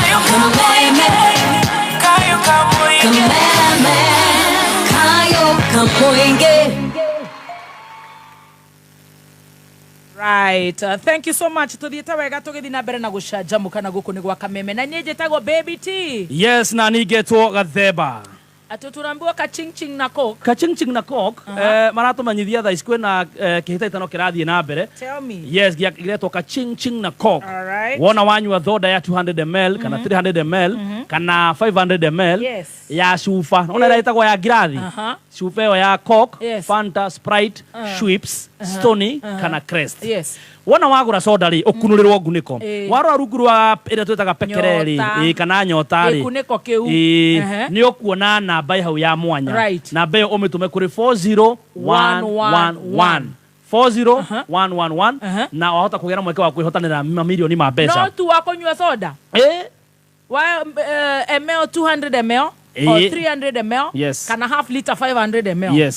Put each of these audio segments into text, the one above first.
Kameme. Kameme. Kayo Kamoinge. Right. Thank you so much. Tuthiĩte wega tũgĩthiĩ na mbere na gũcanjamũka na gũkũ nĩ gwa Kameme. Na niĩ njĩtagwo Baby T. Yes, na ningetwo Gathemba. Atĩ tũrambiwa kachingching na Coke. Kachingching na Coke. Maratumenyithia thaa ici kwĩna kĩhĩtahĩtano kĩrathiĩ na mbere. Tell me. Yes, gĩretwo kachingching na Coke. Alright. Wona wanyua thoda ya 200 ml kana 300 ml kana 500 ml ya cuba, ona ĩrĩa ĩtagwo ya ngirathi, cuba ĩyo ya Coke, Fanta, Sprite, Schweppes, Stoney kana Crest. Wona wagũra soda rĩ, ũkunũrĩrwo ngunĩko. Warora rungu rwa ĩrĩa twĩtaga pekere rĩ, Nyota. Kana nyota rĩ, Gĩkunĩko kĩu. Nĩ ũkuona namba ĩ hau ya mwanya. Namba ĩyo ũmĩtũme kũrĩ 40111, 40111, na wahota kũgĩa na mweke wa kwĩhotanĩra mamirioni ma mbeca. No tu wa kũnyua soda. Wa ml, 200 ml or 300 ml kana half liter, 500 ml.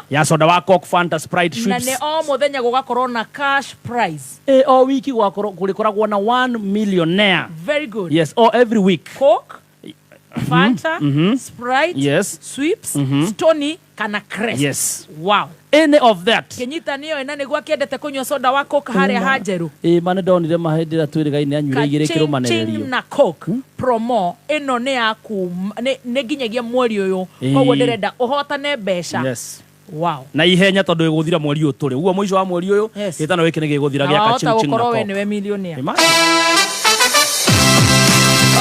Ya soda wa Coke, Fanta, Sprite, Na Schweppes. nĩ o mũthenya gũgakorwo na cash prize. O wiki kũrĩkoragwo na 1 millionaire. Very good. Yes, or every week. Coke, Fanta, Sprite, Schweppes, Stoney kana Crest. Wow. Any of that. Kĩnyita nĩyo ĩna nĩguo akĩendete kũnyua soda wa Coke harĩa hanjerũ. Ĩ ma nĩ ndonire ma hĩndĩ ĩrĩa twĩrĩgaine anyuire igĩrĩ Kaching kĩrũmanĩrĩrio. na Coke promo ĩno nĩ ya kuma nĩ nginyagia mweri ũyũ. Koguo ndĩrenda ũhotane mbeca. Wow. Na ihenya tondũ ĩgũthira mweri ũyũ tũrĩ. Ũguo mũico wa mweri ũyũ, gĩtano gĩkĩ nĩ gĩgũthira Na gĩa wahota kaching ching na gũkorwo we Coke. nĩwe millionaire. Imagine.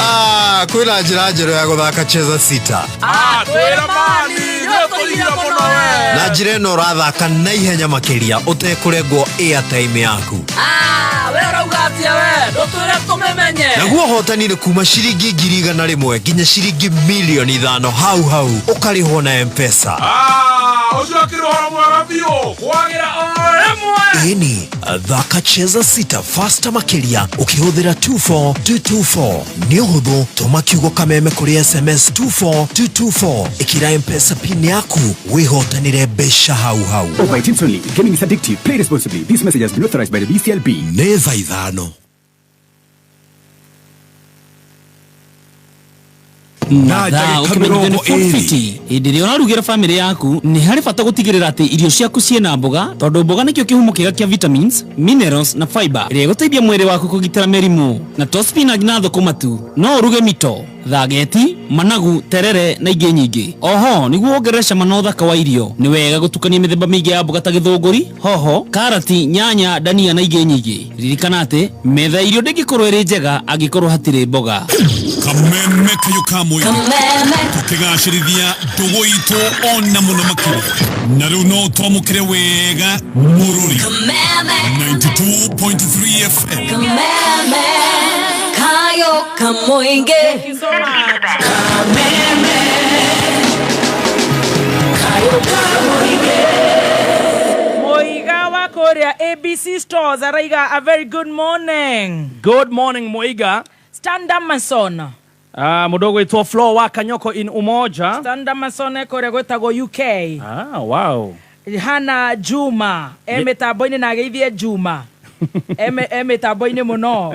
Ah, kwĩna njĩra njerũ ya gũthaka Cheza Sita. Ah, twĩra mani, nĩũtũire mũno we. Na njĩra ĩno ũrathaka na ihenya makĩria ũtekũrengwo airtime yaku. Ah, we ũrauga atĩa we? Ndũtwĩre tũmĩmenye. Naguo ũhotani nĩ kuma ciringi 100,000 nginya ciringi 5,000,000 hau hau ũkarĩhwo na M-Pesa. Ah, ũcio akĩrĩ ũhoro mwega biũ kwagĩra o rĩmwe. Ĩni, thaka Cheza Sita faster makĩria ũkĩhũthĩra 24224. Nĩ ũhũthũ, tũma kiugo Kameme kũrĩ SMS 24224, ĩkĩra M-Pesa pin yaku wĩhotanĩre mbeca hau hau. Over 18 only. Gaming is addictive. Play responsibly. This message has been authorized by the BCLB. Nĩ thaa 5. Mathaa ũkĩmenyithio nĩ Food Fiti. Hĩndĩ ĩrĩa ũrarugĩra bamĩrĩ yaku, nĩ harĩ bata gũtigĩrĩra atĩ irio ciaku ciĩna mboga, tondũ mboga nĩkĩo kĩhumo kĩega kĩa vitamins, minerals na fiber ĩrĩa ĩgũteithia mwĩrĩ waku kũgitĩra mĩrimũ. Na to spinach na thũkũma tu, no ũruge mito, thageti, managu, terere na ingĩ nyingĩ. Oho, nĩguo wongerere cama na ũthaka wa irio, nĩ wega gũtukania mĩthemba mĩingĩ ya mboga ta gĩthũngũri, hoho, karati, nyanya, dania na ingĩ nyingĩ. Ririkana atĩ, metha ya irio ndĩngĩkorwo ĩrĩ njega angĩkorwo hatirĩ mboga. Kameme kayo ka mũingĩ. Kameme. Tũkĩgacĩrithia ndũgũ itũ ona mũno makĩria. Na rĩu no twamũkĩre wega mũrũri. Kameme. 92.3 FM. Kameme. Kayo Kamoinge. Thank you so much. Kameme. Kayo Kamoinge. Moiga wa kũrĩa ABC Stores araiga a very good morning. Good morning, Moiga. Stan Damason. Mũndũ ũgwĩtwo Flo wa Kanyoko in Umoja. Stan Damason e kũrĩa gwĩtagwo UK. Ah, wow. Hana Juma e mĩtambo-inĩ na ageithie Juma. E mĩtambo-inĩ mũno.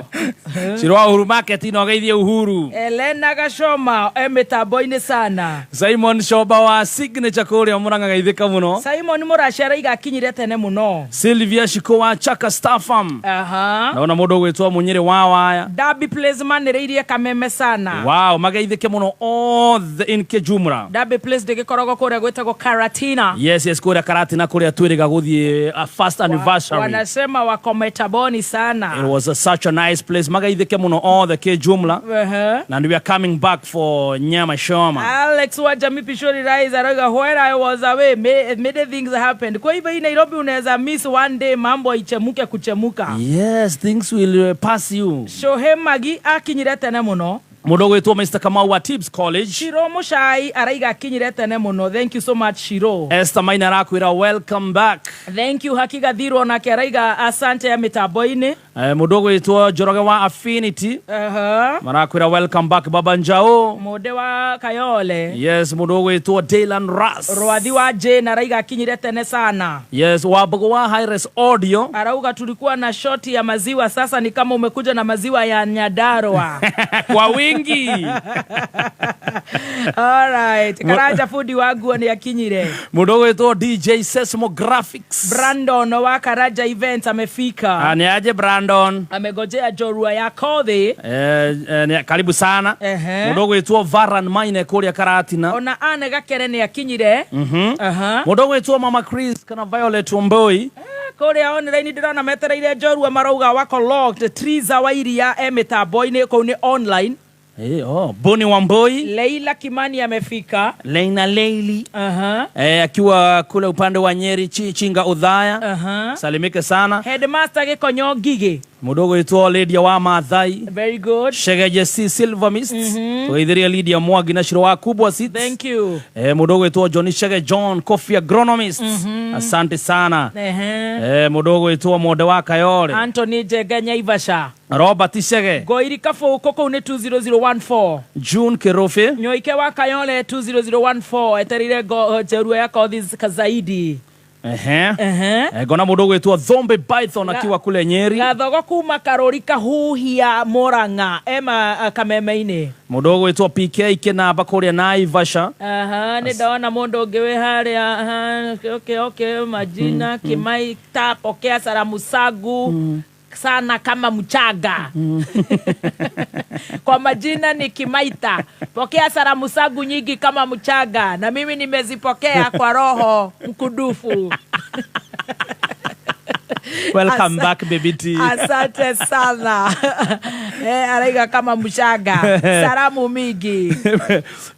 Ciro wa Uhuru Market no ageithie Uhuru. Elena Gashoma e mĩtambo-inĩ sana. Simon Shoba wa Signature kũrĩa Murang'a geithĩka mũno. Simon Mũraci araiga akinyire tene mũno. Sylvia Shiko wa Chaka Star Farm. Naona mũndũ ũgwĩtwo Mũnyĩrĩ wa Waya. Derby Place manĩrĩirie Kameme sana. Wow, mageithĩke mũno othe in Kijumra. Derby Place ndĩgĩkoragwo kũrĩa gwĩtagwo Karatina. Yes, yes, kũrĩa Karatina kũrĩa twĩrĩga gũthiĩ a first anniversary. Wanasema wako metaboni sana. It was such a nice place. Magaithike muno othe kijumla. And we are coming back for nyama choma. Alex wa Jamii Pishori Rise arauga when I was away many things happened. Kwa hivyo hii Nairobi unaweza miss one day mambo ichemuke kuchemuka. Yes, things will pass you. Shohe Magi akinyire tene muno. Mũndũ ũgwĩtwo Mr. Kamau wa Tibbs College. Shiro Mushai araiga akinyire tene muno. Thank you so much, Shiro. Esther Maina arakwĩra welcome back. Thank you. Hakika Thirwo nake araiga asante ya mitambo-inĩ. Mũndũ ũgwĩtwo Njoroge wa Affinity. Marakwĩra welcome back Baba Njao. Mũndĩ wa Kayole. Yes, mũndũ ũgwĩtwo Dylan Russ. Rwathi wa Jane araiga akinyire tene sana. Yes, Wambugu wa High-Res Audio. Arauga tulikuwa na shoti ya maziwa, sasa ni kama umekuja na maziwa ya Nyandarua. Kwa wingi. Mingi. Alright. Karanja fundi wa nguo nĩ akinyire. Mũndũ ũgwĩtwo DJ Seismographics. Brandon wa Karanja Events amefika. Ah, nĩ aje Brandon. Amegojea njorua ya kothi. Karibu sana. Ehe. Mũndũ ũgwĩtwo Varan Maine kũrĩa Karatina. Ona Anne Gakere nĩ akinyire. Aha. Mũndũ ũgwĩtwo Mama Chris kana Violet Wambui. Kũrĩa online ndĩrona metereire njorua marauga wako locked. Triza wa iria e mĩtambo-inĩ kũu nĩ online. Oh, Boni Wambui. Leila Kimani amefika. Leina Leili. Aha. Akiwa kule upande wa Nyeri Chinga Udhaya. Aha. Salimike sana. Headmaster Gĩkonyo Ngigĩ. Mũndũ ũgwĩtwo Lydia wa Maathai. Very good. Shegeje C Silver Mist. Tũgeithirie Lydia Mwangi na Shiro wa Kubwa Seeds. Thank you. Mũndũ ũgwĩtwo Johnny Shege John Coffee Agronomist. Asante sana. Ehe. Mũndũ ũgwĩtwo Monde wa Kayore. Anthony Njenga Nyaivasha. Robert Shege. Ngoiri Kabũkũ kũu nĩ 20014. June Kirubi. Nyoike wa Kayole 20014 etereire njorua ya kothi zaidi. Ehe. Ehe. Ngona mũndũ ũgwĩtwo Thombe Python akiwa kule Nyeri. Gathogo kuma Karũri Kahuhia Murang'a ema Kameme-inĩ. Mũndũ ũgwĩtwo PK Kĩnamba kũrĩa Naivasha. Aha, nĩ ndona mũndũ ũngĩ wĩ harĩa. Aha, okay, okay, majina Kimaita, pokea salamu zangu sana kama mchanga. Kwa majina ni Kimaita, pokea salamu zangu nyingi kama mchanga, na mimi nimezipokea kwa roho mkudufu. Welcome back baby T. Asante sana. Araiga kama mchanga. Salamu mingi.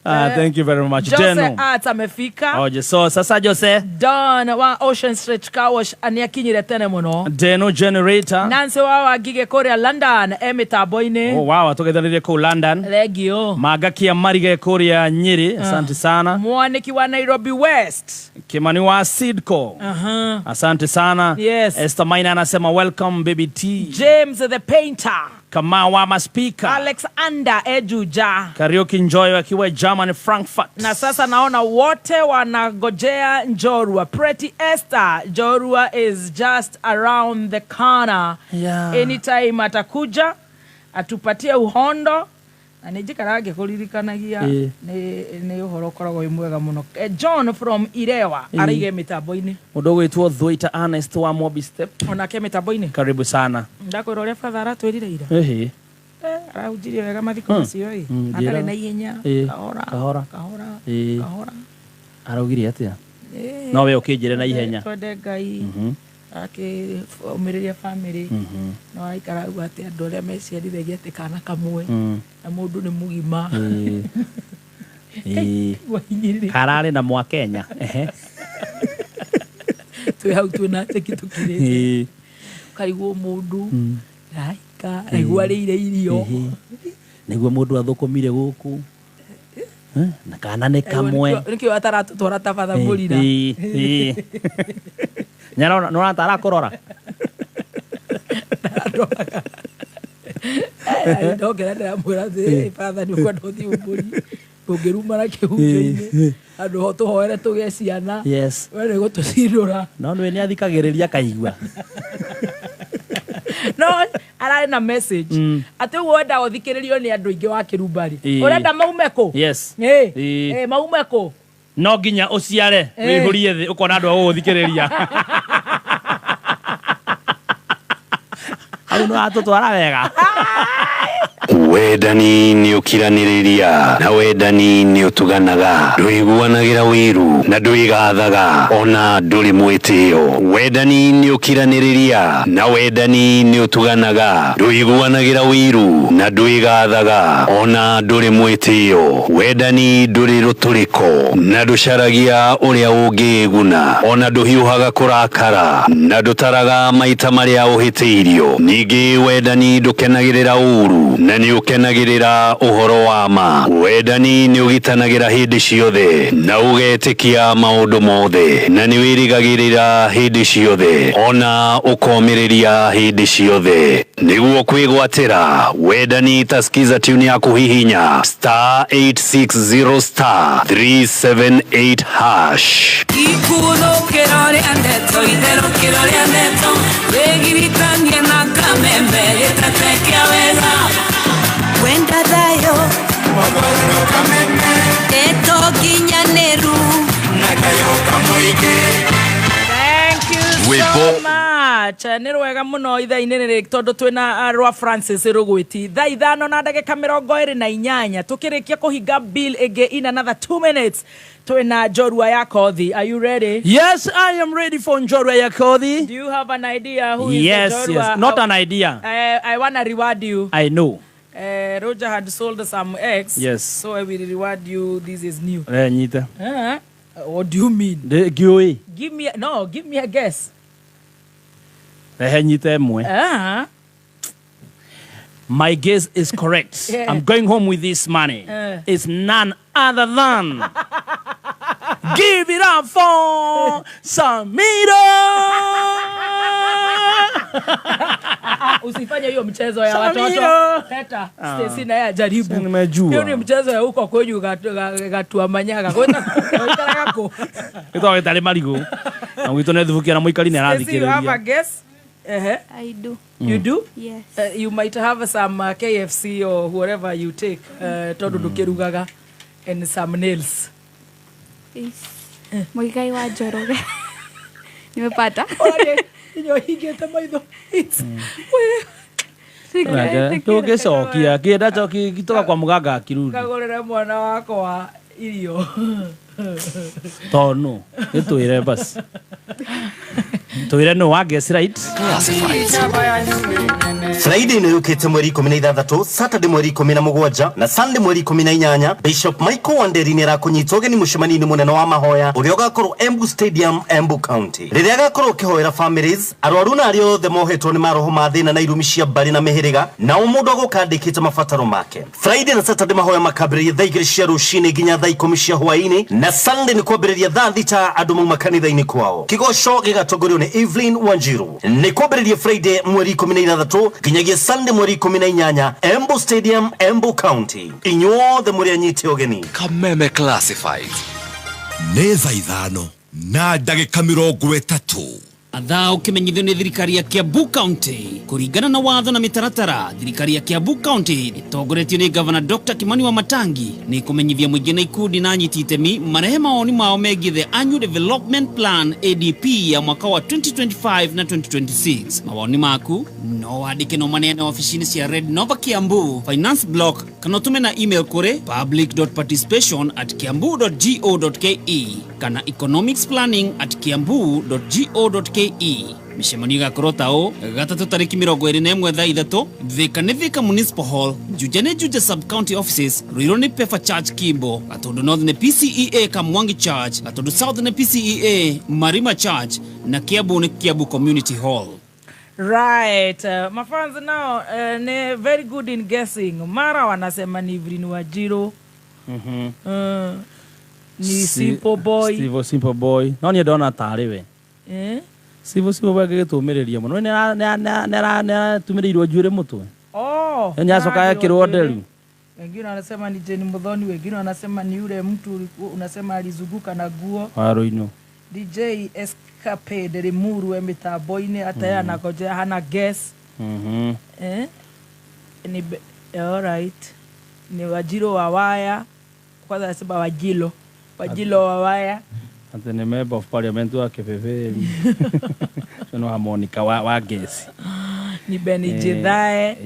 Thank you very much. Jose Deno. Art amefika. Oje, so sasa Jose. Don wa Ocean Stretch Car Wash nĩakinyire tene mũno. Deno Generator. Nancy wa Wangige kũrĩa London e mĩtambo-inĩ. Oh, wow, tũgeithanĩrie kũu London. Thengio. Magakia Marige kũrĩa Nyeri. Asante sana. Mwaniki wa Nairobi West. Kimani wa Sidco. Aha. Asante sana. Yes. Esther Maina anasema welcome baby T. James the Painter. Kamau wa Maspika. Alex Anda Ejuja. Kariuki Njoyo akiwa Germany Frankfurt. Na sasa naona wote wanagojea Njorua. Pretty Esther, Njorua is just around the corner. Yeah. Anytime atakuja atupatie uhondo. Na nĩ njikaraga ngĩkũririkanagia nĩ ũhoro ũkoragwo wĩ mwega mũno. John from Irewa araige mĩtambo-inĩ. Mũndũ ũgwĩtwo Thwaita Ernest wa Mobi Step. Onake mĩtambo-inĩ. Karibu sana. Ndakwĩra ũrĩa batha aratwĩrire ira. Ehe. Arahunjirie wega mathiko macio ĩ. Atarĩ na ihenya. Kahora. Kahora. Kahora. Kahora. Araugire atĩa? No we ũkĩnjĩre na ihenya. Twende Ngai. Akĩũmĩrĩria family. No aikara auga atĩ andũ arĩa meciarithagia atĩ kana kamwe. Na mũndũ nĩ mũgima. Kararĩ na mwa Kenya. Ehe. Twĩ hau twĩna cheki tũkirĩte. Ũkarigwo mũndũ araika, araigua arĩire irio. Nĩguo mũndũ athũkũmire gũkũ. Na kana nĩ kamwe. Nĩkĩo ataratũtwara ta batha mũrira. Nyarona nĩ ũratara kũrora. Ndongera ndĩramwĩra atĩ batha nĩ ũkwenda ũthiĩ ũmbũri. Ndũngĩrumana kĩhunjio-inĩ. Andũ ho tũhoere tũgĩe ciana. Yes. We nĩ gũtũcindũra. No nĩwe nĩ athikagĩrĩria akaigua. No ararĩ na message. Atĩ ũguo wendaga ũthikĩrĩrio nĩ andũ aingĩ wa kĩrumba-rĩ. Ũrenda maume kũ? Yes. Maume kũ? No nginya ũciare wĩihũrie thĩ ũkona andũ a gũgũthikĩrĩria. Hau nĩ watũtwara wega. Wendani nĩ ũkiranĩrĩria na wendani nĩ ũtuganaga, ndũiguanagĩra wĩiru na ndwĩgathaga ona ndũrĩ mwĩtĩo. Wendani nĩ ũkiranĩrĩria na wendani nĩ ũtuganaga, ndũiguanagĩra wĩiru na ndwĩgathaga ona ndũrĩ mwĩtĩo. Wendani ndũrĩ rũtũrĩko na ndũcaragia ũrĩa ũngĩĩguna ona ndũhiũhaga kũrakara na ndũtaraga maita marĩa ũhĩtĩirio. Ningĩ wendani ndũkenagĩrĩra ũũru na nĩ ũkenagĩrĩra ũhoro wa ma. Wendani nĩ ũgitanagĩra hĩndĩ ciothe na ũgetĩkia maũndũ mothe na nĩ wĩrĩgagĩrĩra hĩndĩ ciothe ona ũkomĩrĩria hĩndĩ ciothe. Nĩguo kwĩgwatĩra wendani, tasikiza tune ya kũhihinya star 860 star 378 hash. Ikuthũkĩro rĩa ndeto, itherũkĩro rĩa ndeto, wĩgiritanie na kameme gĩtete kĩa wega. Wenda thayo So much. Nĩ rwega mũno ithaa-inĩ rĩrĩ tondũ twĩna rwa Francis Rũgwĩti thaa 5 na ndagĩka 28 tũkĩrĩkia kũhinga bill ĩngĩ in another 2 minutes twĩna Njorua ya Kothi. Are you ready? Yes, I am ready for Njorua ya Kothi. Do you have an idea who is yes, the Njorua? Yes, not an idea. I wanna reward you. I know. Roger had sold some eggs. Yes. So I will reward you. This is new. Nyita. What do you mean? Ngĩũĩ. Give me a, give me a guess. Rehe nyite ĩmwe. My guess is correct. Yeah. I'm going home with this money. It's none other than give it up for Samira. Usifanye hiyo mchezo ya watoto. Peta, Stacy naye ajaribu. Nimejua. Hiyo ni mchezo ya huko kwenyu gatua manyaga. Goita ko. Gitwa gitari marigu. Na gwitũ nĩ thubukia na mũikari nĩ Stacy, you have a arathikĩrĩria. guess? I do. You do? Yes. You might have some KFC or whoever you take. Tondu ndukirugaga and some nails. Yes. Muigai wa Njoroge. Nimepata. Inyo hingĩte maitho. Tũngĩcokia kĩenda coki gitoka kwa mũganga akirudi. Kagũrĩre mwana wakwa irio. Tonu gĩtwĩre basi. Twĩre no wa guess right. Friday nĩ yũkĩte mweri 16, Saturday mweri 17 na Sunday mweri 18. Bishop Michael Wanderi nĩ arakũnyita ũgeni mũcemanio-inĩ mũnene wa mahoya ũrĩa ũgakorwo Embu Stadium, Embu County. Rĩrĩa agakorwo ũkĩhoera families, arwaru na arĩa othe mohetwo nĩ maroho ma thĩna na irumi cia mbarĩ na mĩhĩrĩga, na o mũndũ agoka andĩkĩte mabataro make. Friday na Saturday mahoya makambĩrĩria thaa 2 cia rũcinĩ nginya thaa 10 cia hwaĩ-inĩ, na Sunday nĩ kwambĩrĩria thaa 6 andũ mauma kanitha-inĩ kwao. Kĩgoco gĩgatongorio nĩ Evelyn Wanjiru. Nĩ kwambĩrĩria Friday mweri 16 nginyagia Sunday mweri 18, Embu Stadium, Embu County. Inyuothe mũrĩ anyite ũgeni. Kameme Classifieds. Nĩ thaa 5 na ndagĩka 30. Athaa ũkĩmenyithio nĩ thirikari ya Kiambu County kũringana na watho na mĩtaratara. Thirikari ya Kiambu County ĩtongoretio nĩ Governor Dr. Kimani Wamatangi nĩ kũmenyithia mũingĩ na ikundi na anyiti itemi marehe mawoni mao megiĩ the Annual Development Plan ADP ya mwaka wa 2025 na 2026. Mawoni maku no wandĩke no maneane ofici-inĩ cia Red Nova Kiambu Finance Block kana ũtũme na email kũrĩ public.participation@kiambu.go.ke kana economicsplanning@kiambu.go.ke. Mĩcemanio ĩgakorwo ta ũũ: gatatũ tarĩki 21 thaa 3, Thika nĩ Thika Municipal Hall, Juja nĩ Juja Sub County Offices, Ruiru nĩ Pefa Church Kimbo, Gatundu North nĩ PCEA Kamwangi Church, Gatundu South nĩ PCEA Marima Church na Kiambu nĩ Kiambu Community Hall. Right. Mafans now ni very good in guessing. Mara wanasema ni Evelyn Wanjiru. Ni Simple Boy. Steve Simple Boy. No niĩ ndona tarĩ we. Steve Simple Boy agĩgĩtũmĩrĩria mũno. Nĩ aratũmĩrĩirwo njuĩrĩ mũtwe. Oh. Nĩ acoka ekĩrwo nderu. Wengine wanasema ni Jane Muthoni, wengine wanasema ni yule mtu unasema alizunguka na guo. Waruino. DJ Escapade Rimuru we mitambo-inĩ hata yeye anagojea hana guess. Ni all right. Ni Wajiro wa Waya. Kwanza anasema Wajilo. Wajilo wa Waya. Ate ni member of parliament wa Kibeberi. No wa Monica wa guess. Ni Benny Jithae.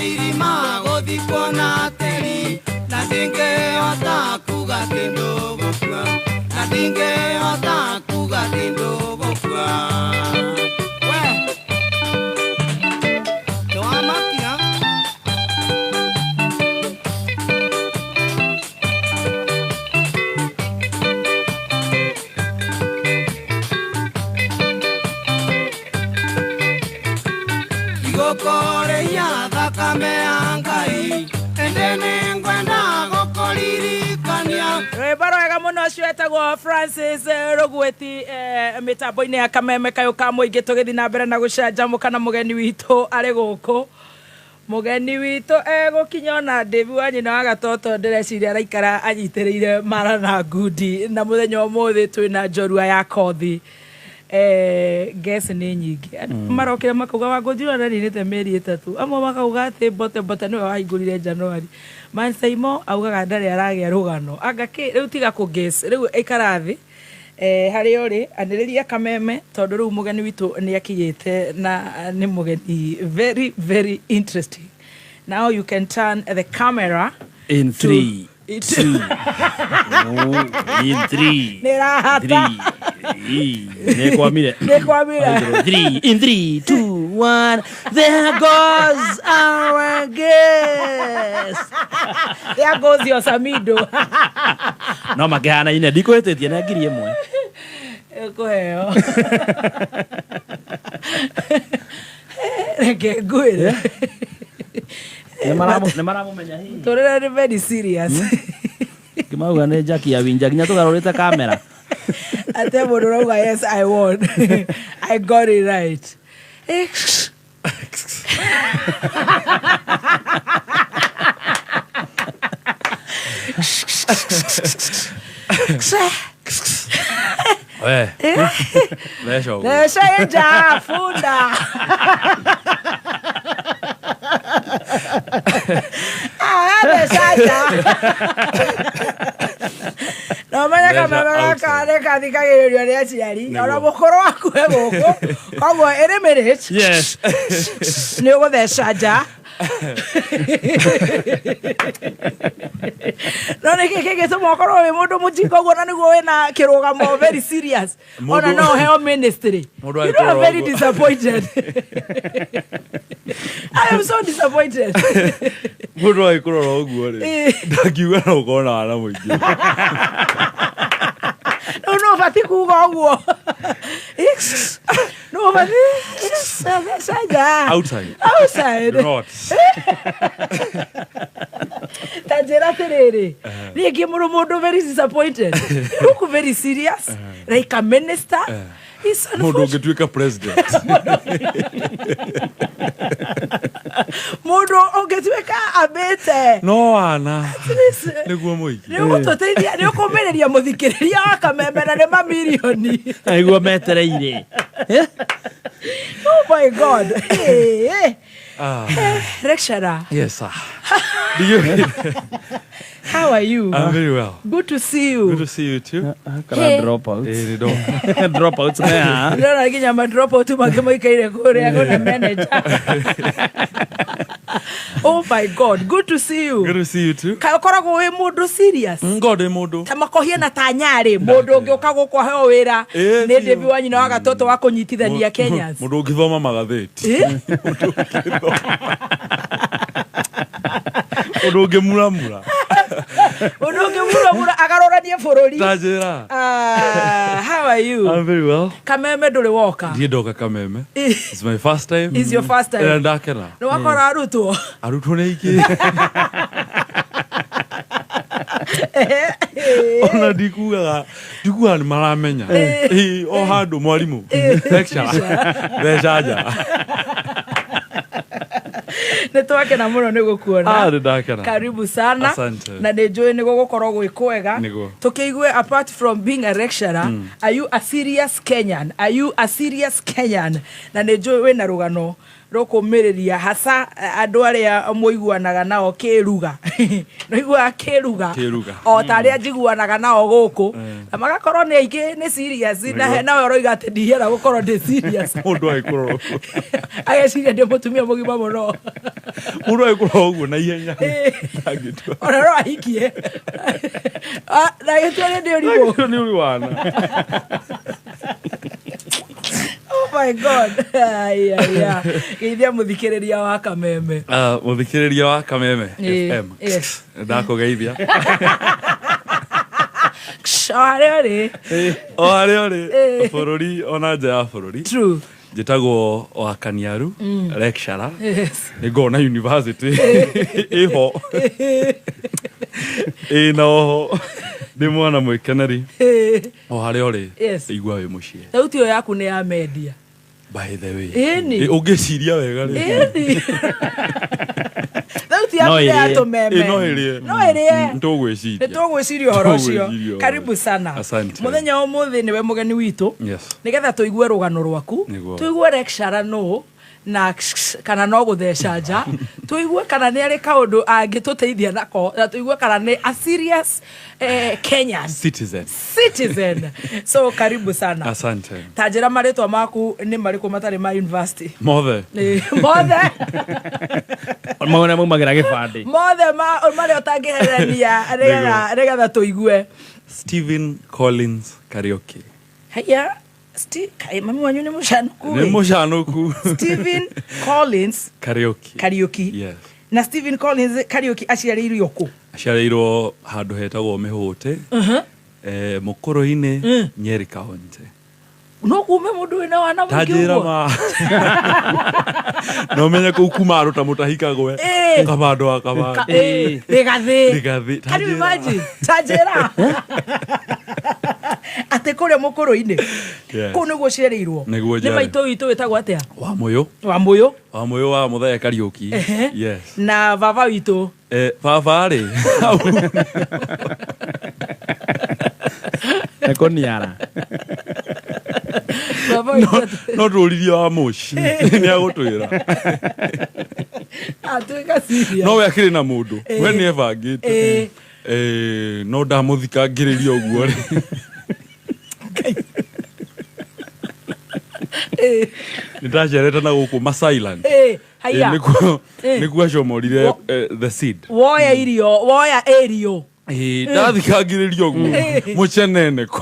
Irima gũthikwo na tĩri na ndingĩhota kuga atĩ ndũgũkua na ndingĩhota kuga atĩ ndũgũkua. We nĩwamakia. Igũkũrĩia thakame ya Ngai ĩndĩ nĩngwenda gũkũririkania. Rwĩmbo rwega mũno ũcio etagwo Francis Rũgwĩti mĩtambo-inĩ ya Kameme kayũ ka mũingĩ. Tũgĩthiĩ na mbere na gũcanjamũka na mũgeni witũ arĩ gũkũ. Mũgeni witũ egũkinya ona David wa nyina wa gatoto ndĩreciria araikara anyitĩrĩire mara na ngundi. Na mũthenya ũmũthĩ twĩna njorua ya kothi. Guess nĩ nyingĩ. Andũ marokire makauga Wangũnjirũ araninĩte mĩeri 3, amwe makauga atĩ Mbote Mbote nĩwe wahingũrire Januari. Mansaimo augaga ndarĩ aragĩa rũgano anga kĩ. Rĩu tiga kũ guess, rĩu ikara thĩ harĩa ũrĩ, anĩrĩria Kameme tondũ rĩu mũgeni witũ nĩ akinyĩte na nĩ mũgeni very very interesting. Now you can turn the camera In to 3, 2, in 3, Nĩ ĩrahata. 3, nĩ kwamire. Nĩ kwamire. 3, in 3, 2, 1, there goes our guest. There goes your Samido. No makĩhanaine, ndikũhĩtĩtie na 1000. Ĩkũheo. Reke ngwĩre. Nĩ maramũmenya hihi. Tũrĩre nĩ very serious. Ngĩmauga nĩ Jackie ya Winja nginya tũgarũrĩte kamera. Ate mũndũ ũrauga yes I won. I got it right. We. Theca ũguo. Theca ĩnja bunda. Ah, theca nja. No menye Theca kameme gaka outside. nĩ kathikagĩrĩrio nĩ aciari. Nĩguo. Ona mũkũrũ waku e gũkũ. Koguo ĩrĩ minute Yes. nĩ ũgũtheca nja. No nĩ kĩ kĩngĩtũma ũkorwo wĩ mũndũ mũjinga ũguo na nĩguo wĩna kĩrũgamo very serious ona no ũheo ministry? Mũndũ You know, I'm agĩtũrora very ũguo. disappointed. I am so disappointed. Mũndũ agĩkũrora ũguo rĩ, ndangiuga no ũkorwo na wana mũingĩ. Rĩu no ũbatiĩ kuga ũguo, no ũbatiĩ theca nja. Outside. Outside. Do not. Ta njĩra atĩrĩrĩ, niĩ ngĩmũrũ mũndũ very disappointed. You look very serious like a minister. It's Mũndũ unfortunate. ũngĩtuĩka president. Mũndũ ũngĩtuĩka ambĩte No wana least, nĩguo mũingĩ. Nĩ ũgũtũteithia, nĩ ũkũmĩrĩria mũthikĩrĩria wa Kameme na nĩ mamirioni. Nĩguo metereire. Oh my God. Hey, hey. Ah. Lecturer. Yes, sir. Do you How are you? I'm very well. Good to see you. Good to see you too. Kana dropouts. Eh, nĩ ndoka. Dropouts me haha. Ndĩrona nginya ma dropout mangĩ maikaire kũrĩa kũrĩ manager. Oh my God, good to see you. Good to see you too. Kaĩ ũkoragwo wĩ mũndũ serious? Ngo ndĩ mũndũ. Ta makohia na ta nyarĩ mũndũ ũngĩ ũka gũkũ aheo wĩra Ĩ, nĩ biũ. David wa nyina wa gatoto wa kũnyitithania Kenyans. Mũndũ ũngĩthoma magathĩti. Eh? Mũndũ ũngĩmuramura. Mũndũ ũngĩmuramura agarũranie bũrũri. Ta njĩra. Ah, how are you? I'm very well. Kameme ndũrĩ woka. Ndiĩ ndoka Kameme. It's my first time. It's your first time. Na ndakena. Nĩ wakora arutwo. Arutwo nĩ aingĩ. Ona ndikugaga nĩ maramenya. Ĩ, o handũ mwarimũ. Lecturer. Theca nja. Nĩ twakena mũno nĩ gũkuona. Ah, nĩ ndakena. Karibu sana. Asante. Na nĩ njũĩ nĩ gũgũkorwo gwĩ kwega. Nĩguo. Tũkĩigue, apart from being a lecturer, are you a serious Kenyan? Are you a serious Kenyan? Na nĩ njũĩ wĩna rũgano Rũkũmĩrĩria hasa andũ arĩa mũiguanaga nao kĩruga. Nĩiguaga kĩruga? Kĩruga. O ta arĩa njiguanaga nao gũkũ na magakorwo nĩ aingĩ nĩ serious na Nĩguo. nawe ũroiga atĩ ndihiana gũkorwo ndĩ serious. Mũndũ agĩkũrora ũguo. Ageciria ndĩ mũtumia mũgima mũno. Mũndũ agĩkũrora ũguo na ihenya. Ndangĩtua. Ona no ahikie. Ah, na gĩtua nĩ ndĩ ũrimũ. Ndangĩtua nĩ ũrĩ wana. Oh my God. Ai, ai, ai. Geithia mũthikĩrĩria wa Kameme. Ah, mũthikĩrĩria wa Kameme FM. Yes. Ndakũgeithia. O harĩa ũrĩ. O harĩa ũrĩ bũrũri ona nja ya bũrũri. True. Njĩtagwo Wakaniaru, lecturer. Nĩ ngoragwo na university ĩho ĩna oho ndĩ mwana mwĩkeneri. O harĩa ũrĩ, igua wĩ mũciĩ. Thauti ĩyo yaku nĩ ya mendia. By the way. Ĩni. Ĩ, ũngĩciria wega rĩ. Ĩni. Thauti yaku No nĩ ya ĩrĩe. tũmeme. Ĩ, no ĩrĩe. No ĩrĩe. Nĩ tũgwĩciria. Nĩ tũgwĩciria ũhoro ũcio. Tũgwĩciria ũhoro. Karibu sana. Asante. Mũthenya wa ũmũthĩ nĩwe mũgeni witũ. Yes. Nĩgetha tũigue rũgano rwaku. Nĩguo. Tũigue lecturer nũ na kana no gũtheca nja. Tũigue kana nĩ arĩ kaũndũ angĩtũteithia nako na tũigue kana nĩ a serious Kenyan Citizen. citizen. So karibu sana. Asante. Ta njĩra marĩtwa maku nĩ marĩkũ matarĩ ma university? Mothe. Mothe. Maũrĩa maumagĩra gĩbandĩ. Mothe marĩa ũtangĩherania nĩgetha tũigue. Stephen Collins Kariuki. Haya, kaĩ mami wanyu nĩ mũcanũku Nĩ ĩ? mũcanũku. Stephen Collins Kariuki. Kariuki. Yes. Na Stephen Collins Kariuki aciarĩirio kũ? Aciarĩirwo handũ hetagwo Mĩhũtĩ, Mũkũrũ-inĩ, Nyeri County. No kume mũndũ wĩna wana Ta mũingĩ njĩra ũguo? ma. No menye kũu kuma andũ ta mũtahikagwe. Kabando wa kabando. Rĩgathĩ. Rĩgathĩ. Ta Can you njĩra. imagine? Ta njĩra. Atĩ kũrĩa Mũkũrũ-inĩ. Yes. Kũu nĩguo ũciarĩirwo? Nĩguo Nĩ njiarĩirwo. maitũ witũ wĩtagwo atĩa? Wa Mũyũ. Wa Mũyũ. Wa Mũyũ wa Mũthee Kariuki. Yes. Na baba witũ. Baba rĩ. Ekũniara. Baba witũ. No tũririe wa Mũci. Nĩ agũtwĩra. Atuĩka serious. No we akĩrĩ na mũndũ. We nĩ ebangĩte. No ndamũthikangĩrĩria ũguo rĩ. Nĩ ndacerete na gũkũ Masailand. Haiya. Nĩkuo acomorire the seed. Woya irio, woya irio. Ndathikangĩrĩria ũguo mũcenene kũ.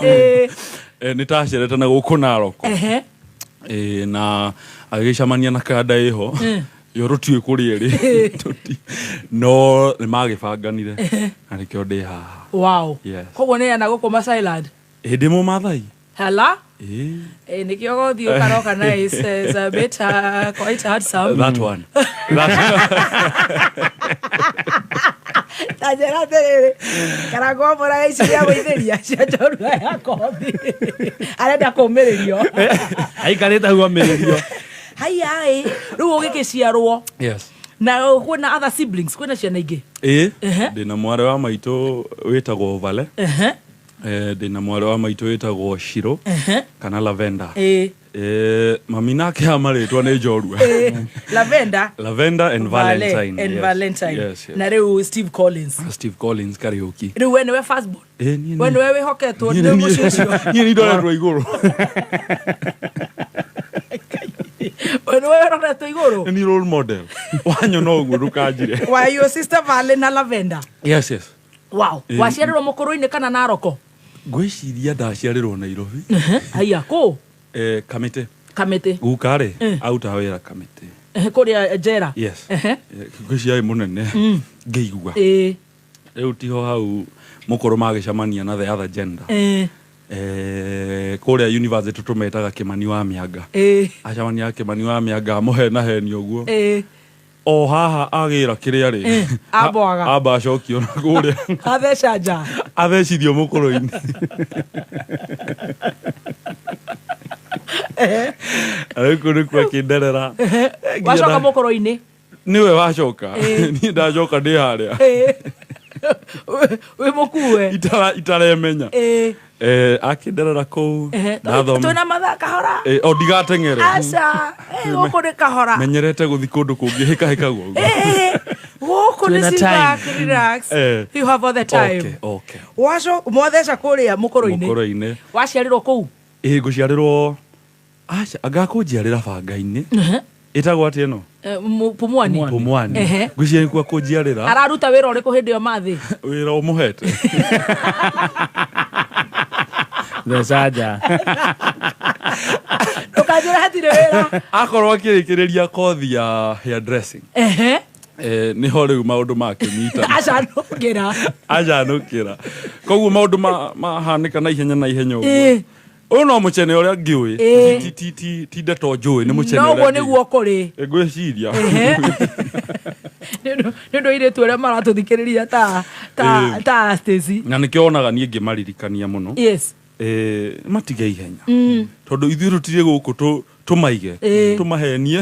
Nĩ ndacerete na gũkũ Narok. Na agĩcemania na kanda ĩho. Yo tũtiũĩ kũrĩa ĩrĩ. No nĩ magĩbanganire. Na nĩkĩo ndĩ haha. Wow. Yes. Koguo nĩ ena gũkũ Masailand. Ĩ ndĩ Mũmathai. Hala? Ĩ. Nĩkĩo gothiĩ ũkaroka na is a bit quite handsome. That one. Ta njĩra atĩrĩrĩ, Karangũ mbũraga ici cia gũithĩria cia njorua ya kothi. Arenda kũmĩrĩrio. Aikarĩte hau amĩrĩrio. Haiya ĩ, rĩu ũgĩkĩciarwo. Yes. Na kwĩna other siblings, kwĩna ciana ingĩ? Ĩ, ndĩna mwarĩ wa maitũ wĩtagwo Vale. Ndĩna mwarĩ wa maitũ wĩtagwo Shiro kana Lavenda. Mami nake ha marĩtwa nĩ njorua. Lavenda. Lavenda and Vale Valentine. and Yes. Valentine. Yes, yes. Na rĩu Steve Collins. Steve Collins Kariuki. Rĩu we nĩwe first born. Niĩ We nĩwe wĩhoketwo nĩ mũciĩ ũcio. Niĩ nĩ ndoretwo igũrũ. We nĩwe ũroretwo igũrũ. Nĩ role model. Wanyona ũguo ndũkanjire. Wa your sister Vale na Lavenda. Yes, yes. Wow. Waciarĩrwo Mũkũrũ-inĩ kana Naroko? Ngwĩciria ndaciarĩrwo Nairobi. Haiya, kũ? Kamĩtĩ. Kamĩtĩ. Guka rĩ, arutaga wĩra Kamĩtĩ. Kũrĩa njera. Yes. Ngwĩciria arĩ mũnene. Ngĩigua. Rĩu tiho hau mũkũrũ magĩcemania na the other gender. Kũrĩa university tũmetaga Kĩmani wa Mĩanga. Acemania na Kĩmani wa Mĩanga amũhenahenia ũguo. O haha agĩra kĩrĩa rĩ. Ambwaga. Amba acokio na kũrĩa. Atheca nja. Athecithio mũkũrũ-inĩ. Rĩu kũu nĩkuo akĩnderera. Wacoka mũkũrũ-inĩ. Nĩwe wacoka. Niĩ ndacoka ndĩ harĩa. Wĩ mũkue. Itaremenya. Akĩnderera kũu ndathoma. Twĩna mathaa kahora. O ndigateng'ere. Aca, gũkũ nĩ kahora. Menyerete gũthiĩ kũndũ kũngĩ hĩkahĩkagwo ũguo. Gũkũ nĩ Twĩna sit time. back, relax. You have all the time. Okay. Waco mwatheca kũrĩa mũkũrũ-inĩ. Mũkũrũ-inĩ. Waciarĩrwo kũu? Ĩ, ngũciarĩrwo, aca, anga kũnjiarĩra banga-inĩ. Ĩtagwo atĩa ĩno? Pumwani. Pumwani. Ngwĩciria nĩkuo kũnjiarĩra. Araruta wĩra ũrĩkũ hĩndĩ ĩyo mathĩ? Wĩra ũmũhete. Mbeca nja. Ndũkanjĩre hatirĩ wĩra. Akorwo akĩrĩkĩrĩria kothi ya hairdressing. Nĩho rĩu maũndũ makĩnyitana. Acanũkĩra. Acanũkĩra. Koguo maũndũ mahanĩka na ihenya na ihenya ũguo. Ũyũ no mũcene ũrĩa ngĩũĩ. Ti ndeto njũĩ, nĩ mũcene Noguo ũrĩa ngĩũĩ. nĩguo kũrĩ. Ngwĩciria. Nĩ ũndũ airĩtu arĩa maratũthikĩrĩria ta Stacy. Na nĩkĩo wonaga niĩ ngĩmaririkania mũno. Yes. Matige ihenya. Tondũ ithuĩ tũtirĩ gũkũ tũmaige, tũmahenie.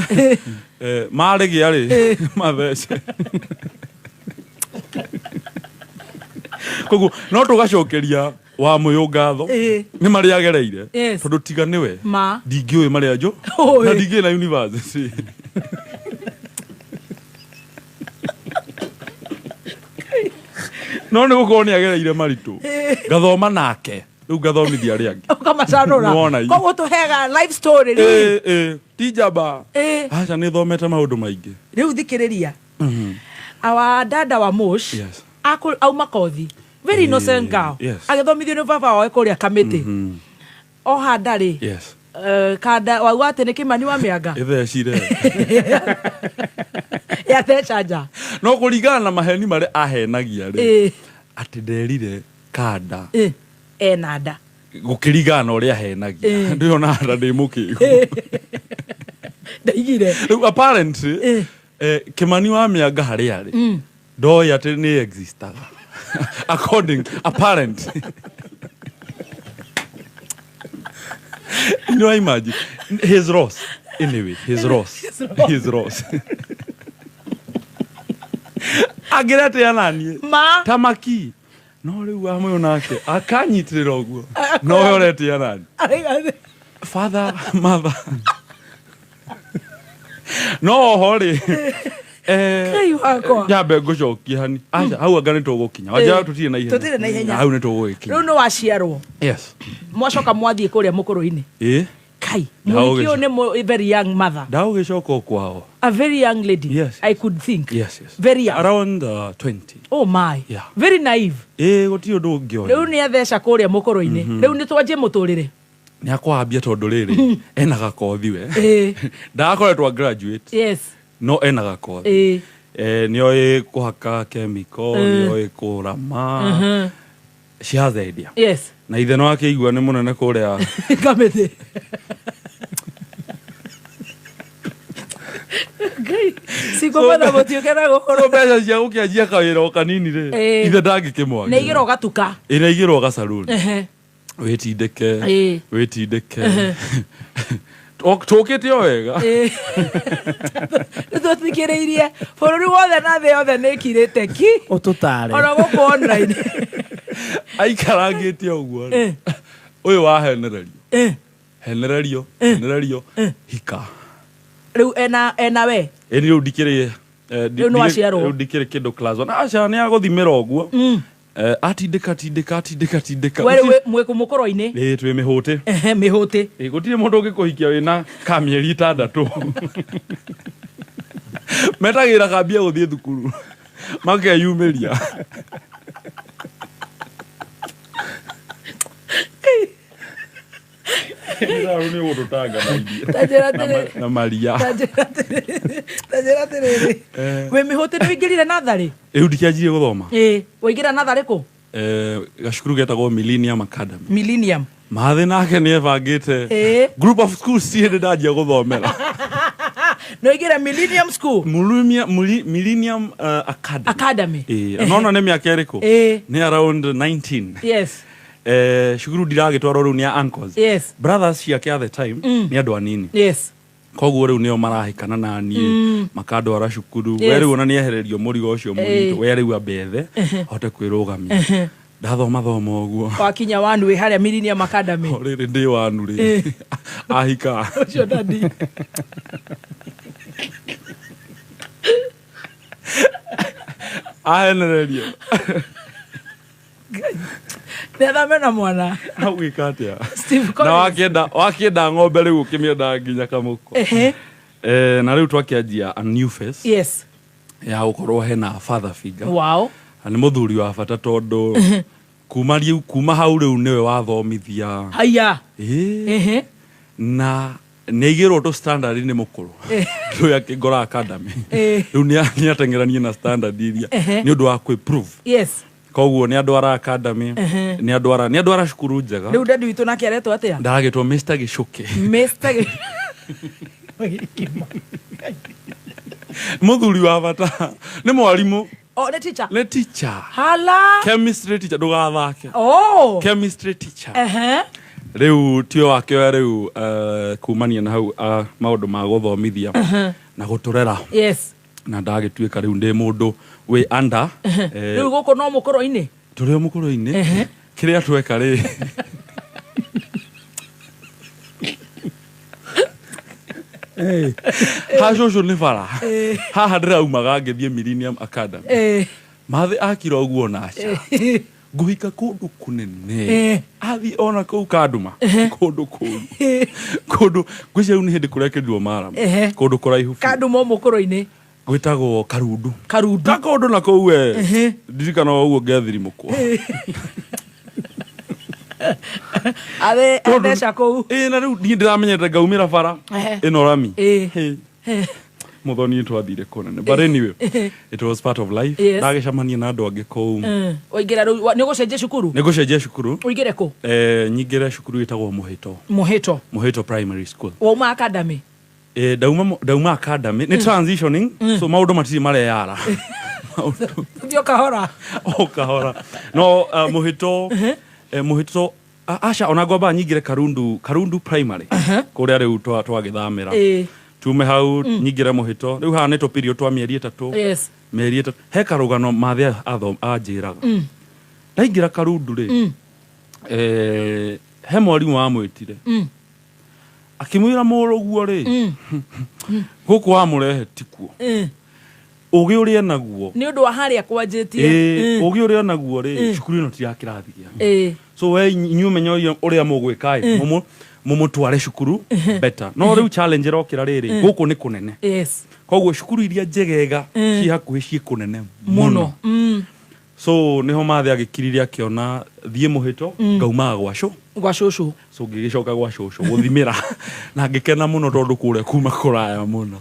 Marĩgĩa rĩ, mathece. Koguo no tũgacokeria wa mũyũ ngatho nĩ marĩa agereire. Yes. Tondũ tiga nĩwe Ma. ndingĩũĩ marĩa njũ Ũĩ. na ndingĩĩ na university. No nĩ gũkorwo nĩ agereire maritũ. Ngathoma nake, rĩu ngathomithia arĩa angĩ. Ũkamacanũra. Nĩwona ici. Koguo tũheaga life story rĩ. Ti njamba. Aca, nĩ thomete maũndũ maingĩ. Rĩu thikĩrĩria. Our dada wa Mosh Yes. auma kothi. Very innocent girl. Yes. Agĩthomithio nĩ baba wawe kũrĩa Kamĩtĩ. Oha ndarĩ. Yes. Kanda wauga atĩ nĩ Kĩmani wa mĩanga. Ĩthecire. Yatheca nja. No kũringana na maheni marĩa ahenagia rĩ. Atĩ nderire kanda. Ena nda. Gũkĩringana na ũrĩa ahenagia. Ndĩrona nda ndĩ mũkĩgu. Ndaigire. Rĩu apparently, Kĩmani wa mĩanga harĩa arĩ. Ndoĩ atĩ nĩ existaga. According, apparently. You know, imagine his loss. Anyway, his loss. His loss. Angĩrete ya naniĩ. Ma. Tamaki. No rĩu wa mũyũ nake akanyitĩrĩra ũguo. No we ũretia nani. Father, mother. No oho rĩ. Ngai wakwa. Nyambe ngũcokie hani. Aca, hau anga nĩ tũgũkinya. Wanjĩra tũtirĩ na ihenya. Tũtirĩ na ihenya. Hau nĩ tũgũgĩkinya. Rĩu nĩ waciarwo. Yes. Mwacoka mwathiĩ kũrĩa mũkũrũ-inĩ. Kai. Mũhiki ũyũ nĩ very young mother. Ndagũgĩcoka o kwao. A very young lady. Yes. I could think. Yes, yes. Very young. Around 20. Oh my. Yeah. Very naive. Gũtirĩ ũndũ ũngĩoya. Rĩu nĩ atheca kũrĩa mũkũrũ-inĩ. Rĩu nĩ twanjie mũtũrĩre. Nĩ akwambia tondũ rĩrĩ ena gakothi we. Ndakoretwo graduate. Yes. No ena gakothi. Nĩoĩ kũhaka chemical, nĩoĩ kũrama. She has the idea. Yes. Na ithe no akĩigua nĩ mũnene kũrĩa Kamĩtĩ. Ngai, cingũmatha mũtiũke na gũkũ. So mbeca cia gũkĩanjia kawĩra o kanini rĩ, ithe ndangĩkĩmwagira. Nĩ igĩrwo gatuka. Ĩ, nĩ igĩrwo gacaruni. Wĩtindĩke, wĩtindĩke. Tũkĩte o wega. Nĩ tũthikĩrĩirie bũrũri wothe na thĩ yothe nĩ ĩkirĩte ki. Ũtũtare. Ona gũkũ online. Aikarangĩte ũguo rĩ. Ũyũ wahenererio. Henererio, henererio, hika. Rĩu ena we. Ĩni rĩu ndikĩrĩ, Rĩu nĩ waciarwo. rĩu ndikĩrĩ kĩndũ class one. Aca, nĩ agũthimĩra ũguo. Atindĩka, tindĩka, atindĩka, tindĩka. We rĩu mwĩ mũkũrũ-inĩ. Ĩ, twĩ mĩhũtĩ. Mĩhũtĩ. Ĩ, gũtirĩ mũndũ ũngĩkũhikia wĩna ka mĩeri 6. Metagĩra kambia gũthiĩ thukuru. Makeyumĩria. Rĩu nĩ ũgũtũtanga na irio. Ta njĩra atĩrĩ. Na maria. Ta njĩra atĩrĩrĩ. Wĩ mĩhũtĩ nĩ ũingĩrire natharĩ? Rĩu ndikĩanjirie gũthoma. Waingĩra natharĩ kũ? Gacukuru getagwo Millennium Academy. Millennium. Mathĩ nake nĩ ebangĩte group of schools ci hĩndĩ ndanjia gũthomera. Nĩ waingĩra Millennium School? Millennium Academy. Academy. Nona nĩ mĩaka ĩrĩkũ? Nĩ around 19. Yes. Cukuru ndiragĩtwarwo rĩu nĩ ya uncles. Yes. Brothers ciake at the time nĩ andũ anini. Yes. Koguo rĩu nĩo marahĩkana na niĩ, makandwara cukuru. We rĩu ona nĩehererio mũrigo ũcio mũritũ. We rĩu ambe ethe, ahote kwĩrũgamia. Ndathoma thoma ũguo. Wakinya wanu wĩ harĩa Millennium Academy. O rĩrĩ ndĩ wanu rĩ, ahika. Ũcio dadi. Ahenererio. Nĩathame na mwana. Agwĩka atĩa? Steve Na Collins. wakienda ng'ombe rĩu ũkĩmĩenda nginya kamũko. Na rĩu twakĩanjia a new face. Yes. Ya gũkorwo hena father figure. Wow. Na nĩ mũthuri wa bata tondũ kuma hau rĩu nĩwe wathomithia. Haya. Ĩĩ. Na nĩ aigĩrwo tũ standard nĩ mũkũrũ. Rĩu akĩngora academy. Rĩu nĩ ateng'eranie na standard iria nĩ ũndũ wa kwĩ-prove. Yes. Koguo nĩ andwara academy, nĩ andwara cukuru njega. Rĩu dadi witũ nake aretwo atĩa? Ndaragĩtwo Mr. Gĩcũkĩ. Mr. Mũthuri wa bata nĩ mwarimũ. Oh, nĩ teacher. Nĩ teacher. Hala. Chemistry teacher, ndũgathake. Oh. Chemistry teacher. Rĩu tiwe wakĩoya rĩu kumania na hau maũndũ ma gũthomithia na gũtũrera. Yes. Na ndagĩtuĩka rĩu ndĩ mũndũ wĩ under. Rĩu gũkũ no mũkũrũ-inĩ? Tũrĩ o mũkũrũ-inĩ. Kĩrĩa tweka rĩ. Ha cũcũ nĩ bara. Haha ndĩraumaga ngĩthiĩ Millennium Academy. Mathĩ akira ũguo na aca. Ngũhika kũndũ kũnene. Athiĩ ona kũu Kanduma. Kũndũ kũu. Kũndũ ngwĩciria rĩu nĩ hĩndĩ kũrekĩrirwo maramu. Kũndũ kũraihu biũ. Kanduma mũkũrũ-inĩ. Gwĩtagwo Karundu. Karundu. Ta kũndũ na kũu we. Ndirikana o ũguo ngethiri mũkwa. Athe atheca kũu. Ĩĩ na rĩu niĩ ndĩramenyete ngaumĩra bara. Ĩno rami. Mũthoni twathire kũnene. But anyway, it was part of life. Yes. Ndagĩcemania na andũ angĩ kũu. Waingĩra rĩu nĩ ũgũcenjia cukuru? Nĩ ngũcenjia cukuru. Ũingĩre kũ? Nyingĩre cukuru ĩtagwo Mũhĩto. Mũhĩto. Mũhĩto Primary School. Wauma academy? Ndauma academy. Nĩ transitioning, so maũndũ matirĩ mareyara. Thiĩ o kahora. O kahora. No Mũhĩto, Mũhĩto aca ona ngwamba nyingĩre Karundu Primary. Kũrĩa rĩu twagĩthamĩra. Tume hau nyingĩre Mũhĩto. Rĩu haha nĩ tũpirio twa mĩeri 3. Yes. Mĩeri 3. He karũgano Mathĩ anjĩraga. Ndaingĩra Karundu rĩ. He mwarimũ wamwĩtire. Akĩmwĩra mũrũguo rĩ. Gũkũ wamũrehe tikuo. Ũgĩ ũrĩa naguo. Nĩ ũndũ wa harĩa kwanjĩtie. Ũgĩ ũrĩa naguo rĩ, cukuru ĩno ti ya kĩrathi gĩake. So we inyuĩ menya ũrĩa mũgwĩka ĩ, mũmũtware cukuru better. No rĩu challenge ĩrokĩra rĩrĩ, gũkũ nĩ kũnene. Yes. Koguo cukuru iria njegega ciĩ hakuhĩ ciĩ kũnene mũno. So nĩho Mathĩ agĩkiririe akĩona thiĩ Mũhĩto ngaumaga gwa cũ. Gwa cũcũ. So ngĩgĩcoka gwa cũcũ gũthimĩra na ngĩkena mũno tondũ kũrĩa kuma kũraya mũno.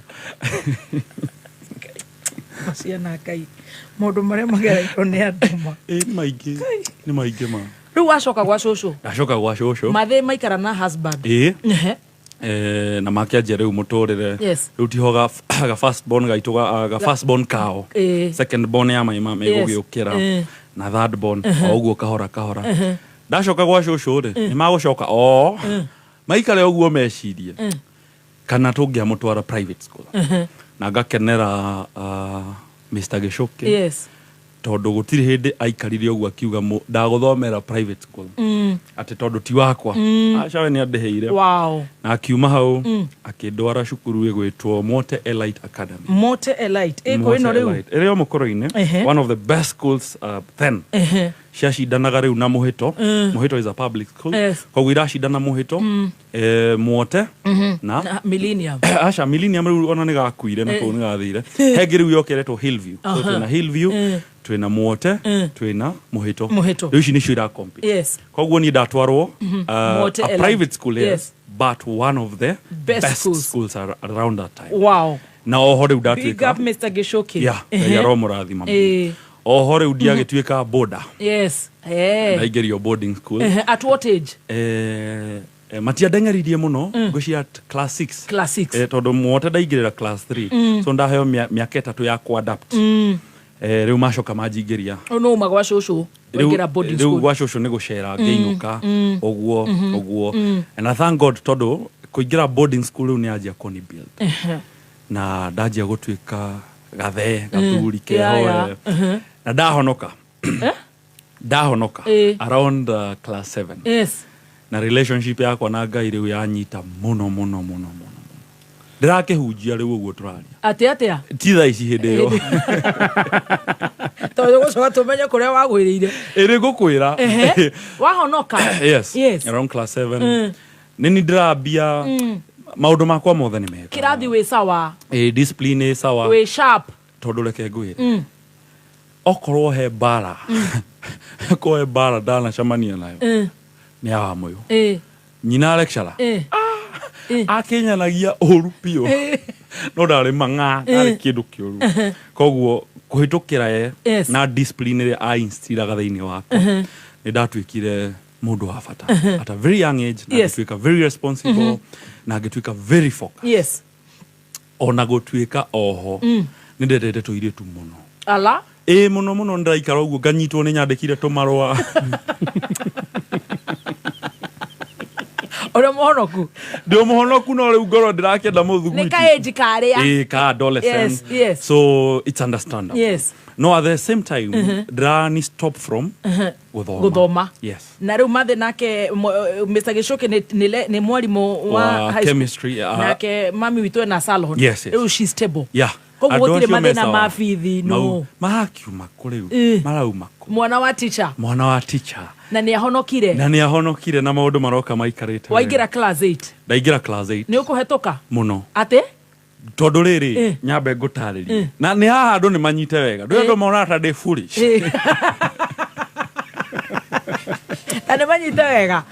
Ciana Ngai maũndũ marĩa magereirwo nĩ andũ ma. Nĩ maingĩ. Nĩ maingĩ ma. Rĩu wacoka gwa cũcũ? Ndacoka gwa cũcũ. Mathĩ maikara na husband. Ĩĩ. Na makĩanjia rĩu mũtũrĩre. Yes. Rĩu tiho ga first born gaitũ ga first born kao. Second born ya maima megũgĩũkĩra. Na third born o ũguo kahora kahora. Ndacoka gwa cũcũ rĩ, nĩ magũcoka o maikare ũguo mecirie. Kana tũngĩamũtwara private school. Na ngakenera Mr. Gĩcũkĩ. Yes. Tondũ gũtirĩ hĩndĩ aikarire ũguo akiuga ndagũthomera private school. Atĩ tondũ ti wakwa. Aca we nĩ andĩhĩire. Wow. Na akiuma hau akĩndwara cukuru ĩgwĩtwo Mote Elite Academy. Mote Elite. Ĩkũ ĩno rĩu? Ĩrĩ o mũkũrũ-inĩ. One of the best schools then. Ciacindanaga rĩu na Mũhĩto. Mũhĩto is a public school. Yes. Koguo iracindana Mũhĩto, Mwote na Millennium. Aca Millennium rĩu ona nĩ gakuire na kũu nĩ gathire. Hengĩ rĩu yokeretwo Hillview. So twĩna Hillview, twĩna Mwote, twĩna Mũhĩto. Mũhĩto. Rĩu ici nĩcio ira compete. Yes. Koguo niĩ ndatwarwo a private school, yes, but one of the best schools around that time. Wow. Na oho rĩu ndatuĩka. Big up Mr. Gĩcũkĩ. Yeah, Ngai aromũrathima mũno. Oho rĩu ndiagĩtuĩka boarder. Yes. Ndaingĩrio boarding school. At what age? Matiandeng'eririe mũno, ngwĩciria at class 6. Class 6. Tondũ Mwote ndaingĩrĩra class 3. So ndaheo mĩaka 3 ya ku-adapt. Rĩu macoka manjingĩria. Rĩu nĩ uma gwa cũcũ. Waingĩra boarding Rĩu school. gwa cũcũ nĩ gũcera ngĩinũka ũguo ũguo. And I thank God tondũ kũingĩra boarding school rĩu nĩ anjia kũni build. Na ndanjia gũtuĩka gathee gathuri keho. Na ndahonoka. Ndahonoka around class 7. Yes. Na relationship yakwa na Ngai rĩu yanyita mũno mũno mũno mũno. Ndĩrakĩhunjia rĩu ũguo tũraria. Atĩ atĩa? Ti thaa ici hĩndĩ ĩyo. Tondũ gũcoka tũmenye kũrĩa wagwĩrĩire. Ĩrĩ ngũkwĩra. Wahonoka? Yes. Yes. Around class 7. Nĩ ndĩrambia maũndũ makwa mothe nĩ mega. Kĩrathi wĩ sawa. Ĩ discipline ĩ sawa. Wĩ sharp. Tondũ reke ngwĩre. Okorwo he mbara. Okorwo he mbara ndanacemania nayo. Nĩ ya Wamũyũ. Nyina lecturer. Akenyanagia ũru biũ. No ndarĩ mang'a, ndarĩ kĩndũ kĩũru. Koguo kũhĩtũkĩra ye na discipline ĩrĩa ainstiraga thĩinĩ wakwa nĩ ndatuĩkire mũndũ wa bata at a very young age, na ngĩtuĩka very responsible, na ngĩtuĩka very focused. Yes. Ona gũtuĩka oho nĩ ndendete tũirĩtu mũno. Ala? Ĩ mũno mũno ndĩraikara ũguo nganyitwo nĩ nyandĩkire tũmarũa. Uri muhonoku? Ndi muhonoku no riu ngoro ndirakenda muthuguiti. Ni ka age karia. Eh, ka adolescent. Yes, yes. So it's understandable. Yes. No, at the same time, ndirani stop from guthoma. Guthoma. Yes. Na riu mathe nake Mr. Gichuki ni mwarimu wa chemistry. Nake mami witu ena salon. Yes, yes. Riu she's stable. Yeah. Koguo gutire mathina ma bithi no. Marakiuma kũ rĩu? Marauma kũ? Mwana wa teacher. Mwana wa teacher. Na nĩ ahonokire. Na nĩ ahonokire na maũndũ maroka maikarĩte. Waingĩra class 8. Ndaingĩra class 8. Nĩ ũkũhetũka? Mũno. Atĩ? Tondũ rĩrĩ nyambe ngũtarĩrie. Na nĩ haha andũ nĩ manyite wega. Ndũ andũ monaga ta ndĩ foolish. Na nĩ manyite wega.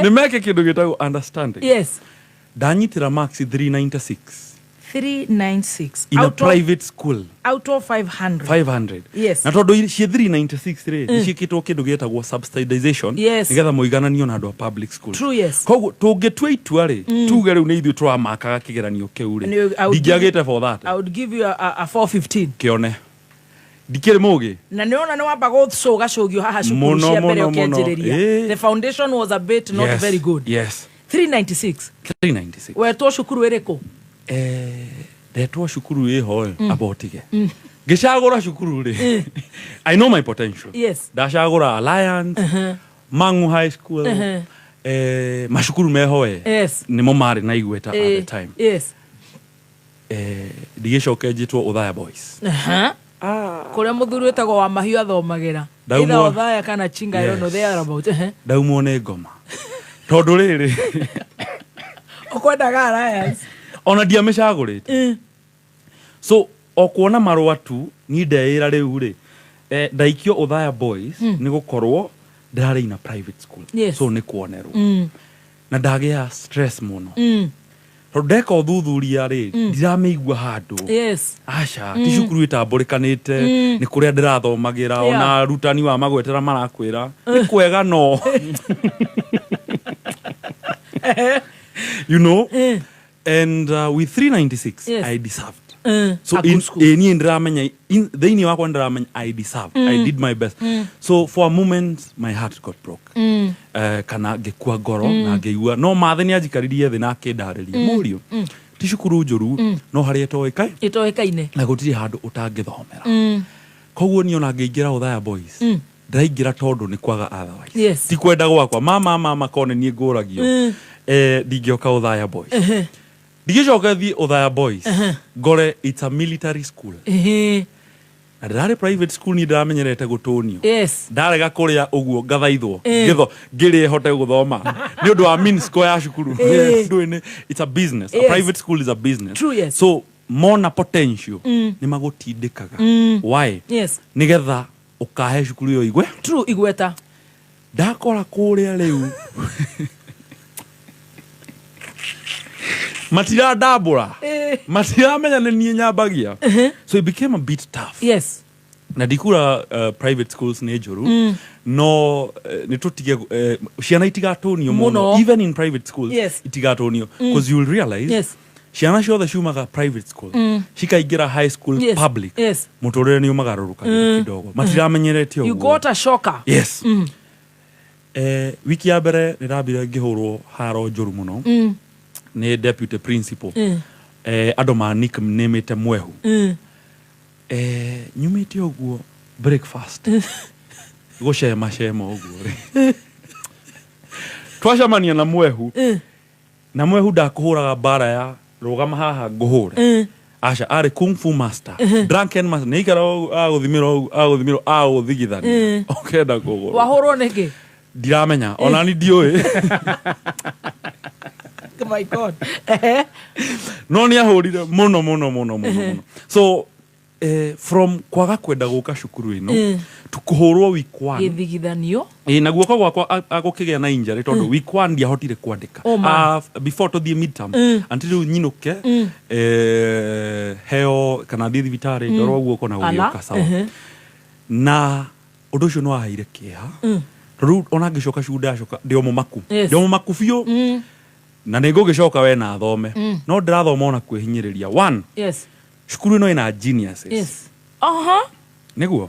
Nĩ meke kĩndũ gĩtagwo understanding. Yes. Ndanyitĩra marks 396. 396 in a private school out of 500. 500. Yes. Na tondu cie 396 ri ni ciikitwo kindu gietagwo subsidization nigetha muigananio na andu a public school. True, yes. Koguo tungitua itua ri tuge riu ni ithuĩ turamakaga kigeranio kiu ri ndingiagite for that. I would give you a 415. Kione ndikiri mugi na niona ni wamba gucugacugio haha cukuru cia mbere ukianjiriria. The foundation was a bit not very good. Yes. 396. 396. Wetwo cukuru iriku? Ndetwo cukuru iho abotige ngicagura cukuru ri I know my potential. Yes. Ndacagura Alliance, Mangu High School, macukuru meho. Yes. Nimo mari na igweta at the time. Yes. Ndigicoke njitwo Othaya Boys. Kuria muthuri wetagwo wa mahiũ athomagira. Either Othaya kana Chinga. I don't know they are about. Ndaumwo nĩ ngoma tondu riri ukwendaga Alliance ona ndiamĩcagũrĩte. So o kuona marũa tu ni ndeĩra rĩu rĩ ndaikio Othaya Boys nĩ gũkorwo ndĩrarĩ in a private school. Yes. So nĩ kuonerwo na ndagĩa stress mũno tondũ ndeka ũthuthuria rĩ ndiramĩigua handũ. Yes. Aca ti cukuru ĩtambũrĩkanĩte nĩ kũrĩa ndĩrathomagĩra. Ona arutani wa magwetera marakwĩra nĩ kwega no you know. And with 396, yes. I deserved. So in niĩ thĩinĩ wakwa ndĩramenya I deserved. I did my best. So for a moment my heart got broke. Kana ngĩkua ngoro na ngĩigua no mathe nĩ anjikaririe thĩ na akĩndarĩria mũriũ ti cukuru njũru no harĩa ĩtoĩkaine na gũtirĩ handũ ũtangĩthomera. Koguo niĩ ona ngĩingĩra Othaya Boys ndĩraingĩra tondũ nĩ kwaga otherwise. Yes. Ti kwenda gwakwa mama kone niĩ ngũragio ndingĩoka Othaya Boys. Ndigicoka thiĩ Othaya Boys ngore it's a military school. Na ndĩrarĩ private school ni ndĩramenyerete gũtũnio. Yes. Ndarega kũrĩa ũguo ngathaithwo ngĩrĩe hote gũthoma nĩ ũndũ wa mean score ya cukuru. Ndũĩ it's a business. Yes. A private school is a business. True, yes. So mona potential nĩ magũtindĩkaga. Why? Yes. Nĩgetha ũkahe cukuru ĩyo igwe. True, igweta. Ndakora kũrĩa rĩu matirandambũra matiramenya nĩ niĩ nyambagia. So it became a bit tough. Yes. Na ndikura private schools nĩ njũru no nĩ tũtige ciana itigatũnio mũno even in private schools. Yes. Itigatũnio because you'll realize yes. Ciana ciothe ciumaga private school cikaingĩra high school yes. public. Yes. Mũtũrĩre nĩ ũmagarũrũkagĩra kidogo matiramenyerete ũguo. You got a shocker. Yes. Wiki ya mbere nĩ ndambire ngĩhũrwo haro njũru mũno nĩ deputy principal. Andũ ma nicknamete Mwehu. Nyumĩte ũguo breakfast. Gũcema cema ũguo rĩ, twacemania na mwehu, na mwehu ndakũhũraga mbara ya rũgama haha ngũhũre. Aca, arĩ kung fu master, drunken master, nĩ ikara agũthimĩrwo agũthimĩrwo agũthigithania ũkenda kũgũrwo. Wahũrwo nĩkĩ? Ndiramenya, onani ndiũĩ. My God. No nĩ ahũrire mũno mũno mũno mũno mũno. So from kwaga kwenda gũka cukuru ĩno to kũhũrwo week one, gĩthigithanio. Ĩ, na guoko gwakwa agũkĩgĩa na injury tondũ week one ndiahotire kwandĩka. Oh, man. Before tũthiĩ midterm, until rĩu nyinũke, heo kana thiĩ thibitarĩ ndorwo guoko na Ala. gũgĩũka sawa. Na ũndũ ũcio nĩ waheire kĩeha tondũ rĩu ona ngĩcoka cukuru ndacoka ndĩ o mũmaku, ndĩ o mũmaku biũ, na nĩ ngũgĩcoka we na thome, no ndĩrathoma ona kwĩhinyĩrĩria one. Cukuru ĩno ĩna geniuses. Nĩguo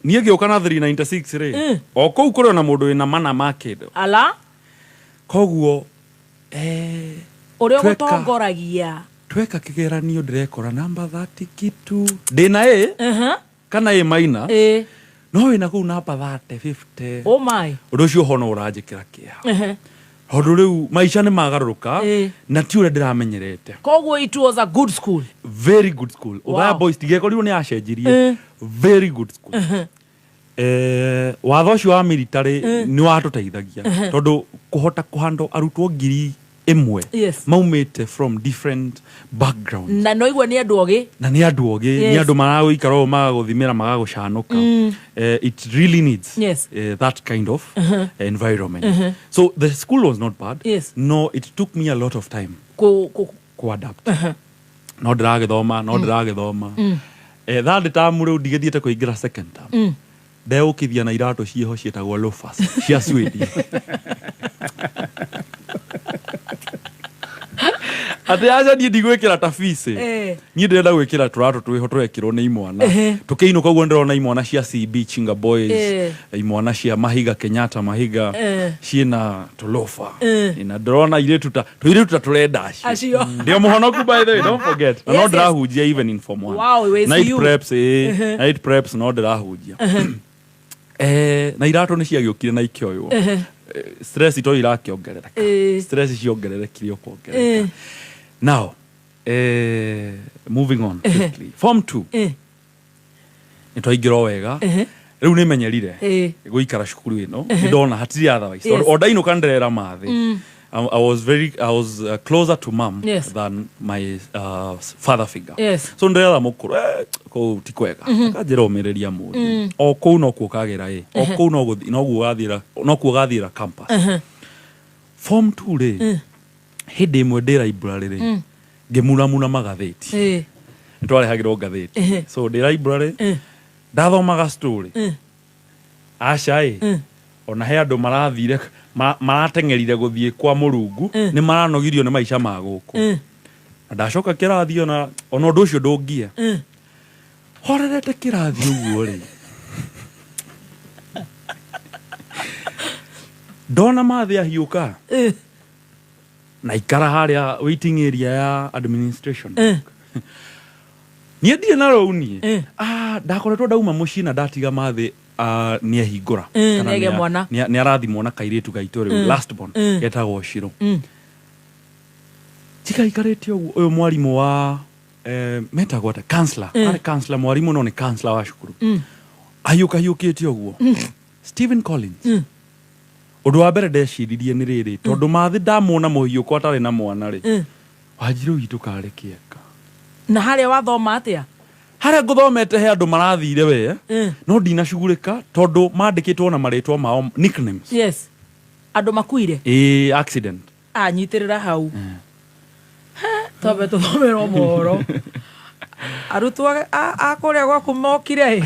niĩ ngĩũka na 396 rĩ, o kũu kũrĩ ona mũndũ wĩna mana ma kĩndũ. Ala. Koguo ũrĩa ũgũtongoragia. Tweka kĩgeranio ndĩrekora namba 30 kitu, ndĩna A kana A minus, no wĩna kũu namba 30 50. Oh my. Ũndũ ũcio ho no ũranjĩkĩra kĩeha tondũ rĩu maica nĩ magarũrũka na ti ũrĩa ndĩramenyerete. Koguo it was a good school. Very good school. Othaya Boys tigekorirwo nĩ yacenjirie. Very good school. Watho ũcio wa military nĩ watũteithagia tondũ kũhota kũhandwo arutwo 1000 maumĩte from different backgrounds. Na no igua nĩ andũ ogĩ. Na nĩ andũ ogĩ, nĩ andũ maragũikara ũũ magagũthimĩra magagũcanũka. It really needs that kind of environment. So the school was not bad. No, it took me a lot of time kuadapt, no ndĩragĩthoma, no ndĩragĩthoma. Third term rĩu ndigĩthiĩte kũingĩra second term, ndeũkithia na iratũ ciĩho ciĩtagwo loafers cia Swedi, atĩ aca niĩ ndigwĩkĩra ta bici. Niĩ ndĩrenda gwĩkĩra tũratũ twĩho tũrekĩrwo nĩ imwana. Tũkĩinũka ũguo ndĩrona imwana cia CB Chinga Boys, imwana cia Mahiga Kenyatta Mahiga, ciĩna tũlofa. Na ndĩrona airĩtu ta tũirĩtu ta tũrenda acio. Acio. Ndĩ o mũhonoku, by the way, don't forget, na no ndĩrahunjia even in form one. Wow, we see Night you. preps, night preps, no ndĩrahunjia. Na iratũ nĩ ciagĩũkire na ikĩoywo. Stress ito irakĩongerereka. Stress ciongererekire o kuongerereka. Now moving on quickly, form 2 nĩ twaingĩra o wega. Rĩu nĩ menyerire gũikara cukuru ĩno, nĩ ndona hatirĩ otherwise. O ndainũka ndĩrera mathĩ. I was closer to mom than my father figure. So ndĩretha mũkũrũ, kũu ti kwega. Akanjĩra ũmĩrĩria mũriũ, o kũu no kuo kagĩra ĩ, o kũu no gũthi- noguo gathiĩra, nokuo gathiĩra campus. Form 2 rĩ, hĩndĩ ĩmwe ndĩ library rĩ, ngĩmuramura magathĩti. Nĩ twarehagĩrwo ngathĩti. So ndĩ library ndathomaga story. Aca ĩ, ona he andũ marathire marateng'erire gũthiĩ kwa mũrungu, nĩ maranogirio nĩ maica ma gũkũ. Na ndacoka kĩrathi, ona ũndũ ũcio ndũngie horerete kĩrathi ũguo rĩ, ndona mathĩ ahiũka na ikara harĩa waiting area ya administration. Niĩ ndirĩ na rũu niĩ. Ah, ndakoretwo ndauma mũciĩ na ndatiga mathĩ, ah, nĩ ehingũra. Kana nĩagĩa mwana. Nĩ arathimwo na kairĩtu gaitũ rĩu, last born, getagwo Shiro. Njikaikarĩte ũguo, ũyũ mwarimũ wa metagwo atĩa, counselor, arĩ counselor, mwarimũ no nĩ counselor wa cukuru, ahiũka hiũkĩte ũguo, Stephen Collins. Ũndũ wa mbere ndeciririe nĩ rĩrĩ, tondũ mathĩ ndamuona mũhiũko atarĩ na mwana rĩ, Wanjirũ witũ karĩ kĩeka. Na harĩa wathoma atĩa? Harĩa ngũthomete he andũ marathire we, no ndinacugurĩka tondũ mandĩkĩtwo na marĩtwa mao, nicknames. Yes, andũ makuire. Ĩ, accident. Anyitĩrĩra hau. He, twambe tũthomerwo mohoro. Arutwo a kũrĩa gwaku mokire ĩ.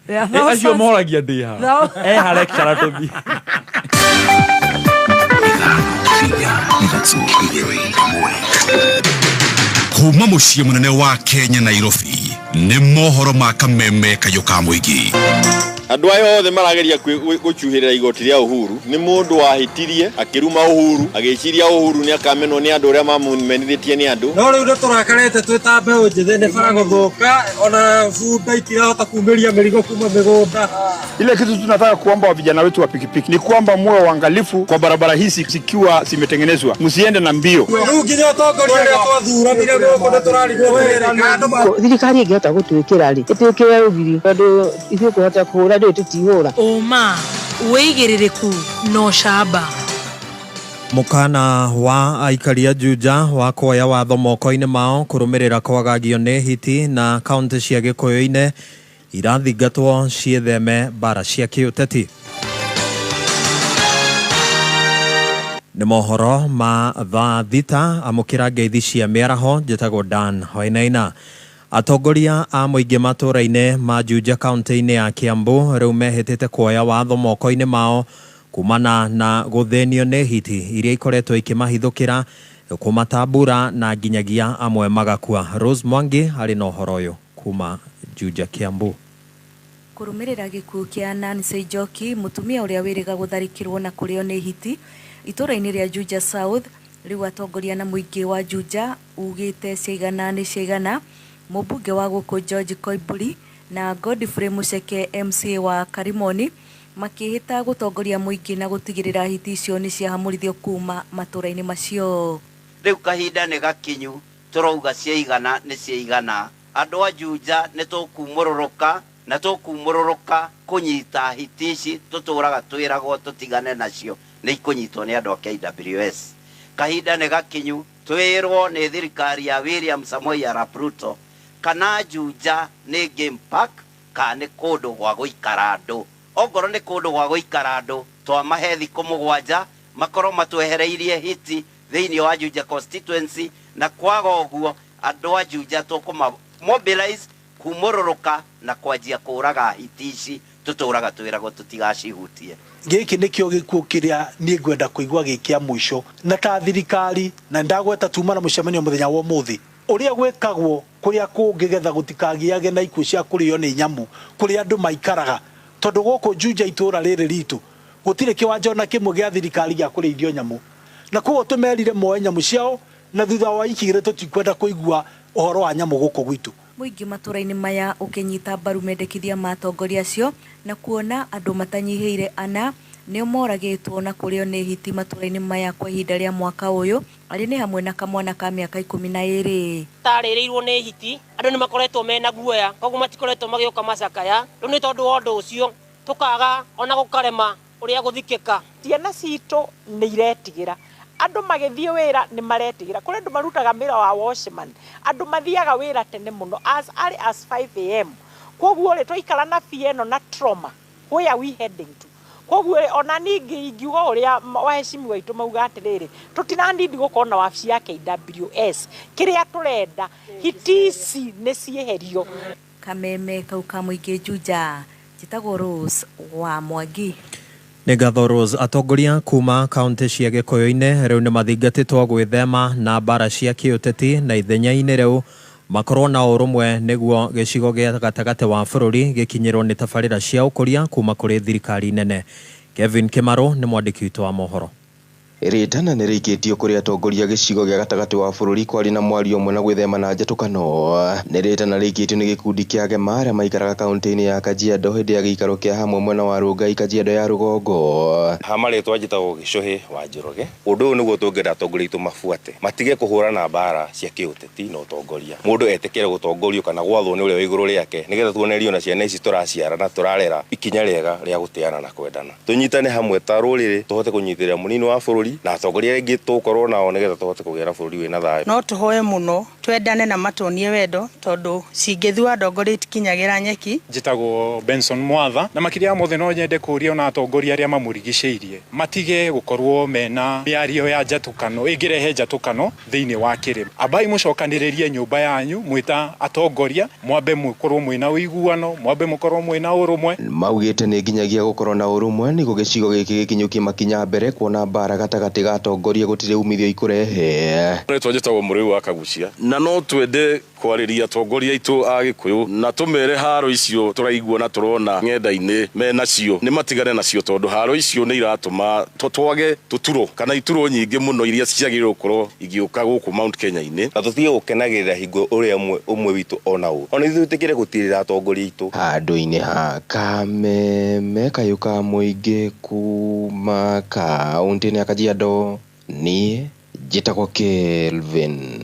There are Acio thousands- moragia ndĩ ha. Eha lecturer tũthiĩ. Kuma mũciĩ mũnene wa Kenya, Nairobi, nĩ mohoro ma kameme kayũ ka mũingĩ. Andũ aya othe marageria gũcuhĩrĩra igoti rĩa Uhuru nĩ mũndũ wahĩtirie akĩruma Uhuru agĩciria Uhuru nĩ akamenwo nĩ andũ arĩa mamũmenithĩtie nĩ andũ. No rĩu nĩ tũrakarĩte twĩ ta mbeũ njĩthĩ nĩ bara gũthũka ona bunda itirahota kumĩria mĩrigo kuma mĩgũnda. Ile kitu tunataka kuomba vijana wetu wa pikipiki ni kwamba muwe waangalifu kwa barabara hizi zikiwa zimetengenezwa, msiende na mbio. Rĩu nginya ũtongoria ũrĩa twathuranire gũkũ nĩ tũrarigwo wĩra. Thirikari ĩngĩhota gũtwĩkĩra rĩ ĩtwĩkĩre rũgiri tondũ ithuĩ kũhota kũhũra ndũĩ tũtihũra. Ũma wĩigĩrĩrĩku na ũcamba. Mũkana wa aikari a Juja wa kuoya watho moko-inĩ mao kũrũmĩrĩra kwagagio nĩ hiti na kaunti cia Gĩkũyũ-inĩ irathingatwo ciĩtheme mbara cia kĩũteti. Nĩ mohoro ma thaa thita amũkĩra ngeithi cia mĩaraho njĩtagwo Dan Wainaina. Atongoria a mũingĩ matũũra-inĩ ma Juja kaunti-inĩ ya Kiambu rĩu mehĩtĩte kuoya watho moko-inĩ mao kumana na gũthĩnio nĩ hiti iria ikoretwo ikĩmahithũkĩra kũmatambura na nginyagia amwe magakua. Rose Mwangi arĩ na ũhoro ũyũ kuma Juja Kiambu. Kũrũmĩrĩra gĩkuũ kĩa Nancy Njoki, mũtumia ũrĩa wĩrĩga gũtharĩkĩrwo na kũrĩo nĩ hiti itũũra-inĩ rĩa Juja South, rĩu atongoria na mũingĩ wa Juja ugĩte ciaigana nĩ ciaigana. Mũmbunge wa gũkũ George Koimburi na Godfrey Mucheke MCA wa Karimoni makĩhĩta gũtongoria mũingĩ na gũtigĩrĩra hiti icio nĩ ciahamũrithio kuma matũũra-inĩ macio. Rĩu kahinda nĩ gakinyu tũrauga ciaigana nĩ ciaigana. Andũ a Juja nĩ tũkumũrũrũka na tũkumũrũrũka kũnyita hiti ici tũtũraga twĩragwo tũtigane nacio nĩ ikũnyitwo nĩ andũ a KWS. Kahinda nĩ gakinyu twĩrwo nĩ thirikari ya William Samoei Arap Ruto kana Juja nĩ game park kana nĩ kũndũ gwa gũikara andũ. Ongorwo nĩ kũndũ gwa gũikara andũ twamahe thikũ mũgwanja makorwo matwehereirie hiti thĩinĩ wa Juja constituency, na kwaga ũguo andũ a Juja tũkũma mobilize kumũrũrũka na kwanjia kũraga hiti ici tũtũraga twĩragwo tũtigacihutie. Gĩkĩ nĩkĩo gĩkuũ kĩrĩa niĩ ngwenda kũigua gĩ kĩa mũico na ta thirikari, na ndagweta tuma na mũcemanio mũthenya wa ũmũthĩ ũrĩa gwĩkagwo kũrĩa kũngĩgetha gũtikagĩage na ikuũ cia kũrĩo nĩ nyamũ kũrĩa andũ maikaraga, tondũ gũkũ Juja itũũra rĩrĩ ritũ gũtirĩ kĩwanja ona kĩmwe gĩa thirikari gĩa kũrĩithio nyamũ, na koguo tũmerire moe nyamũ ciao na thutha wa wiki igĩrĩ tũtikwenda kũigua ũhoro wa nyamũ gũkũ gwitũ. Mũingĩ matũũra-inĩ maya ũkĩnyita mbaru mendekithia ma atongoria acio na kuona andũ matanyihĩire ana nĩo moragĩtwo na kũrĩo nĩ hiti matũũra-inĩ maya kwa ihinda rĩa mwaka ũyũ, arĩ nĩ hamwe na kamwana ka mĩaka 12. Tarĩrĩirwo nĩ hiti andũ nĩ makoretwo mena guoya koguo matikoretwo magĩũka macakaya rĩu nĩ tondũ wa ũndũ ũcio tũkaga ona gũkarema ũrĩa gũthikĩka. Ciana citũ nĩ iretigĩra, andũ magĩthiĩ wĩra nĩ maretigĩra, kũrĩ andũ marutaga wĩra wa watchman, andũ mathiaga wĩra tene mũno as early as 5 am. Koguo rĩ twaikara na fear ĩno na trauma, where are we heading to? Koguo ona ningĩ ingiuga ũrĩa waheshimiwa aitũ mauga atĩrĩrĩ, tũtiranindi gũkorwo na wabici ya KWS, kĩrĩa tũrenda hiti ici nĩ cieherio. Kameme kau ka mũingĩ Juja, njĩtagwo Rose wa Mwangi. Nĩ ngatho Rose. Atongoria kuma kaunti cia Gĩkũyũ-inĩ rĩu nĩ mathingatĩtwo gwĩthema na mbara cia kĩũteti na ithenya-inĩ rĩu makorwo na ũrũmwe nĩguo gĩcigo gĩa gatagatĩ wa bũrũri gĩkinyĩrwo nĩ tabarĩra cia ũkũria kuma kũrĩ thirikari nene. Kevin Kimaro nĩ mwandĩki witũ wa mohoro. Rĩtana nĩ rĩikĩtio kũrĩ atongoria gĩcigo gĩa gatagatĩ wa bũrũri kwari na mwario ũmwe na gwĩthema na njatũkano. Nĩ rĩtana rĩikĩtio nĩ gĩkundi kĩa Gema arĩa maikaraga kaunti-inĩ ya Kajiado hĩndĩ ya gĩikaro kĩa hamwe mwena wa Rongai Kajiado ya rũgongo. Ha marĩtwa njĩtagwo Gĩcũhĩ wa Njoroge. Ũndũ ũyũ nĩguo tũngĩenda atongoria aitũ mabuate, matige kũhũrana mbara cia kĩũteti na ũtongoria. Mũndũ etĩkĩre gũtongorio kana gwathwo nĩ ũrĩa wĩ igũrũ rĩake nĩgetha tuonererio na ciana ici tũraciara na tũrarera ikinya rĩega rĩa gũtĩana na kwendana. Tũnyitane hamwe ta rũrĩrĩ tũhote kũnyitĩrĩra mũnini wa bũrũri na atongoria aingĩ tũgũkorwo nao nĩgetha tũhote kũgĩa na bũrũri wĩna thayũ. No tũhoe mũno twendane na matuonie wendo tondũ cingĩthua ndongoria itikinyagĩra nyeki. Njĩtagwo Benson Mwatha na makĩria mothe no nyende kũria ona atongoria arĩa mamũrigicĩirie matige gũkorwo mena mĩario ya njatũkano ĩngĩrehe njatũkano thĩinĩ wa kĩrĩma. Ambai mũcokanĩrĩrie nyũmba yanyu mwĩta atongoria, mwambe mũkorwo mwĩna ũiguano, mwambe mũkorwo mwĩna ũrũmwe. Maugĩte nĩ nginyagia gũkorwo na ũrũmwe nĩguo gĩcigo gĩkĩ gĩkinyũkie makinya mbere kuona mbara gatagatĩ gatagatĩ ga atongoria gũtirĩ umithio ikũrehe. Rĩtwa njĩtagwo Mũrĩu wa Kagucia na no twende kwarĩria atongoria aitũ a Gĩkũyũ na tũmere haro icio tũraigua na tũrona ng'enda-inĩ menacio nĩ matigane nacio tondũ haro icio nĩ iratũma twage tũturo kana ituro nyingĩ mũno iria ciagĩrĩirwo gũkorwo igĩũka gũkũ Mount Kenya-inĩ. Na tũtige gũkenagĩrĩra hingo ũrĩa ũmwe witũ ona ũ ona ithuĩ twĩtĩkĩre gũtirĩra atongoria aitũ. Handũ-inĩ ha Kameme kayũ ka mũingĩ kuma kaũntĩ-inĩ ya Kajiado, niĩ njĩtagwo Kelvin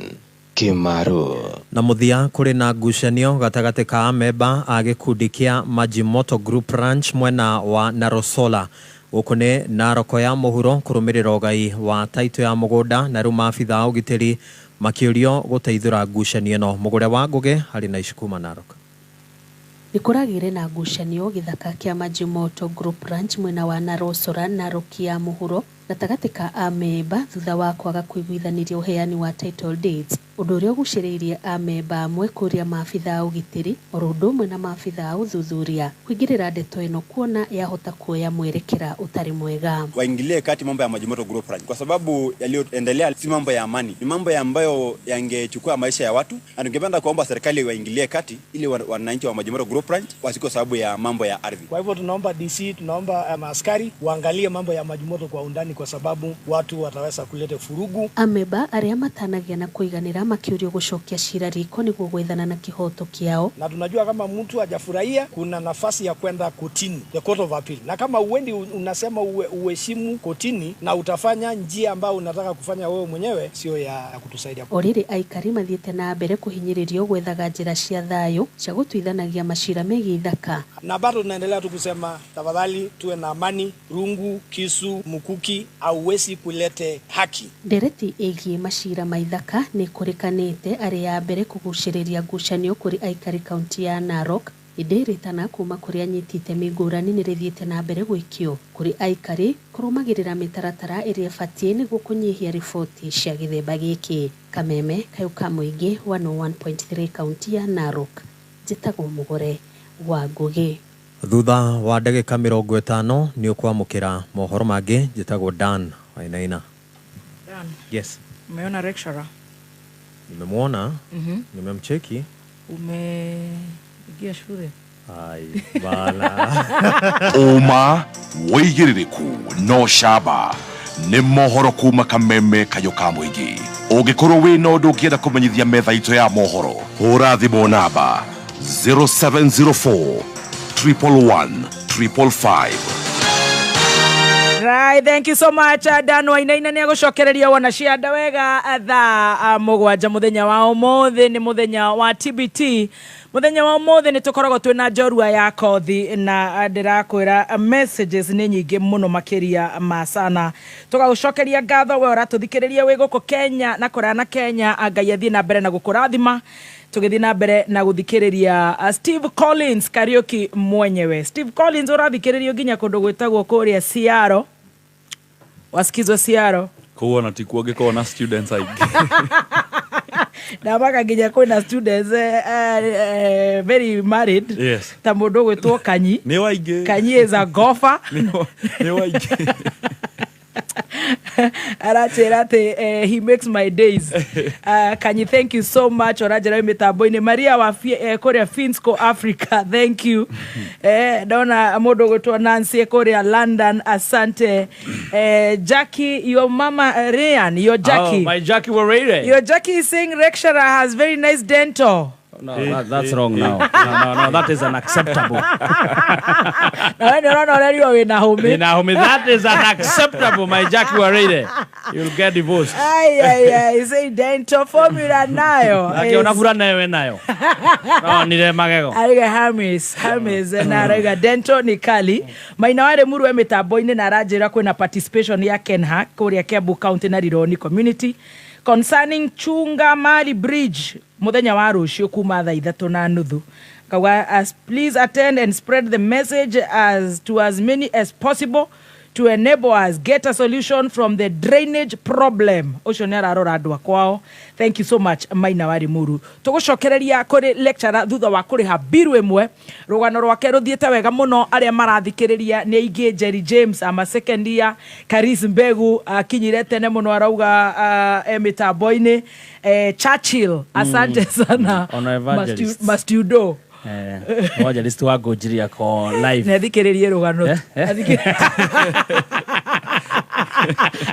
Kimaru. Na mũthia kũrĩ na ngucanio gatagatĩ ka amemba a gĩkundi kĩa Majimoto Group Ranch mwena wa Narosola gũkũ nĩ Naroko ya mũhuro kũrũmĩrĩra ũgai wa taitũ ya mũgũnda na rĩu maabitha a ũgitĩri makĩũrio gũteithũra ngucanio ĩno. Mũgũre wa Ngũgĩ harĩ na ici kuma Narok. Nĩ kũragĩire na ngucanio gĩthaka kĩa Majimoto Group Ranch mwena wa Narosora Narok ya mũhuro gatagatĩ ka amemba thutha wa kwaga kũiguithanĩria ũheani wa title deeds, ũndũ ũrĩa ũgucĩrĩirie amemba amwe kũria maabitha a ũgitĩri oro ũndũ ũmwe na maabitha a ũthuthuria kũingĩrĩra ndeto ĩno kuona yahota kuoya mwerekera ũtarĩ mwega. Waingilie kati mambo ya Majimoto Group Ranch kwa sababu yaliyoendelea si mambo ya amani, ni mambo ambayo yangechukua maisha ya watu, na tungependa kuomba serikali waingilie kati ili wananchi wa Majimoto Group Ranch wasiko sababu ya mambo ya ardhi. Kwa hivyo tunaomba DC, tunaomba maaskari waangalie mambo ya Majimoto kwa undani kwa sababu watu wataweza kuleta furugu. Ameba arĩa matanagia na kũiganĩra makĩũrio gũcokia cira riko nĩguo gwethana na kĩhoto kĩao. Na tunajua kama mtu hajafurahia kuna nafasi ya kwenda kotini, the court of appeal. Na kama uendi unasema uheshimu kotini na utafanya njia ambayo unataka kufanya wewe mwenyewe sio ya kutusaidia. O rĩrĩ aikari mathiĩte na mbere kũhinyĩrĩrio gwethaga njĩra cia thayũ cia gũtuithanagia macira megiĩ ithaka. Na bado tunaendelea tu kusema tafadhali tuwe na amani, rungu, kisu, mukuki hauwezi kulete haki. Ndereti ĩgiĩ macira ma ithaka nĩ kũrĩkanĩte arĩ ya mbere kũgucĩrĩria ngucanio kũrĩ aikari kaunti ya Narok ĩndĩ rĩtana kuma kũrĩ anyiti itemi ngũrani nĩ rĩthiĩte na mbere gwĩkio kũrĩ aikari kũrũmagĩrĩra mĩtaratara ĩrĩa ĩbatiĩ nĩguo kũnyihia riboti cia gĩthemba gĩkĩ. Kameme kayũ ka mũingĩ 101.3 kaunti ya Narok, njĩtagwo Mũgũre wa Ngũgĩ. Thutha wa ndagĩka 50 nĩ ũkwamũkĩra mohoro mangĩ. Njĩtagwo Dan Wainaina. Dan. Yes. Umeona lecturer? Nimemwona. Nimemcheki. Umeingia shule? Ai, bala. Ũma wĩigĩrĩrĩku no camba nĩ mohoro kuma Kameme kayũ ka mũingĩ. Ũngĩkorwo wĩna ũndũ ũngĩenda kũmenyithia metha itũ ya mohoro, hũra thimũ namba 0704 111 555. Right, thank you so much Dan Wainaina nĩ agũcokereria wona cianda wega thaa 7 mũthenya wa ũmũthĩ nĩ mũthenya wa TBT. Mũthenya wa ũmũthĩ nĩ tũkoragwo twĩna njorua ya kothi na ndĩrakwĩra messages nĩ nyingĩ mũno makĩria ma sana. Tũgagũcokeria ngatho we ũratũthikĩrĩria wĩ gũkũ Kenya na kũraya na Kenya. Ngai athiĩ na mbere na gũkũrathima. Tũgĩthiĩ na mbere na gũthikĩrĩria Steve Collins Kariuki mwenyewe. Steve Collins ũrathikĩrĩrio nginya kũndũ gwĩtagwo kũrĩa Siaro. Wasikizwa Siaro. Kũu ona ti kuo ngĩkorwo na students aingĩ. Ndamaka nginya kwĩna students very married. Yes. Ta mũndũ ũgwĩtwo Kanyi. Nĩ waingĩ. Kanyi is a golfer. Nĩ waingĩ. Aratwĩra atĩ he makes my days. Kanyi, thank you so much. Ũranjĩra wĩ mĩtambo-inĩ. Maria wa kũrĩa Finsco Africa, thank you. Ndona mũndũ ũgwĩtwo Nancy kũrĩa London, asante. Jackie, your mama Ryan, your Jackie. Oh, my Jackie Warere. Your Jackie is saying lecturer has very nice dental. No, that's wrong now. No, that is unacceptable. No, that is unacceptable, my Jackie Warere. You'll get divorced. Ay, ay, ay. Say dental formula nayo. Akiona nayo nayo. No, nire magego. Ariga Hermes, na ariga dental ni kali. Maina wale muru wa mitambo-inĩ na aranjĩra kwĩna participation ya Kenha kũrĩa Kiambu County na Rironi community concerning Chunga Mali Bridge muthenya wa rũciũ kuma thaa 3:30. Kauga, as please attend and spread the message as to as many as possible. To enable us get a solution from the drainage problem. Ũcio nĩ ararora andũ akwao. Thank you so much, Maina wa Limuru. Tũgũcokereria kũrĩ lecturer thutha wa kũrĩha biru ĩmwe. Rũgano rwake rũthiĩte wega mũno. Arĩa marathikĩrĩria nĩ aingĩ. Jerry James ama second year, Karis Mbegu akinyire tene mũno, arauga e mĩtambo-inĩ. Churchill, asante sana. Ona evangelist. Mastudo. Evangelist wa ngũnjiria ko live. Nĩ athikĩrĩrie rũgano.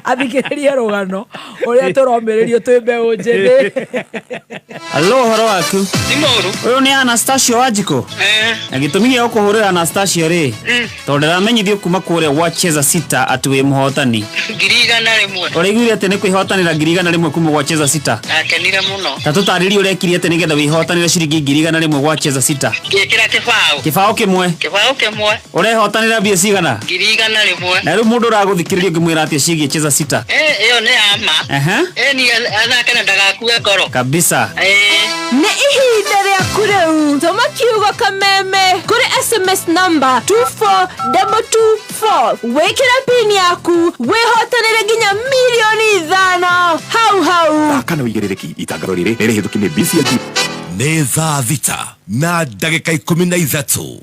Athikĩrĩrie rũgano ũrĩa tũromĩrĩrio twĩ mbeũ njĩthĩ. Alo, ũhoro waku? Ti mũru. Ũyũ nĩ Anastasio Wanjikũ? Eh. Na gĩtũmi gĩa gũkũhũrĩra Anastasio rĩ, tondũ ndĩramenyithio kuma kũrĩa gwa Cheza Sita atĩ wĩ mũhotani. 100,000. Ũraiguire atĩ nĩ kwĩhotanĩra 100,000 kuma gwa Cheza Sita? Ndakenire mũno. Ta tũtarĩrie ũrekire atĩ nĩgetha wĩhotanĩre ciringi 100,000 gwa Cheza Sita. Ngĩkĩra kĩbaũ. Kĩbaũ kĩmwe? Kĩbaũ kĩmwe. Ũrehotanĩra mbia cigana? 100,000. Na rĩu mũndũ ũragũthikĩrĩria ũngĩmwĩra atĩa ciĩgiĩ Cheza Sita? Eh, ĩyo nĩ ya ma. Ehe. Eh, ni athake na ndagakue ngoro. Kabisa. Eh. Nĩ ihinda rĩaku rĩu. Tũma kiugo kameme kũrĩ SMS number 24224, wĩkĩre pin yaku, wĩhotanĩre nginya 5 mirioni hau hau. Thaka na wĩigĩrĩrĩki. Itangatho rĩrĩ nĩ rĩhĩtũki nĩ BCLB. Nĩ thaa 6:13.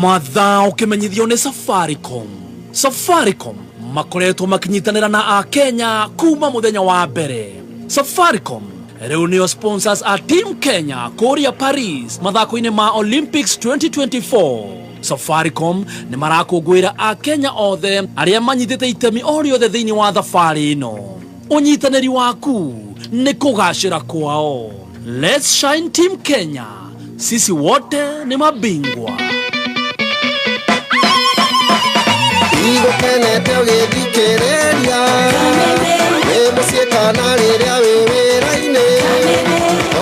Mathaa ũkĩmenyithio nĩ Safaricom. Safaricom makoretwo makinyitanĩra na Akenya kuma mũthenya wa mbere. Safaricom rĩu nĩo sponsors a Team Kenya kũrĩa Paris mathako-inĩ ma Olympics 2024. Safaricom nĩ marakũngũĩra Akenya othe arĩa manyitĩte itemi o rĩothe thĩinĩ wa thabarĩ ĩno. Ũnyitanĩri waku nĩ kũgacĩra kwao. Let's shine, Team Kenya, sisi wote ni mabingwa. Igũkenete ũgĩthikĩrĩria wĩ mũciĩ kana rĩrĩa wĩ wĩra-inĩ,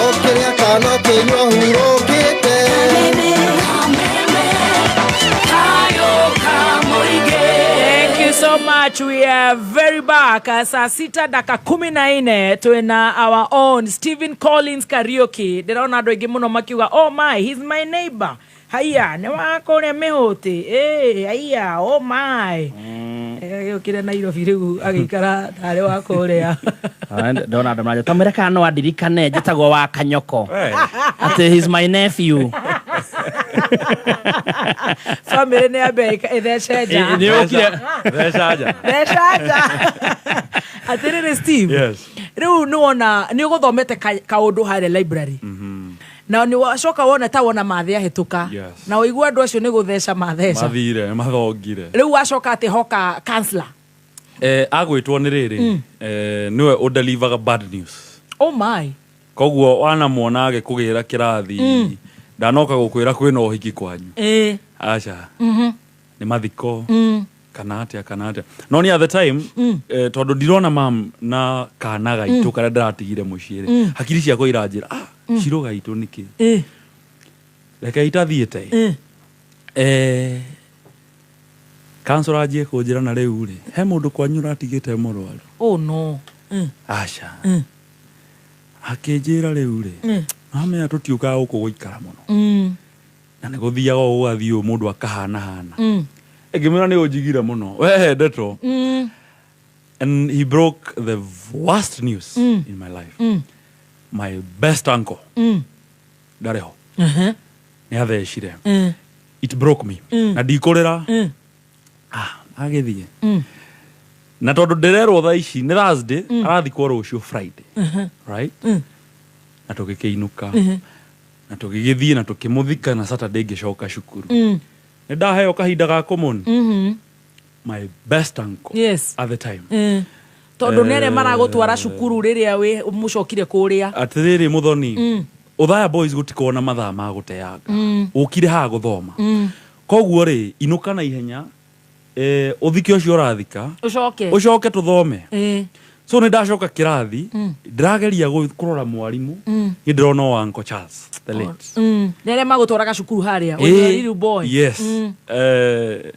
ũkĩrĩa kana ũkĩnyua hurũkĩte. Thank you so much. We are very back. Saa 6:14 twina our own Stephen Collins Karaoke. Ndĩrona andũ aingĩ mũno makiuga, "Oh my, he's my neighbor." Haiya, nĩ wa kũrĩa mĩhũti. Eh, haiya, oh my. Agĩũkire Nairobi rĩu agĩikara tarĩ wa kũrĩa. Ah, ndona andũ maranjĩra tamwĩre kana no andirikane, njĩtagwo wa Kanyoko, atĩ he's my nephew. Family nĩ yambe ĩthece nja. Nĩ ũkire. Theca nja. Theca nja. Atĩrĩrĩ Steve. Yes. Rĩu nĩ wona nĩ ũgũthomete kaũndũ harĩa library. Na nĩ wacoka wona ta wona mathĩ ahĩtũka. Yes. Na ũigua andũ acio nĩ gũtheca matheca. Mathire, mathongire. Rĩu wacoka atĩ hoka counselor. Agwĩtwo nĩ rĩrĩ, nĩwe ũdelivaga bad news. Oh my. Koguo wanamuona agĩkũgĩra kĩrathi, ndanoka gũkwĩra kwĩna ũhiki kwanyu. Aca, nĩ mathiko kana atĩa kana atĩa. No ni at the time, tondũ ndirona mam na kana gaitũ karĩa ndĩratigire mũciĩ rĩ, hakiri ciakwa iranjĩra, ah, ciro gaitũ nĩkĩ, reke itathiĩte. Kansũra anjie kũnjĩra, na rĩu rĩ, he mũndũ kwanyu ũratigĩte mũrwaru? Oh no. Aca. Akĩnjĩra rĩu rĩ, mamenya tũtiũkaga gũkũ gũikara mũno, na nĩ gũthiaga ũũ gũgathiĩ ũũ mũndũ akahana hana. Ngĩmwĩra nĩ ũnjigire mũno wehe ndeto. And he broke the worst news in my life. My best uncle ndarĩ ho. Nĩ athecire. It broke me. Na ndikũrĩra. Agĩthiĩ. Na tondũ ndĩrerwo thaa ici nĩ Thursday, arathikwo rũciũ Friday, right? Na tũgĩkĩinũka, na tũgĩgĩthiĩ na tũkĩmũthika, na Saturday ngĩcoka cukuru. Nĩ ndaheo kahinda ga kũmũni my best uncle at the time. Tondũ nĩ arĩa maragũtwara cukuru rĩrĩa wĩ mũcokire kũrĩa. Atĩrĩrĩ mũthoni, Othaya Boys gũtikorwo na mathaa ma gũteanga. Ũkire haha gũthoma. Koguo rĩ, inũka na ihenya, ũthike ũcio ũrathika, ũcoke ũcoke tũthome. So nĩ ndacoka kĩrathi, ndĩrageria kũrora mwarimũ, nĩ ndĩrona o Uncle Charles the late. Nĩ arĩa magũtwaraga cukuru harĩa when you were a little boy. Yes.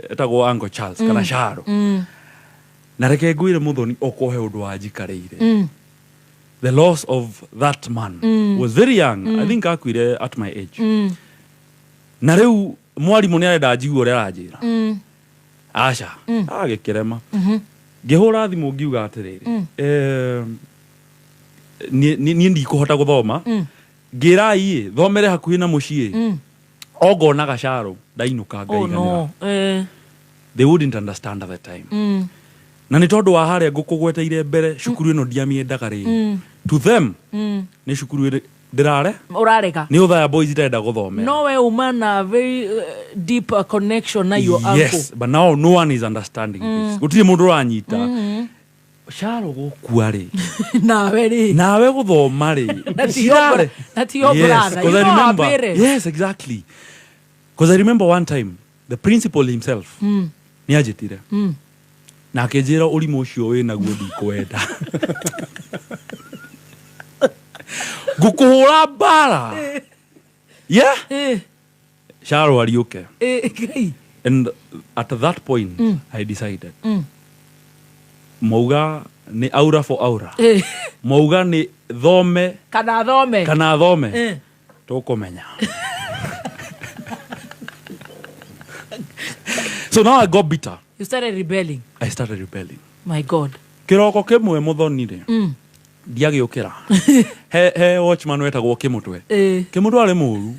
Etagwo Uncle Charles kana Sharo. Na reke ngwĩre mũthoni, okorwo he ũndũ wanjikarĩire, the loss of that man was very young. I think akuire at my age. Na rĩu mwarimũ nĩ arenda njigue ũrĩa aranjĩra. Aca agĩkĩrema. Ngĩhũra thimũ ngiuga atĩrĩrĩ, niĩ ndikũhota gũthoma. Ngĩrai ĩ thomere hakuhĩ na mũciĩ, ongona gacaro ndainũka Oh ngaiganĩra. no. They wouldn't understand at the time. Na nĩ tondũ wa harĩa ngũkũgweteire mbere, cukuru ĩno ndiamĩendaga rĩ, to them nĩ cukuru ĩrĩ ndĩrare Ũrarega. nĩ Othaya Boys itarenda gũthomera. No we uma na very deep connection na your uncle. Yes, but now no one is understanding this. Gũtirĩ mũndũ ũranyita. Caro gũkua rĩ, Nawe rĩ. Nawe gũthoma rĩ. Na ti your na ti your Yes, brother. 'cause You I know our remember, parents. yes, exactly, because I remember one time the principal himself nĩ anjĩtire na akĩnjĩra ũrimũ ũcio wĩ naguo ndikwenda, ngũkũhũra mbara, yeah. Caro ariũke. Ngai. And at that point I decided, mauga nĩ aura for aura, mauga nĩ thome Kana thome. Kana thome. Tũkũmenya. So now I got bitter. You started rebelling. I started rebelling. My God. Kĩroko kĩmwe mũthoni rĩ, ndiagĩũkĩra, he watchman wetagwo Kĩmũtwe. Kĩmũtwe arĩ mũru,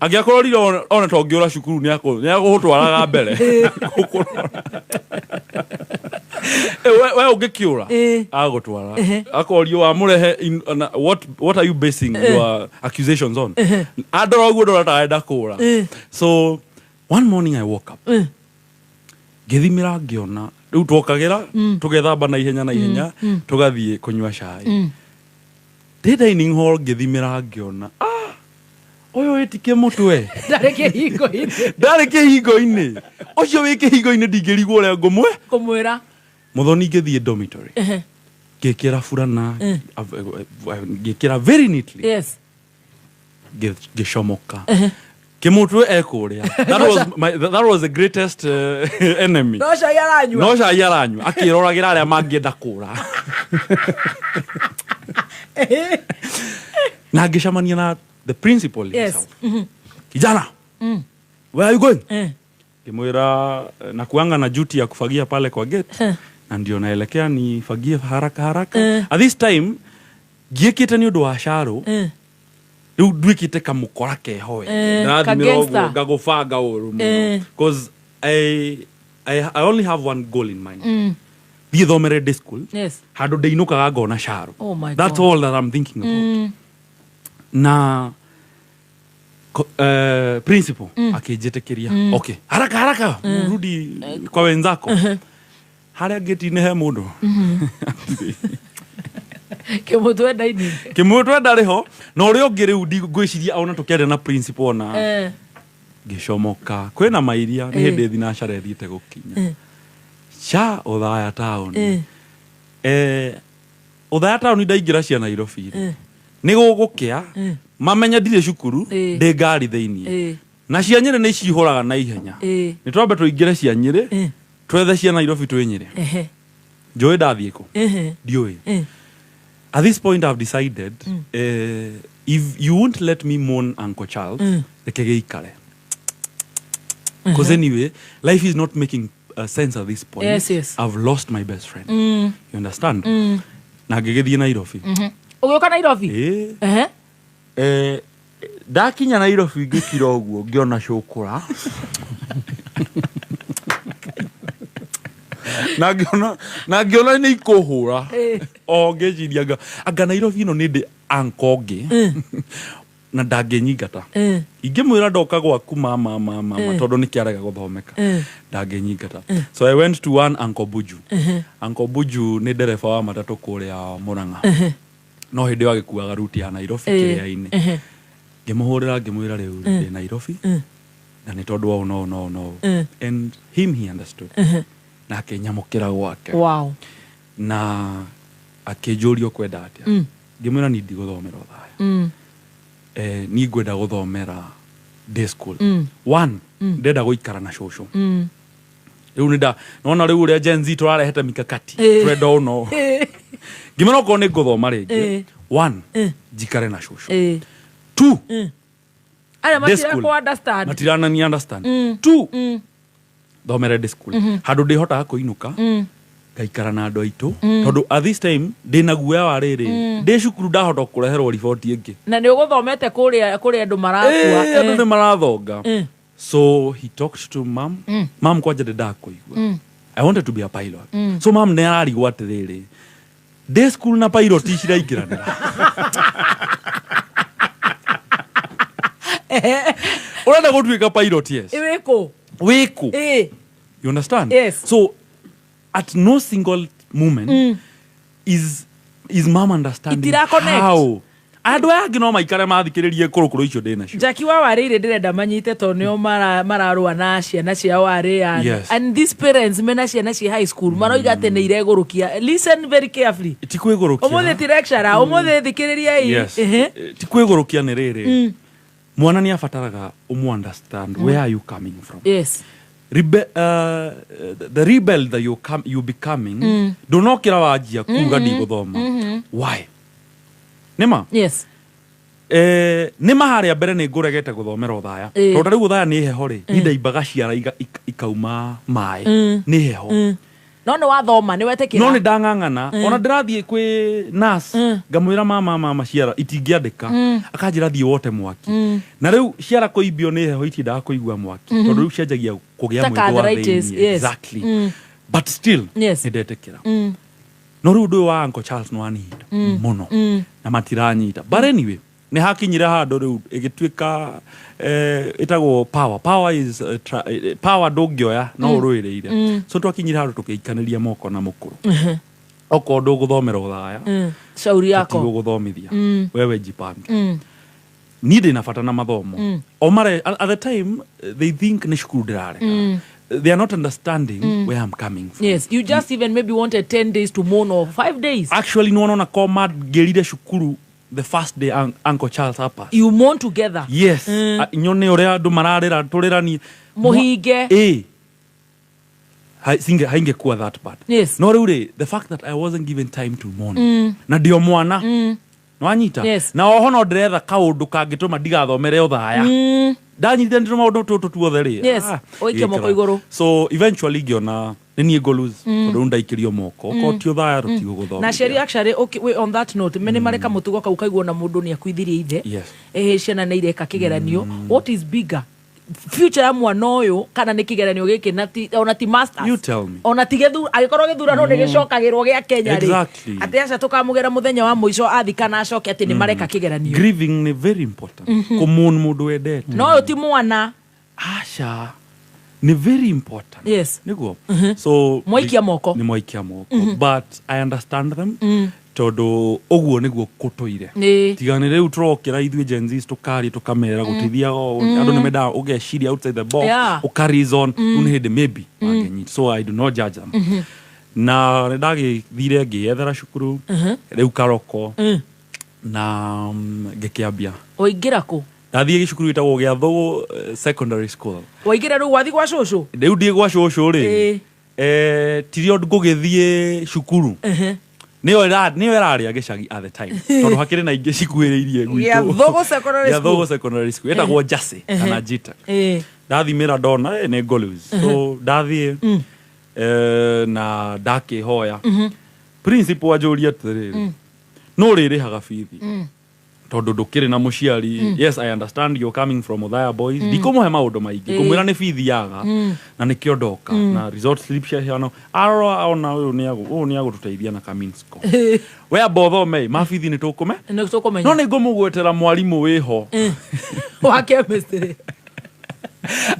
angĩakororire ona to ngĩũra cukuru nĩagũgũtwaraga mbere. Gũkũrora. We ũngĩkĩũra agũtwara, akorio wamũrehe what are you basing your accusations on? Andora ũguo ndora tarenda kũra. So one morning I woke up, ngĩthimĩra ngĩona rĩu twokagĩra tũgethamba na ihenya na ihenya, tũgathiĩ kũnyua cai. Ndĩ dining hall ngĩthimĩra ngĩona, ah, ũyũ ĩti Kĩmũtwe. Ndarĩ kĩhingo-inĩ. Ndarĩ kĩhingo-inĩ. Ũcio wĩ kĩhingo-inĩ ndingĩrigwo ũrĩa ngũmwe Kũmwĩra. Mũthoni ngĩthiĩ dormitory, ngĩkĩra burana, ngĩkĩra very neatly, ngĩcomoka. Kĩmũtwe ekũrĩa. That was the greatest enemy. No cai aranyua. No cai aranyua akĩroragĩra arĩa mangĩenda kũra. Na ngĩcemania na the principal himself. Kijana, where are you going? Ngĩmwĩra, nakuanga na duty ya kufagia pale kwa gate, na ndio naelekea nifagie haraka haraka. At this time ngiĩkĩte nĩ ũndũ wa caro, rĩu nduĩkĩte kamũkora keho we. Ka Ndĩrathimĩra ũguo gangster. ngagũbanga ũru mũno, 'cause I only have one goal in mind. Thiĩ thomere day school, handũ ndĩinũkaga ngona caro. Oh my That's God. all that I'm thinking about. Na principal akĩnjĩtĩkĩria. Okay, haraka haraka, rudi kwa wenzako. Harĩa ngĩti-inĩ he mũndũ. Kĩmũtwe ndaini. Kĩmũtwe ndarĩ ho, na ũrĩa ũngĩ rĩu ngwĩciria ona tũkĩaria na principal ona ngĩcomoka kwĩna mairia nĩ hĩndĩ thinacara ĩthiĩte gũkinya. Cha Othaya town. Othaya town ndaingĩra cia Nairobi rĩ, nĩ gũgũkĩa, mamenye ndirĩ cukuru, ndĩ ngari thĩiniĩ, na cia Nyĩrĩ nĩ cihũraga na ihenya. Nĩ twambe tũingĩre cia Nyĩrĩ, twethe cia Nairobi twĩ Nyĩrĩ. Njũĩ ndathiĩ kũ? Ndiũĩ. At this point I've decided, if you won't let me mourn Uncle Charles, reke gĩikare, because anyway life is not making sense at this point. I've lost my best friend. You understand? Na ngĩgĩthiĩ Nairobi. Ũgĩũka Nairobi? Ĩĩ. Ndakinya Nairobi ngĩkira ũguo ngĩona cũkũra na ngĩona nĩ ikũhũra. O ngĩciria anga Nairobi ĩno nĩ ndĩ anko ũngĩ na ndangĩnyingata. Ingĩmwĩra ndoka gwaku mama mama mama, tondũ nĩ kĩarega gũthomeka, ndangĩnyingata. So I went to one Uncle Buju. Uncle Buju nĩ ndereba wa matatũ kũrĩa Murang'a, no hĩndĩ ĩyo agĩkuaga ruti ya Nairobi kĩrĩa-inĩ. Ngĩmũhũrĩra ngĩmwĩra rĩu ndĩ Nairobi, na nĩ tondũ wa ũũ na ũũ na ũũ na ũũ. And him, he understood, na akĩnyamũkĩra gwake. Na akĩnjũria ũkwenda atĩa. Ngĩmwĩra ni ndigũthomera Othaya. Ni ngwenda gũthomera day school. One, ndĩrenda gũikara na cũcũ. Rĩu nĩ nda nona rĩu ũrĩa Gen Z tũrarehete mikakati, tũrenda ũũ na ũũ. Ngĩmwĩra okorwo nĩ ngũthoma rĩngĩ, one, njikare na cũcũ. Two, Arĩa day school. matira understand. Matiranani understand. Two, Thomere ndĩ school. Handũ ndĩhotaga kũinũka, ngaikara na andũ aitũ, tondũ at this time ndĩna guoya wa rĩrĩ, ndĩ cukuru ndahota kũreherwo riboti ĩngĩ. Na nĩ ũgũthomete kũrĩa kũrĩa andũ marakua. Andũ nĩ marathonga. So he talked to mom. Mom kwanja ndĩndakũigua. I wanted to be a pilot. So mom nĩ ararigwo atĩrĩrĩ, ndĩ school na pilot ciraingĩranĩra, ũrenda gũtuĩka pilot, yes. Wĩkũ? Wĩkũ? You understand? Yes. So at no single moment is mom understanding Itira connect. how andũ aya angĩ no maikare mathikĩrĩrie kũrũkũrũ icio ndĩ nacio. Jackie wa warĩire ndĩrenda manyite tondũ nĩo mararũa na ciana ciao arĩa and these parents mena ciana ci high school maroiga atĩ nĩ iregũrũkia. Listen very carefully. Ti kwĩgũrũkia. Ũmũthĩ ti lecturer, ũmũthĩ thikĩrĩriai. Yes. Ti kwĩgũrũkia, nĩ rĩrĩ, mwana nĩ abataraga ũmũ understand where are you coming from. The rebel that you come, you becoming, ndũnokĩra wanjia kuga ndigũthoma. Why? Nĩma? Yes. Nĩma harĩa mbere nĩ ngũregete gũthomera ũthaya, tondũ rĩu ũthaya nĩ heho rĩ, ni ndaimbaga ciara ikauma maĩ, nĩ heho. No nĩ wathoma, nĩ wetĩkĩra. No nĩ ndang'ang'ana. Ona ndĩrathiĩ kwĩ nurse, ngamwĩra, mama, mama, ciara itingĩandĩka. Akanjĩra thiĩ wote mwaki. Na rĩu ciara kũimbio nĩ heho itiendaga kũigua mwaki, tondũ rĩu cianjagia kũgĩa Ta mwĩthũa arthritis, thĩinĩ. yes. Exactly. But still nĩ ndetĩkĩra. No rĩu ũndũ ũyũ wa Uncle Charles nĩ wanihinda mũno, na matiranyita. But anyway, nĩ hakinyire handũ rĩu ĩgĩtuĩka ĩtagwo power. Power is power ndũngĩoya no ũrũĩrĩire. So twakinyire handũ tũkĩikanĩria moko na mũkũrũ, okorwo ndũgũthomera ũthaya, Shauri yako. tũtigũgũthomithia, wewe jipange. Niĩ ndĩna bata na mathomo. O mare at the time they think nĩ cukuru ndĩrarega. They are not understanding where I'm coming from. Yes, you just even maybe wanted 10 days to mourn or 5 days. Actually nĩ wona ko mangĩrire cukuru the first day Uncle Charles hapa. You mourn together. Yes. Nyone ũrĩa andũ mararĩra, tũrĩranie. Mũhinge. Ĩ haingekuwa that bad. No rĩu rĩ, the fact that I wasn't given time to mourn, na ndio mwana, nwanyita? Yes. Na oho no ndĩretha kaũndũ kangĩtũma ndigathomere ũthaya. Ndanyitire ndĩ maũndũ tũtũ tuothe rĩ, Ũikie moko gĩkĩra. Igũrũ. So eventually ngĩona nĩ niĩ ngũ lose, tondũ rĩu ndaikĩrio moko, okorwo ti ũthaya tũtigũgũthomithia. Na aciari actually, okay, wait, on that note, mene mareka mũtugo kau kaiguo na mũndũ nĩ akuithirie ithe. Ĩhĩ, ciana nĩ ireka kĩgeranio. What is bigger, future ya mwana ũyũ kana nĩ kĩgeranio gĩkĩ na ti, ona ti masters? You tell me. Ona ti angĩkorwo gĩthurano nĩ gĩcokagĩrwo gĩa Kenya rĩ, atĩ aca tũkamũgera mũthenya wa mũico athi kana acoke atĩ nĩ mareka kĩgeranio. Grieving nĩ very important. Kũmourn mũndũ wendete. No ũyũ ti mwana. Aca, nĩ very important. Nĩguo. So Mwaikia moko. Nĩ mwaikia moko. But I understand them, tondũ ũguo nĩguo kũtũire. Tiga nĩ rĩu tũrokĩra ithuĩ Gen Zs tũkaria tũkamera gũtithiaga ũũ. Andũ nĩ mendaga ũgeciria outside the box, ũka reason. Rĩu nĩ hĩndĩ maybe mangĩnyita, so I do not judge them. Na nĩ ndagĩthire ngĩyethera cukuru rĩu Karoko, na ngĩkĩambia. Waingĩra kũ? Ndathiĩ gĩcukuru gĩtagwo gĩa Thũgũ Secondary School. Waingĩra rĩu wathi gwa cũcũ? Rĩu ndiĩ gwa cũcũ rĩ, tirio ngũgĩthiĩ cukuru nĩyo ĩrarĩa gĩcagi at the time, tondũ hakĩrĩ na ingĩ cikuhĩrĩirie gwitũ. Gĩa Thũgũ Secondary Gĩa Thũgũ School. Secondary School ĩtagwo Jase kana Jita. Ndathimĩra ndona nĩ ngũ lose. So ndathiĩ, na ndakĩhoya principal anjũria atĩrĩrĩ, no ũrĩrĩhaga bithi tondũ ndũkĩrĩ na mũciari? Yes, I understand you're coming from Othaya Boys. Ndikũmũhe maũndũ maingĩ, ngũmwĩra nĩ bithi yaga, na nĩkĩo ndoka, na result slip ciaheanwo, arora ona ũyũ ũyũ nĩ agũtũteithia na kaminsco we amba ũthome, mabithi nĩ tũkũme Nĩ tũkũmenya. No nĩ ngũmũgwetera mwarimũ wĩho wa chemistry.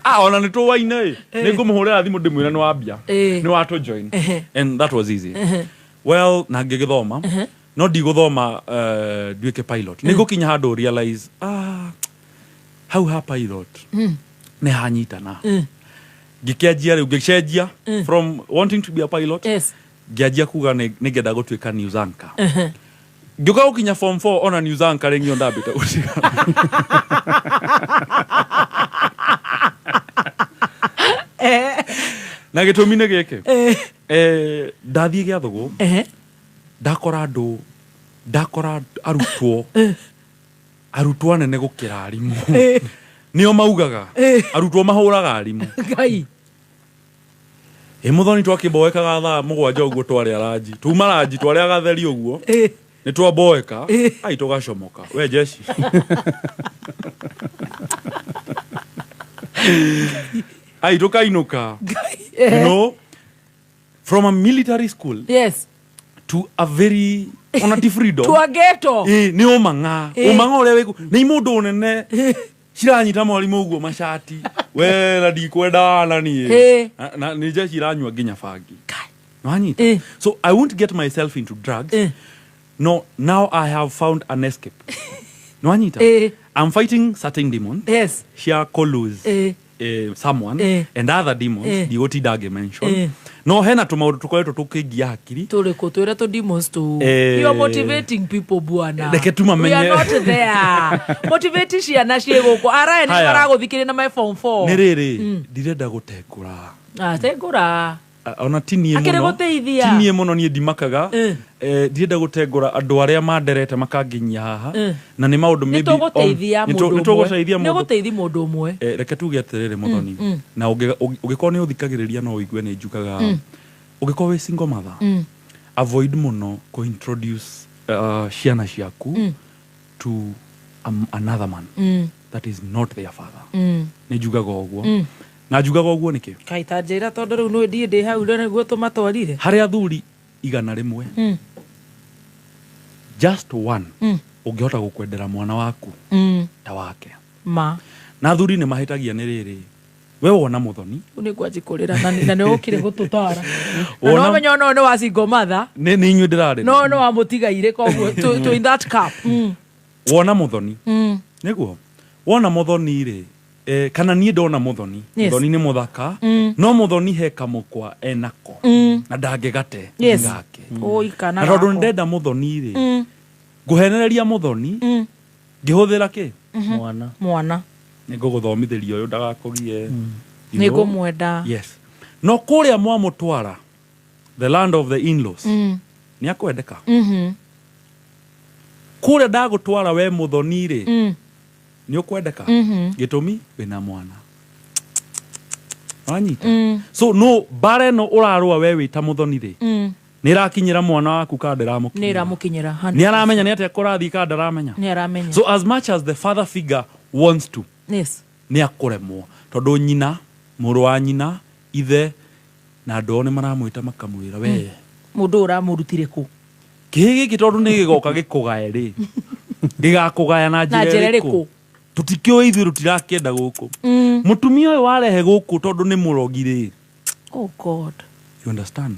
Ah, ona nĩ tũwaine ĩ, nĩ ngũmũhũrĩra thimũ ndĩmwĩre nĩ wambia, nĩ watũ join. And that was easy. Well, na ngĩgĩthoma, no ndigũthoma nduĩke pilot. Nĩ ngũkinya handũ realize, ah, hau ha pilot nĩ hanyitana. Ngĩkĩanjia rĩu ngĩcenjia from wanting to be a pilot, ngĩanjia kuga nĩ ngenda gũtuĩka news anchor. Ngĩũka gũkinya form 4, ona news anchor rĩngĩ ndambĩte gũtiga. Na gĩtũmi nĩ gĩkĩ, ndathiĩ gĩa Thũgũ, ndakora andũ, ndakora arutwo anene gũkĩra arimũ. Nĩo maugaga arutwo mahũraga arimũ. Ngai. Ĩ Muthoni twakĩmboekaga thaa 7 ũguo twarĩa ranji. Tuma ranji twarĩa gatheri ũguo. Nĩ twamboeka. Ai tũgacomoka. We jeshi. Ai tũkainũka. You know, from a military school yes to a very ona ti freedom. To a ghetto. Ĩ nĩ ũmang'a. Ũmang'a ũrĩa wĩku. Nĩ mũndũ ũnene. Ciranyita mwarimũ ũguo macati. We na ndikwenda na niĩ. Na nĩ jeshi iranyua nginya bangi. Nwanyita. So I won't get myself into drugs. No, now I have found an escape. Nwanyita. I'm fighting certain demons. Yes. Cia lose someone and other demons. Ndigũtinda ngĩmention. No hena tũmaũndũ tũkoretwo tũkĩngia hakiri. Tũrĩkũ twĩre tũ demons tu. You are motivating people bwana. Reke tumamenye. We are not there. Motivate ciana ciĩ gũkũ. Arae nĩ maragũthikĩrĩria na my form 4. Nĩ rĩrĩ ndirenda gũtengũra. Ah, tengũra. Ona ti niĩ mũno. Ti niĩ mũno niĩ ndimakaga. Ndirenda gũtengũra andũ arĩa manderete makanginyia haha. Na nĩ maũndũ maybe. Nĩ tũgũteithia mũndũ ũmwe. Nĩ gũteithia mũndũ ũmwe. Reke tuge atĩrĩrĩ Muthoni. Na ũngĩkorwo nĩ ũthikagĩrĩria no ũigue nĩ njugaga. Ũngĩkorwo wĩ single mother, avoid mũno kũ introduce ciana ciaku to another man that is not their father. Nĩ njugaga ũguo. Na njugaga ũguo nĩkĩ? Kaĩ ta njĩra tondũ rĩu nĩ ndiĩ ndĩ hau rĩu nĩguo tũmatwarire. Harĩ athuri 100. Just one ũngĩhota gũkwendera mwana waku ta wake. Ma. Na athuri nĩ mahĩtagia nĩ rĩrĩ. We wona Muthoni. Nĩ ngwanjikũrĩra na nĩ ũkire gũtũtara. Na no menya no nĩ wa single mother. Nĩ inyuĩ ndĩrarĩria. No no wa mũtigaire koguo to in that cup. Wona Muthoni. Nĩguo. Wona Muthoni rĩ. Kana niĩ ndona Muthoni. Yes. Muthoni nĩ mũthaka. No Muthoni he kamũkwa enako. Na ndangĩgate gake. Oi kana. Na tondũ ndenda Muthoni rĩ. Ngũhenereria Muthoni. Ngĩhũthĩra kĩ? Mwana. Mwana. Nĩ ngũgũthomithĩria ũyũ ndagakũgie. Nĩ ngũmwenda. Yes. No kũrĩa mwamũtwara the land of the in-laws. Nĩ akwendeka. Kũrĩa ndagũtwara we Muthoni rĩ. Nĩ ũkwendeka. Gĩtũmi wĩna mwana. Wanyita. So no mbara ĩno ũrarũa we wĩ ta Muthoni rĩ. Nĩ ĩrakinyĩra mwana waku kana ndĩramũkinyĩra. Nĩ ĩramũkinyĩra. Nĩ aramenya nĩ atĩa kũrathiĩ kana ndaramenya. Nĩ aramenya. So as much as the father figure wants to. Yes. Nĩ akũremwo tondũ nyina, mũrũ wa nyina, ithe na andũ ao nĩ maramwĩta makamwĩra we. Mũndũ ũramũrutire kũ? Kĩhĩ gĩkĩ tondũ nĩ gĩgoka gĩkũgae rĩ. Gĩgakũgaya na njĩra ĩrĩkũ? Tũtikĩũĩ ithuĩ tũtirakĩenda gũkũ. Mũtumia ũyũ warehe gũkũ tondũ nĩ mũrogi rĩ. Oh God. You understand?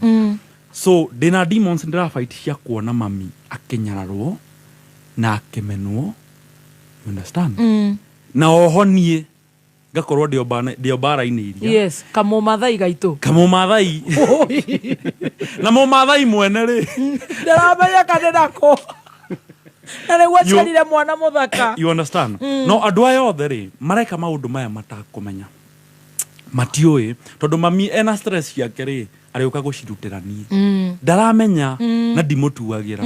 So ndĩna demons ndĩrafight cia kuona mami akĩnyararwo na akĩmenwo. You understand? Na oho niĩ ngakorwo ndĩ mbara-inĩ iria. Yes, kamũmathai gaitũ. Kamũmathai. Na mũmathai mwene rĩ. Ndaramenya kana nako. Na nĩguo aciarire mwana mũthaka. You understand? No andũ aya othe rĩ mareka maũndũ maya matakũmenya. Matiũĩ tondũ mami ena stress ciake rĩ arĩũka gũcirutĩra niĩ. Ndaramenya na ndimũtuagĩra.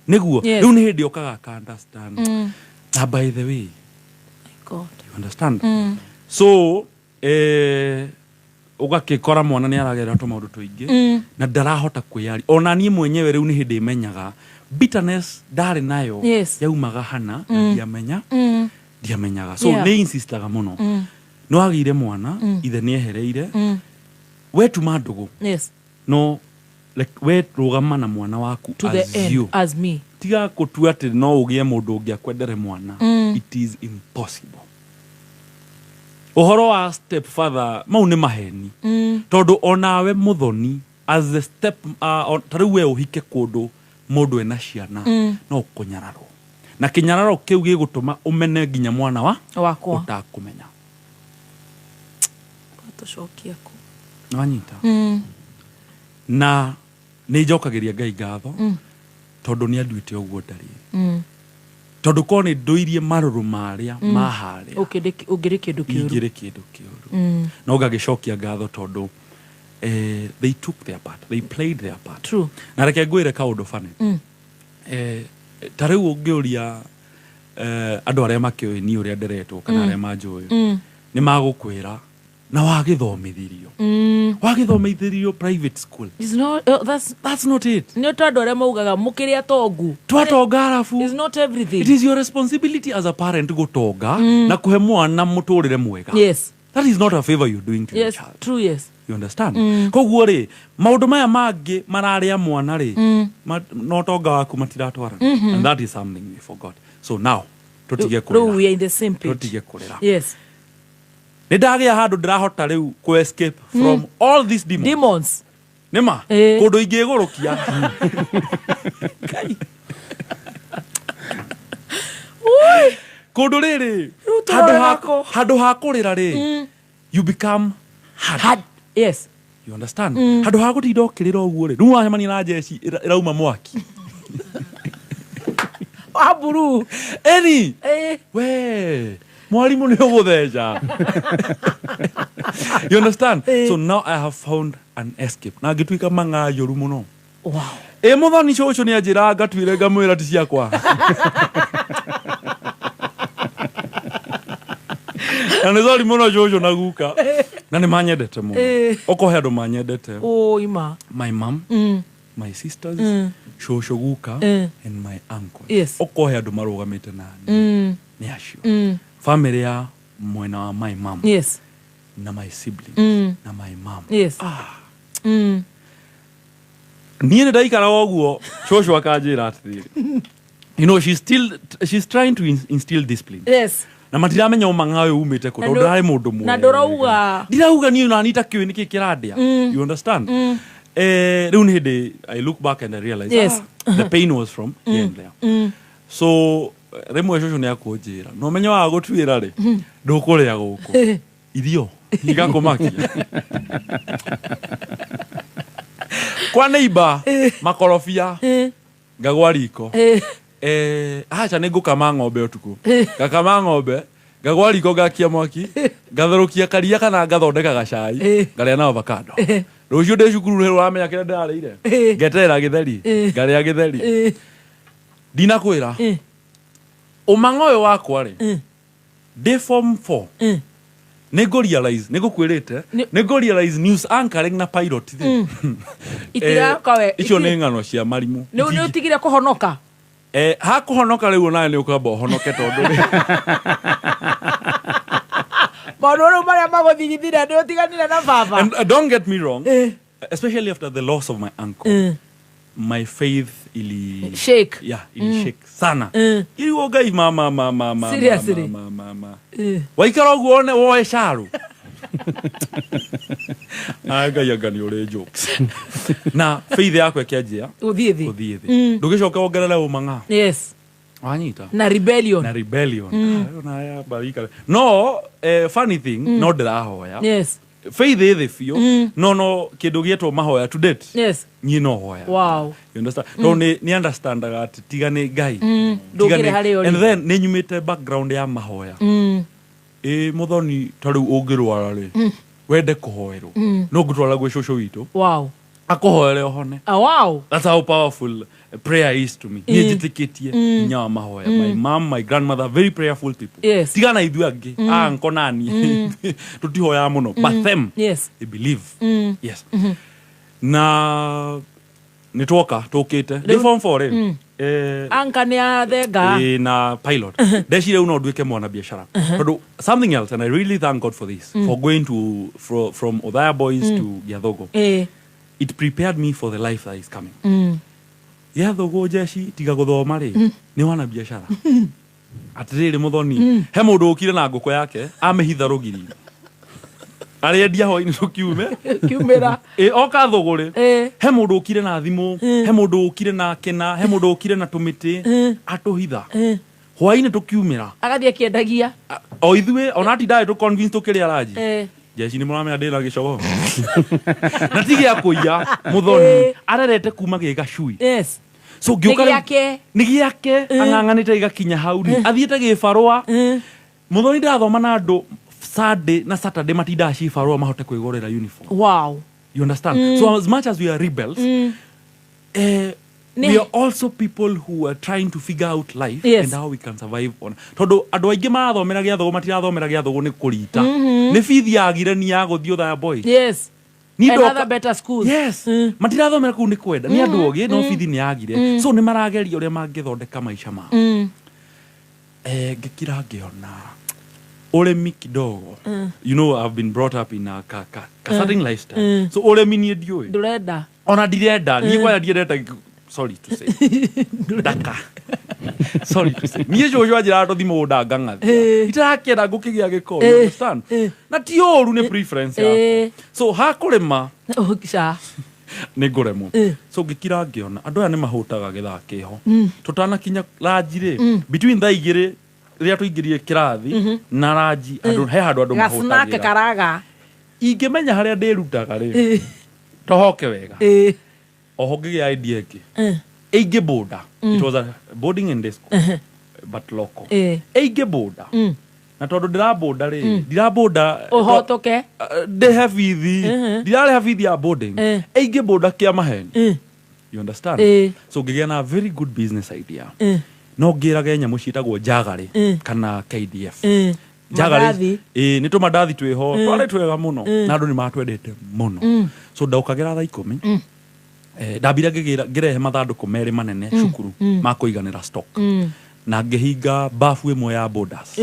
Nĩguo rĩu nĩ hĩndĩ okaga aka understand. Na by the way, God. You understand? So ũgakĩkora mwana nĩ aragerera tũmaũndũ tũingĩ na ndarahota kwĩyaria. Ona niĩ mwenyewe rĩu nĩ hĩndĩ menyaga bitterness ndarĩ nayo. Yes. Yaumaga hana na ndiamenya. Ndiamenyaga. So nĩ insistaga mũno. No agĩire mwana ithe nĩ ehereire. We tuma ndũgũ. Yes. No like we rũgama na mwana waku to as the end, you. As me. Tiga gũtua atĩ no ũgĩe mũndũ ũngĩ akwendere mwana. It is impossible. Ũhoro wa stepfather mau nĩ maheni. Tondũ onawe Muthoni as the step ta rĩu we ũhike kũndũ mũndũ ena ciana no ũkũnyararwo. Na kĩnyararo kĩu gĩgũtũma ũmene nginya mwana wa wakwa ũtakũmenya. Tũcokia kũ. Nwanyita. Na nĩ njokagĩria Ngai ngatho tondũ nĩ anduĩte ũguo ndarĩ. Tondũ korwo nĩ ndũirie marũrũ marĩa maharĩa ũngĩrĩ kĩndũ kĩũru. Ingĩrĩ kĩndũ kĩũru. No ngagĩcokia ngatho tondũ they took their part. They played their part. True. Na reke ngwĩre kaũndũ bane. Ta rĩu ũngĩũria andũ arĩa makĩũĩ niĩ ũrĩa nderetwo kana arĩa manjũĩ nĩ magũkwĩra na wagĩthomithirio. Wagĩthomithirio private school. It's not, that's not it. Nĩ tondũ arĩa maugaga mũkĩrĩa tongu. Twatonga arabu. It's not everything. It is your responsibility as a parent gũtonga na kũhe mwana mũtũrĩre mwega. Yes. That is not a favor you're doing to your Yes, child. true, yes. You understand? Koguo rĩ, maũndũ maya mangĩ mararĩa mwana rĩ, na ũtonga waku matiratwarana. And that is something we forgot. So now tũtige Rĩu kũrĩra. we are in the same page. Tũtige kũrĩra. Yes. Nĩ ndagĩa handũ ndĩrahota rĩu kũ escape from all these demons. Demons. Nĩma kũndũ ingĩgũrũkia. Kũndũ rĩrĩ handũ ha kũrĩra rĩ, you become hard. Hard. Yes. You understand? Handũ ha gũtinda ũkĩrĩra ũguo rĩ, rĩu wacemania na njeci ĩrauma mwaki. Wa mburu. Eni. We. Mwalimu nĩ ũgũtheca. You understand? So now I have found an escape. Na ngĩtuĩka mang'a njũru mũno. Wow. Ĩ mũthoni cũcũ nĩ anjĩraga ngatuĩre ngamwĩra ti ciakwa. Na nĩ sorry mũno cũcũ na guka. Na nĩ manyendete mũno. Okorwo he andũ manyendete. Oh, ima. My mom, my sisters, cũcũ guka, and my uncle. Yes. Okorwo he andũ marũgamĩte nani. Nĩ acio. Family ya mwena wa my mom. Yes. Na my siblings. Na my mom. Yes. Niĩ nĩ ndaikara ũguo cũcũ akanjĩra atĩrĩrĩ. You know, she's trying to instill discipline. Yes. Na matiramenya ũmang'a ũyũ umĩte kũ, Na tondũ ndarĩ mũndũ mwega. Na ndũrauga. Ndirauga niĩ ona niĩ itakĩũĩ nĩkĩ kĩrandĩa. You understand? Rĩu nĩ hĩndĩ I look back and I realize, Yes. the pain was from here and there. So rĩmwe cũcũ nĩ akũnjĩra, na ũmenye waga gũtuĩra rĩ, ndũkũrĩa gũkũ. Irio igakũmakia. Kwa neighbor makorobia ngagwa riko. Acha nĩ ngũkama ng'ombe ũtukũ. Ngakama ng'ombe, ngagwa riko ngakia mwaki, ngatherũkia karia kana ngathondeka gacai, ngarĩa na avocado. Rũciũ ndĩ cukuru rĩ ũramenya kĩrĩa ndĩrarĩire. Ngeterera gĩtheri, ngarĩa gĩtheri. Ndinakwĩra. Ũmang'a ũyũ wakwa rĩ, ndĩ form 4. Nĩ ngũ realize, nĩ ngũkwĩrĩte, nĩ ngũ realize news anchoring na pilot rĩ. Itiraka we. Icio nĩ ng'ano cia marimũ. Nĩ ũtigire kũhonoka? Hakũhonoka rĩu onawe nĩ ũkwamba ũhonoke tondũ rĩ. Maũndũ rĩu marĩa magũthigithire nĩ ũtiganire na baba. And don't get me wrong, especially after the loss of my uncle, my faith ili shake. Yeah, ili shake sana. Iriwo Ngai ma ma ma ma. Seriously. Ma ma ma. Waikara ũguo one woe caru. Ngai anga nĩ ũrĩ jokes. Na faith yakwa ĩkĩanjia gũthiĩ thĩ. Gũthiĩ thĩ. Ndũgĩcoke wongerere ũmang'a. Yes. Wanyita. Na rebellion. Na rebellion. Na ya barika. No, funny thing, no ndĩrahoya. Yes. Faith ĩ thĩ biũ. No kĩndũ gĩetwo mahoya to date. Yes. Niĩ no hoya. Wow. You understand? No nĩ understandaga atĩ tiga nĩ Ngai. Ndũngĩrĩ harĩa ũrĩ. And then nĩ nyumĩte background ya mahoya. Ĩ mũthoni ta rĩu ũngĩrwara rĩ, wende kũhoerwo. No ngũtwara gwĩ cũcũ witũ. Wow. Akũhoere ũhone. Wow. That's how powerful prayer is to me. Niĩ njĩtĩkĩtie hinya wa mahoya. My mom, my grandmother, very prayerful people. Yes. Tiga na ithuĩ angĩ, uncle na niĩ. Tũtihoyaga mũno. But them, Yes. they believe. Yes. Na nĩ twoka tũkĩte. Ndĩ form 4 rĩ. Anka nĩ athenga. Na pilot. Ndeciria rĩu no nduĩke mwana biashara. Tondũ something else, and I really thank God for this, for going to from Othaya Boys to Giathogo. It prepared me for the life that is coming. Giathogo jeshi tiga gũthoma rĩ, nĩ wana biashara. Atĩrĩrĩ mũthoni, he mũndũ ũkire na ngũkũ yake, amĩhitha rũgiri. Arĩendia hwaĩ-inĩ tũkiume. Kiumĩra. Oka thũgũrĩ. He mũndũ ũkire na thimũ, he mũndũ ũkire na kĩna, he mũndũ ũkire na tũmĩtĩ, atũhitha. Hwaĩ-inĩ tũkiumĩra. Agathiĩ akĩendagia. O ithuĩ, ona atindaga tũ convince tũkĩrĩa ranji. Jeshi nĩ mũramenya ndĩ na gĩcogo. Na ti gĩa kũiya, mũthoni, arerete kuma gĩ gacui. Yes. So ngĩũka Nĩ gĩake. Nĩ gĩake, ang'ang'anĩte gĩgakinya hau rĩ. Athiĩte gĩbarũa. Mũthoni ndathoma na andũ Sunday na Saturday matindaga cibarũa mahote kwĩgũrĩra uniform. Wow. You understand? So as much as we are rebels, we are also people who are trying to figure out life Yes. and how we can survive on. Tondũ andũ aingĩ marathomera Gĩathogo matirathomera Gĩathogo nĩ kũrita. Nĩ bithi yagire ni ya gũthiĩ Othaya Boys. Yes. Niĩ And ndoka- other better schools. Yes. Matirathomera kũu nĩ kwenda, nĩ andũ ogĩ no bithi nĩ yagire. So nĩ marageria ũrĩa mangĩthondeka maica mao. Ngĩkira ngĩona ũrĩmi kidogo. You know, I've been brought up in a ka certain lifestyle. So ũrĩmi niĩ ndiũĩ. Ndũrenda. Ona ndirenda niĩ kwanja ndiendete, sorry to say, ndaka, sorry to say, niĩ cũcũ anjĩraga tũthi mũgũnda ngang'athia, itarakĩenda ngũkĩgĩa gĩko, you understand? Na ti ũru, nĩ preference yakwa. So hakũrĩma ca nĩ ngũremwo. So ngĩkira ngĩona andũ aya nĩ mahũtaga gĩthaa kĩho tũtanakinya ranji rĩ, between thaa 2 rĩrĩa tũingĩrire kĩrathi na ranji, andũ he handũ andũ Gasnack mahũtagĩra. Karaga. Ingĩmenya harĩa ndĩrutaga rĩ, tohoke wega. Oho ngĩgĩa idea ĩngĩ ĩingĩ boda. It was a boarding and day school, but local. Ĩingĩ boda, na tondũ ndĩraboda rĩ, ndiraboda Ũhotoke. Ndĩhe bithi, ndirarĩha bithi ya boarding. Ĩingĩ boda kĩa maheni, you understand? So ngĩgĩa na very good business idea. No ngĩrage nyamũ ciĩtagwo njagarĩ kana KDF. Njagarĩ Mandathi. Ĩ nĩ tũmandathi twĩho twarĩ twega mũno na andũ nĩ matwendete mũno. So ndaũkagĩra thaa 10. Ndambire ngĩgĩra ngĩrehe mathandũkũ merĩ manene cukuru ma kũiganĩra stock na ngĩhinga bafu ĩmwe ya borders.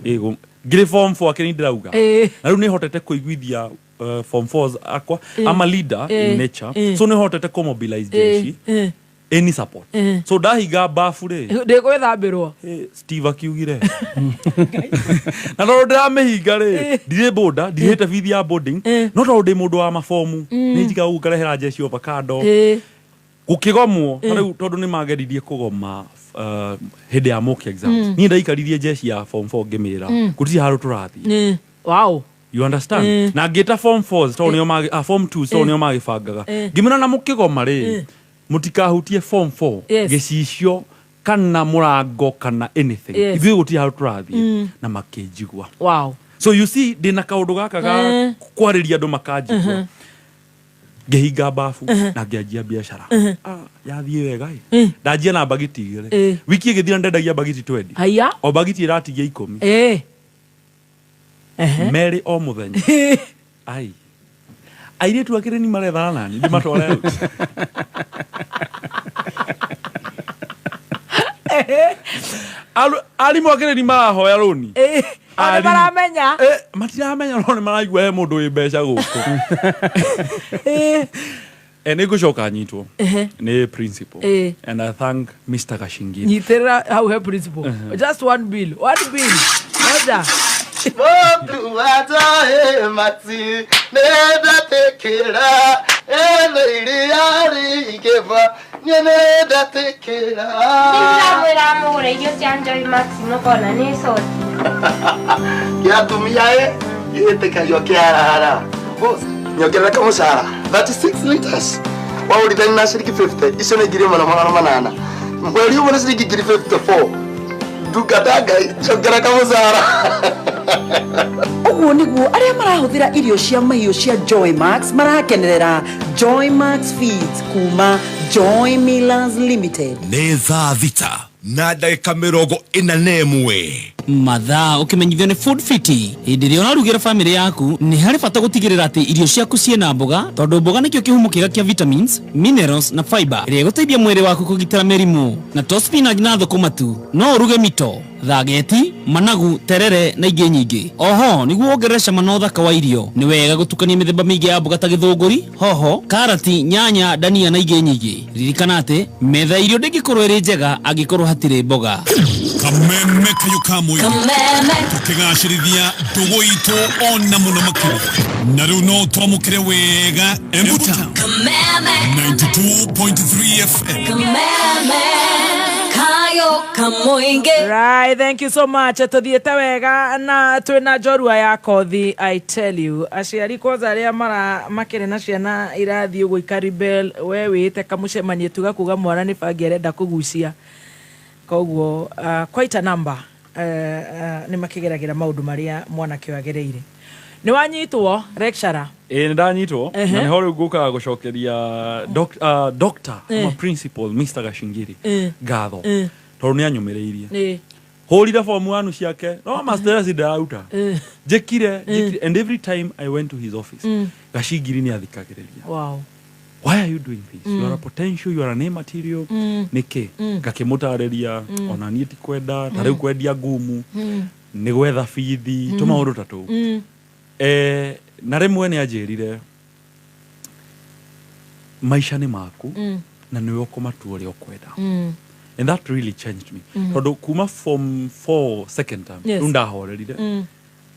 Ngĩrĩ form 4 akĩrĩ ndĩrauga. Na rĩu nĩ hotete kũiguithia form 4 akwa. I'm a leader in nature. So nĩ hotete kũmobilize jeshi, any support. So ndahinga bafu rĩ, Ndĩgwĩthambĩrwo. Steve akiugire na tondũ ndĩramĩhinga rĩ, ndirĩ boda, ndirĩhĩte bithi ya boarding, no tondũ ndĩ mũndũ wa mabomu nĩ njigaga ũguo ngarehera jeshi avocado. Gũkĩgomwo ta rĩu tondũ nĩ mageririe kũgoma hĩndĩ ya mock exams. Niĩ ndaikaririe jeshi ya form 4 ngĩmĩra gũtirĩ handũ tũrathiĩ. Wow. You understand? Na ngĩta form 4 tondũ nĩo form 2 tondũ nĩo magĩbangaga. Ngĩmĩra na mũkĩgoma rĩ, mũtikahutie form 4 gĩcicio kana mũrango kana anything. Ithuĩ gũtirĩ handũ tũrathiĩ. Na makĩnjigua. Wow. So you see, ndĩna kaũndũ gaka ga kwarĩria andũ makanjigua. Ngĩhinga bafu na ngĩanjia biacara. Yathiĩ wega ĩ. Ndanjia na mbagiti 2. Wiki ĩgĩthira ndendagia mbagiti 20. Haya. O mbagiti ĩratigia 10. Merĩ o mũthenya. Ai, airĩtu akĩrĩ ni marethana nani ndĩmatware out. Arimũ akĩrĩ ni marahoya rũni. O nĩ Arimũ. maramenya. Matiramenya no nĩ maraigua he mũndũ wĩ mbeca gũkũ. Nĩ ngũcoka nyitwo nĩ principal. And I thank Mr. Gashingiri. Nyitĩrĩra hau he principal. Just one bill, one bill moja. Mũtu wa Joy Max nĩndatĩkĩra ĩno iria rĩingĩva niĩ nĩndatĩkĩra. Ndĩramwĩra mũgũre irio cia Joy Max mũkona nĩ coti. Kĩa atumia ĩ gĩtĩkagio kĩarahara. Boss, nyongerera kamũcara 36 liters waũrithani na ciringi 50 icio nĩ 1800 mweri ũmwe nĩ ciringi ngiri 54. Ndungata Ngai, njongera kamũcara. Ũguo nĩguo arĩa marahũthĩra irio cia mahiũ cia Joy Max marakenerera Joy Max Feeds kuma Joy Millers Limited. Nĩ thaa 6 na ndagĩka 41. Mathaa ũkĩmenyithio nĩ Food Fiti. Hĩndĩ ĩrĩa ũrarugĩra bamĩrĩ yaku, nĩ harĩ bata gũtigĩrĩra atĩ irio ciaku ciĩna mboga, tondũ mboga nĩkĩo kĩhumo kĩega kĩa vitamins, minerals na fiber ĩrĩa ĩgũteithia mwĩrĩ waku kũgitĩra mĩrimũ. Na to spinach na thũkũma tu, no ũruge mito, thageti, managu, terere na ingĩ nyingĩ. Oho nĩguo wongerere cama na ũthaka wa irio, nĩ wega gũtukania mĩthemba mĩingĩ ya mboga ta gĩthũngũri, hoho, karati, nyanya, ndania na ingĩ nyingĩ. Ririkana atĩ metha ya irio ndĩngĩkorwo ĩrĩ njega angĩkorwo hatirĩ mboga. Kameme kayo ka mũingĩ tũkĩgacĩrithia ndũgũ itũ ona mũno makĩria, na rĩu no twamũkĩre wega Embu Town 92.3 FM. Kayo kamoinge. Right, thank you so much. Tuthiĩte wega na twĩna njorua ya kothi, I tell you. Aciari kwanza arĩa mara makĩrĩ na ciana irathiĩ ũguo ikaribel, we wĩte kamũcemanio tuga kuga mwana nĩ bangi arenda kũgucia. Koguo quite a number nĩ makĩgeragĩra maũndũ marĩa mwanake ũyũ agereire. Nĩ wanyitwo lecturer. Ĩ, nĩ ndanyitwo na nĩho rĩu ngũkaga gũcokeria doctor ama principal Mr. Gashingiri ngatho tondũ nĩ anyũmĩrĩirie. Hũrire form 1 ciake no master ndarauta. Njĩkire njĩkire, and every time I went to his office, Gacingiri nĩ athikagĩrĩria. Why are you doing this? You are a potential, you are an A material. Nĩkĩ? Ngakĩmũtarĩria ona niĩ ti kwenda ta rĩu kwendia ngumu nĩ gwetha bithi, tũmaũndũ ta tũu. Na rĩmwe nĩ anjĩrire maica nĩ maku na nĩwe ũkũmatua ũrĩa ũkwenda. And that really changed me, tondũ kuma form 4 second term, rĩu ndahorerire.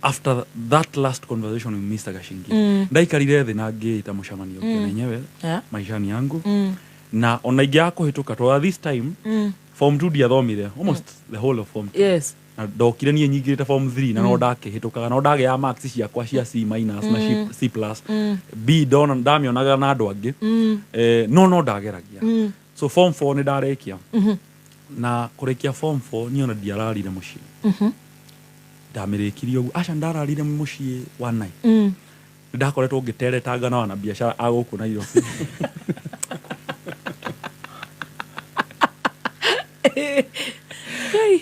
After that last conversation with Mr. Gashingi, ndaikarire thĩ na ngĩĩta mũcemanio, ngĩona enyewe maisha ni yangu na ona ingĩaga kũhĩtũka, tondũ at this time form 2 ndiathomire almost the whole of form 2. Na ndokire niĩ nyingĩrĩte form 3 na no ndakĩhĩtũkaga, no ndagĩaga marks ciakwa cia C minus na C plus. B ndona ndamĩonaga na andũ angĩ. No ndageragia. So form 4 nĩ ndarĩkia. Na kũrĩkia form 4 niĩ ona ndiararire mũciĩ. Ndamĩrĩkirie ũguo, aca, ndararire mũciĩ one night. Nĩ ndakoretwo ngĩteretanga na wanabiacara a gũkũ Nairobi.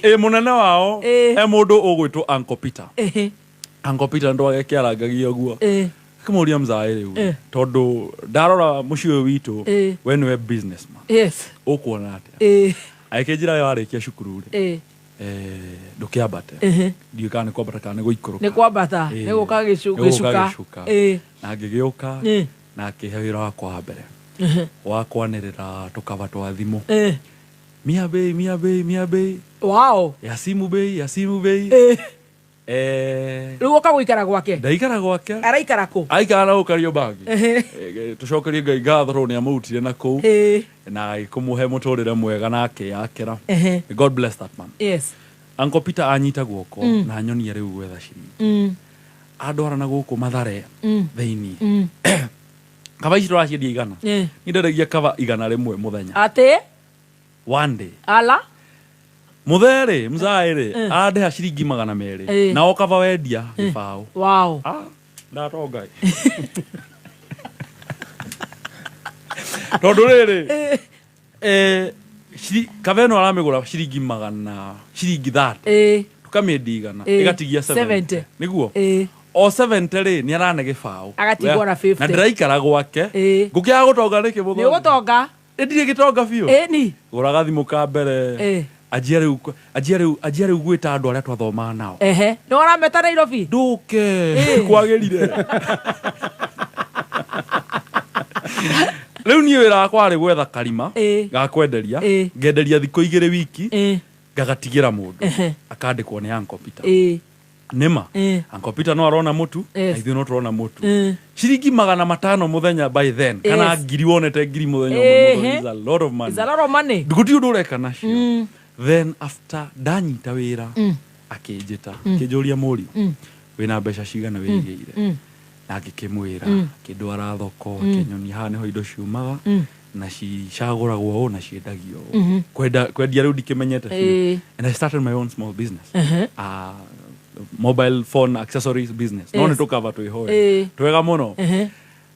Ĩ mũnene wao e mũndũ ũgwĩtwo Uncle Peter. Uncle Peter ndwage kĩarangagia ũguo. Akĩmũria, mzae, rĩu tondũ ndarora mũciĩ ũyũ witũ, we nĩwe businessman, ũkuona atĩa? Agĩkĩnjĩra, we warĩkia cukuru rĩ, ndũkĩambate. Ndiũĩ kana nĩ kwambata kana nĩ gũikũrũka. Nĩ kwambata. Nĩ gũka nĩ gũka gĩcuka. Gĩcuka. Na ngĩgĩũka na akĩhe wĩra wakwa wa mbere wa kwanĩrĩra tũkaba twa thimũ, mia bei, mia bei, mia bei ya simu, bei ya simu, bei. Rĩu ũka gũikara gwake? Ndaikara gwake. Araikara kũ? Aikara na gũkũ Kariobangi. Tũcokerie Ngai ngatho tondũ nĩ amũrutire na kũu na agĩkũmũhe mũtũrĩre mwega na akĩyakĩra. God bless that man. Uncle Peter anyita guoko na nyonia rĩu gwetha ciringi. Andwara na gũkũ Mathare thĩinĩ. Kaba ici tũraciendia 100. Niĩ ndendagia kaba 101 mũthenya. Atĩ? One day. Ala. Mũtherĩ mzaĩ rĩ, andĩha ciringi 200. Na o kaba wendia 0. Ndatonga tondũ rĩrĩ, kaba ĩno aramĩgũra ciringi magana, ciringi 30, tũkamĩendia 100, ĩgatigia 70. 70. Nĩguo o 70 rĩ, nĩ arane 0. Agatigwo na 50. Na ndĩraikara gwake. Ngũkĩaga gũtonga nĩkĩ? Nĩ Mũthoni ũgũtonga. Ĩndirĩ gĩtonga biũ. Ĩni. Gũraga thimũ ka mbere. Anjia rĩu, anjia rĩu, anjia rĩu gwĩta andũ arĩa twathomaga nao. Nĩ ũrameta Nairobi? Ndũke kwagĩrire rĩu niĩ wĩra wakwa warĩ gwetha karima ga kwenderia. Ngenderia thikũ 2 wiki, ngagatigĩra mũndũ akandĩkwo nĩ Uncle Peter. Nĩma Uncle Peter no arona mũtu na ithuĩ no tũrona mũtu. Ciringi 500 mũthenya by then, kana 1,000, wonete 1,000 mũthenya ũmwe, mũthoni, is a lot of money. Is a lot of money. Gũtirĩ ũndũ ũreka nacio. Then after ndanyita wĩra, akĩnjĩta, akĩnjũria, mũriũ, wĩna mbeca cigana wĩigĩire? Na ngĩkĩmwĩra. Akĩndwara thoko, akĩnyonia haha nĩho indo ciumaga na cicagũragwo ũũ na ciendagio ũũ. Kwenda kwendia rĩu ndikĩmenyete biũ. And I started my own small business, mobile phone accessories business. No nĩ tũkaba twĩhoe twega mũno.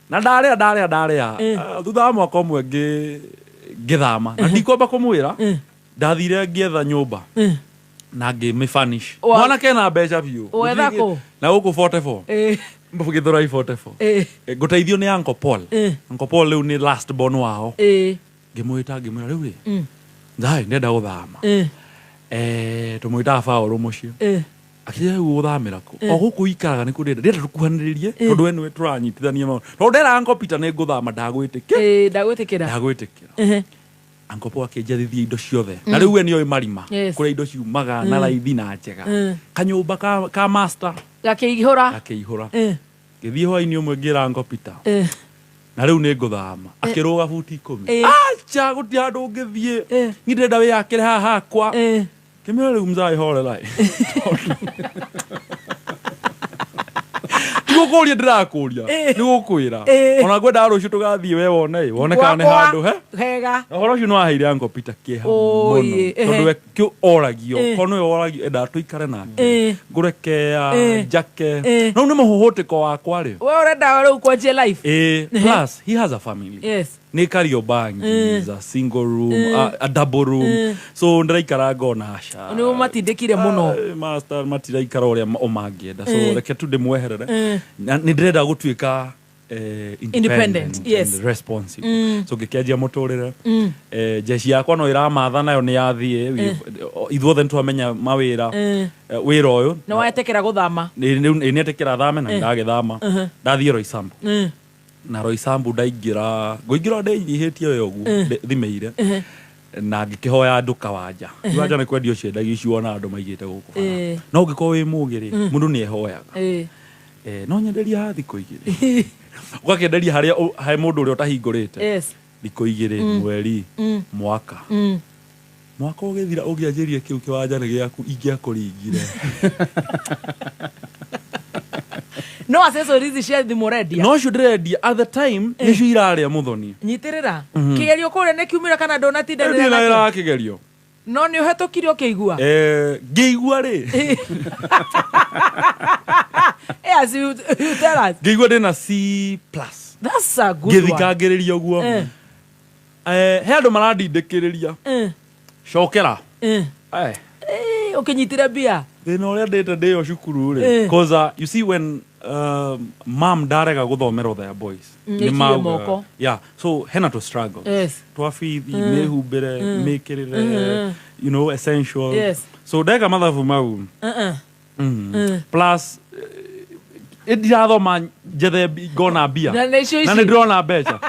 Na ndarĩa ndarĩa ndarĩa. Thutha wa mwaka ũmwe ngĩthama na ndikwamba kũmwĩra, ndathire ngĩetha nyũmba na ngĩmĩfurnish. Mwanake na mbeca biũ. Wetha kũ? Na gũkũ 44, Githurai 44. Ngũteithio nĩ Uncle Paul. Uncle Paul rĩu nĩ last born wao. Ngĩmwĩta, ngĩmwĩra, rĩu rĩ, nzai ndenda gũthama. Tũmwĩtaga Paũlũ mũciĩ. Akĩnjĩra, rĩu ũgũthamĩra kũ? O gũkũ ikaraga nĩkuo ndĩrenda, ndĩrenda tũkuhanĩrĩrie tondũ we nĩwe tũranyitithania maũndũ, tondũ ndera Uncle Peter nĩ ngũthama, ndagwĩtĩkĩra. Ndagwĩtĩkĩra. Ndagwĩtĩkĩra. Uncle Paul akĩnjathithia indo ciothe na rĩu we nĩoĩ marima kũrĩa indo ciumaga na raithi na njega. Kanyũmba ka master Gakĩihũra. Gakĩihũra. Ngĩthiĩ hwainĩ ũmwe ngĩra Uncle Peter, na rĩu nĩ ngũthama. Akĩrũga buti 10. Acha, gũtirĩ handũ ũngĩthiĩ. Niĩ ndĩrenda wĩyakĩre haha hakwa. Kĩmĩra rĩu mzaĩ horera, ti gũkũria ndĩrakũria, nĩ gũkwĩra. Ona ngwendaga rũciũ tũgathiĩ we wone ĩ, wone kana nĩ Gwakwa handũ he hega. Na ũhoro ũcio nĩ waheire Uncle Peter kĩeha Oi, mũno, tondũ we kĩo oragio, korwo nĩwe oragio, endaga tũikare nake, ngũre kea, njake. No nĩ mũhũhũtĩko wakwa rĩ. We ũrenda rĩu kwanjia life. Plus he has a family. Nĩ Kariobangi, a single room, a double room. So ndĩraikara ngona aca. Nĩ matindĩkire mũno. Master matiraikara ũrĩa o mangĩenda, so reke tu ndĩmweherere. Na nĩ ndĩrenda gũtuĩka Independent, independent and responsible. So ngĩkĩanjia mũtũrĩre. Jeshi yakwa no ĩramatha nayo nĩ yathiĩ. Ithuothe nĩ twamenya mawĩra. Wĩra ũyũ Nĩ wetĩkĩra gũthama. Nĩ nĩetĩkĩra thame na ndagĩthama. Ndathiĩ Roysambu. Na Roysambu ndaingĩra, ngũingĩra ndĩnyihĩtie we ũguo, thimĩire. Na ngĩkĩhoya andũ kawanja. Iwanja nĩ kwendio ciendagio icio wona andũ maigĩte gũkũ bara. No ũngĩkorwo wĩ mũgĩ rĩ, mũndũ nĩ ehoyaga. No nyenderia ha thikũ 2. Ũgakĩenderia harĩa he mũndũ ũrĩa ũtahingũrĩte. Thikũ 2, mweri, mwaka. Mwaka ũgĩthira ũngĩanjĩrire kĩu kĩwanja nĩ gĩaku ingĩakũringire. No accessories cia thimũ ũrendia? No ũcio ndĩrendia at the time nĩcio irarĩa mũthoni. Nyitĩrĩra. Kĩgerio kũrĩa nĩ kiumĩra kana ndũnatindanĩra Ndiĩ na nakĩo? wĩra wa kĩgerio. No nĩ ũhetũkire ũkĩigua? Ngĩigua rĩ. As you tell us. Ngĩigua ndĩna C plus. That's a good one. Ngĩthikangĩrĩria ũguo. He andũ marandindĩkĩrĩria. Cokera. Ũkĩnyitire mbia? Thĩna ũrĩa ndĩte ndĩyo cukuru rĩ. 'Cause you see when mam ndarega gũthomera their boys. Nĩ Nĩikirie mauga- moko. Yeah, so hena to struggle. Twa bithi, mĩhumbĩre, mĩkĩrĩre, essential. So ndeka mathabu mau. Plus ndirathoma njethe ngona mbia. Na nĩcio ici. Na nĩ ndĩrona mbeca.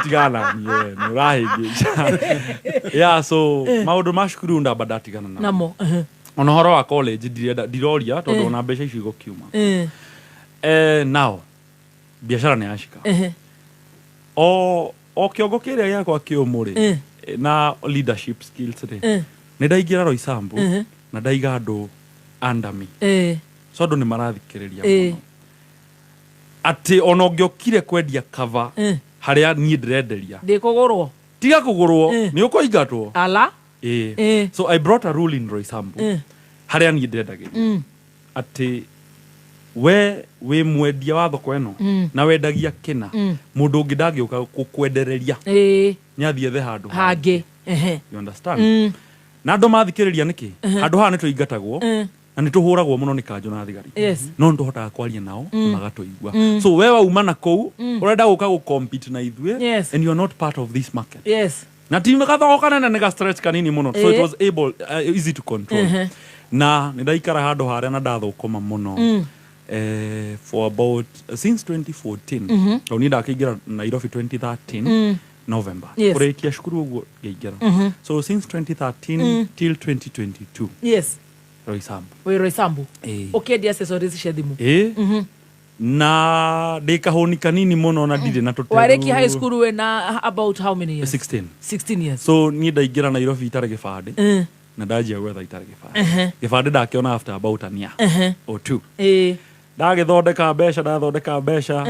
Tigana niĩ, nĩ ũrahĩngĩca. Yeah, so maũndũ ma cukuru ndamba ndatigana namo. Namo. Ona ũhoro wa college ndirenda, ndiroria tondũ ona mbeca icio igũkiuma. Now biacara nĩ yacika. O kĩongo kĩrĩa gĩakwa kĩũmũ rĩ, na leadership skills rĩ, nĩ ndaingĩra Roysambu na ndaiga andũ under me. So andũ nĩ marathikĩrĩria mũno. Atĩ ona ũngĩokire kwendia cover harĩa niĩ ndĩrenderia. Ndĩkũgũrwo. Tiga kũgũrwo, nĩ ũkũingatwo. Ala. So I brought a rule in Roysambu harĩa niĩ ndĩrendagĩria. Atĩ we wĩ mwendia wa thoko ĩno na wendagia kĩna, mũndũ ũngĩ ndangĩũka gũkwendereria. Nĩ athiĩ ethe handũ hangĩ. You understand? Na andũ mathikĩrĩria nĩkĩ? Handũ haha nĩ tũingatagwo na nĩ tũhũragwo mũno nĩ kanjũ na thigari. No nĩ tũhotaga kwaria nao magatũigua. So we wauma na kũu ũrenda gũka gũ compete na ithuĩ and you are not part of this market. Na ti gathoko kanene, nĩ ga stretch kanini mũno. So it was able easy to control. Na nĩ ndaikara handũ harĩa na ndathũkũma mũno. For about since 2014. Tondũ niĩ ndakĩingĩra Nairobi 2013 November. Kũrĩkia cukuru ũguo ngĩingĩra. So since 2013 till 2022. Roysambu. Wĩ Roysambu. Ũkĩendia accessories cia thimũ. Na ndĩ kahũni kanini mũno na ndirĩ na tũteru. Warĩkia high school wĩna about how many years? 16. 16 years. So niĩ ndaingĩra Nairobi itarĩ gĩbandĩ. Na ndanjia gwetha itarĩ gĩbandĩ. Gĩbandĩ ndakĩona after about a year or two. Ndagĩthondeka mbeca, ndathondeka mbeca.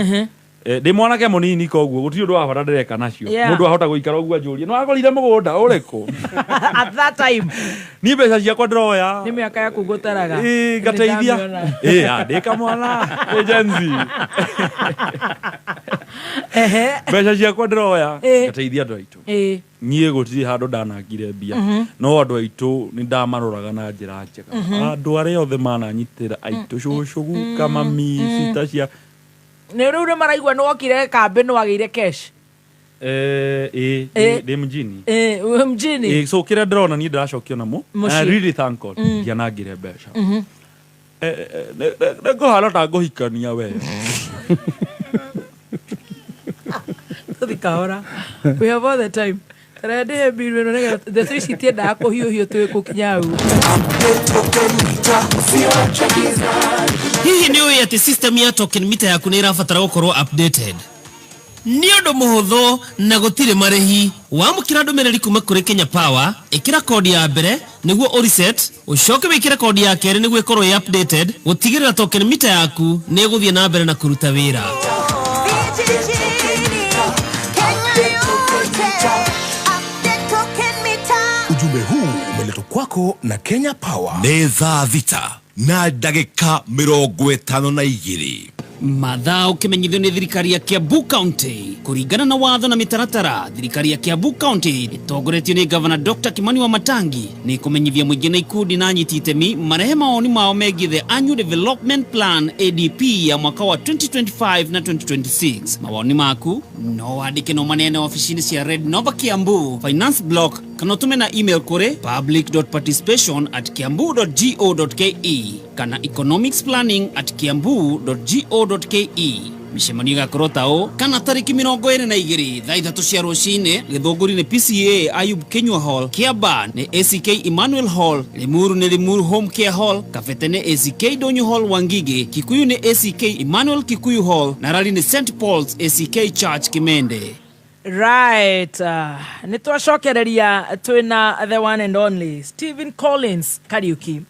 Ndĩ mwanake mũnini koguo gũtirĩ ũndũ wa bata ndĩreka nacio. Mũndũ ahota gũikara ũguo anjũrie, nĩ wagũrire mũgũnda ũrĩkũ? At that time. Niĩ mbeca ciakwa ndĩroya. Nĩ mĩaka yaku ngũtaraga. Ngateithia. Nĩndamĩona. Ndĩ kamwana, ndĩ Gen Z. Mbeca ciakwa ndĩroya, ngateithia andũ aitũ. Niĩ gũtirĩ handũ ndanangire mbia. No andũ aitũ nĩ ndamaroraga na njĩra njega. Andũ arĩa othe mananyitĩra aitũ, cũcũ, guka, mami, cita cia Nĩ rĩu nĩ maraigua nĩ wokire kambĩ nĩ wagĩire cash. Ndĩ mjini. Wĩ mjini. So kĩrĩa ndĩrona niĩ ndĩracokio namo, Mũciĩ. I really thank God, ndianangire mbeca. Nĩ ngũhana ta ngũhikania we. Tũthi kahora. We have all the time. Tara ndĩhe mbiru ĩno nĩgetha ndeto ici itiendaga kũhiũhio twĩ gũkinya hau. Hihi nĩ ũĩ atĩ system ya token meter yaku nĩ ĩrabatara gũkorwo updated? Nĩ ũndũ mũhũthũ na gũtirĩ marĩhi. Wamũkĩra ndũmĩrĩri kuma kũrĩ Kenya Power, ĩkĩra kodi ya mbere nĩguo ũreset, ũcoke wĩkĩre kodi ya kerĩ nĩguo ĩkorwo ĩ updated, gũtigĩrĩra token meter yaku nĩ ĩgũthiĩ na mbere na kũruta wĩra. Ujumbe huu umeletwa kwako na Kenya Power. Nĩ thaa 6 na ndagĩka 52. Mathaa ũkĩmenyithio nĩ thirikari ya Kiambu County kũringana na watho na mĩtaratara. Thirikari ya Kiambu County ĩtongoretio nĩ Gavana Dr. Kimani Wamatangi nĩ kũmenyithia mũingĩ na ikundi na anyiti itemi marehe mawoni mao megiĩ the Annual Development Plan ADP ya mwaka wa 2025 na 2026. Mawoni maku no wandĩke no maneane ofici-inĩ cia Red Nova Kiambu Finance Block kana ũtũme na email kũrĩ public.participation@kiambu.go.ke kana economicsplanning@kiambu.go.ke. Mĩcemanio ĩgakorwo ta ũũ kana tarĩki 22 thaa 3 cia rũcinĩ Gĩthũngũri nĩ PCA Ayub Kinyua Hall, Kiaba nĩ ACK Emmanuel Hall, Limuru nĩ Limuru Home Care Hall, Kabete nĩ ACK Donyo Hall Wangige, Kikuyu nĩ ACK Emmanuel Kikuyu Hall na Rari nĩ St Paul's ACK Church Kimende. Right, nä twacokereria twĩna the one and only Stephen Collins Kariuki,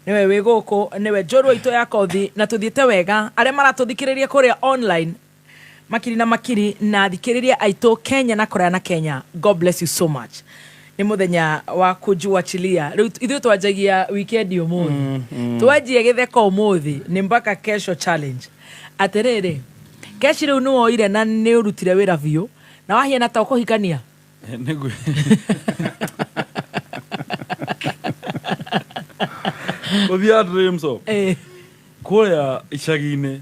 nĩwe wĩ gũkũ, nĩwe njorua itũ ya kothi, na tũthiĩte wega. Arĩa maratũthikĩrĩria kũrĩa online makiri na makiri na thikĩrĩria aitũ Kenya na kũraya na Kenya, God bless you so much. Nĩ mũthenya wa kujuachilia. Rĩu ithuĩ twanjagia weekend ũmũthĩ, twanjie gĩtheko ũmũthĩ nĩ mpaka kesho challenge. Atĩrĩrĩ, keshi rĩu nĩ woire na nĩ ũrutire wĩra biũ na wahiana ta ũkũhikania. Nĩguo gũthiĩ atĩrĩ mso kũrĩa icagi-inĩ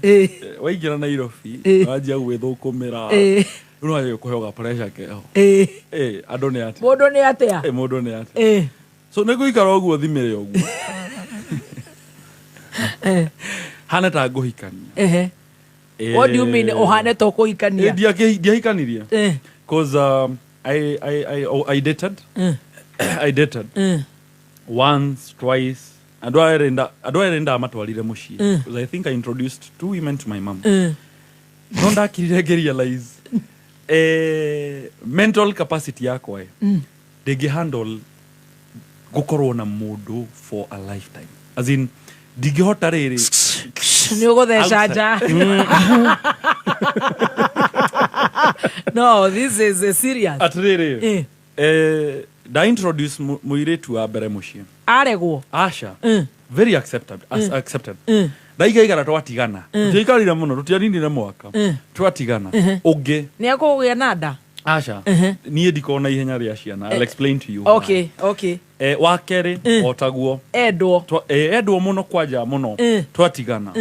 waingĩra Nairobi wanjia gwĩthũkũmĩra, rĩu wanjia kũheo ga pressure keho. Andũ nĩ atĩa, mũndũ nĩ atĩa, mũndũ nĩ atĩa. So nĩ ngũikara ũguo thimĩre ũguo hana ta ngũhikania. What do you mean ũhane ta ũkũhikania? Ndiahikanirie cause I dated. I dated once, twice. Andũ erĩ ndamatwarire mũciĩ because I think I introduced two women to my mom. No ndakirire ngĩrealize mental capacity yakwa ndĩngĩ handle gũkorwo na mũndũ for a lifetime, as in ndingĩhota rĩrĩ. Nĩ ũgũtheca nja. No, this is a serious. Atĩrĩrĩ, nda introduce mũirĩtu wa mbere mũciĩ, aregwo. Aca, very accepted, accepted. Ndaigaigara twatigana, tũtiaikarire mũno, tũtianinire mwaka twatigana. Ũngĩ nĩ akũgĩa na nda. Aca, niĩ ndikona ihenya rĩa ciana. I'll explain to you. Okay, okay. Wa kerĩ o taguo, endwo. Endwo mũno kwanja mũno, twatigana.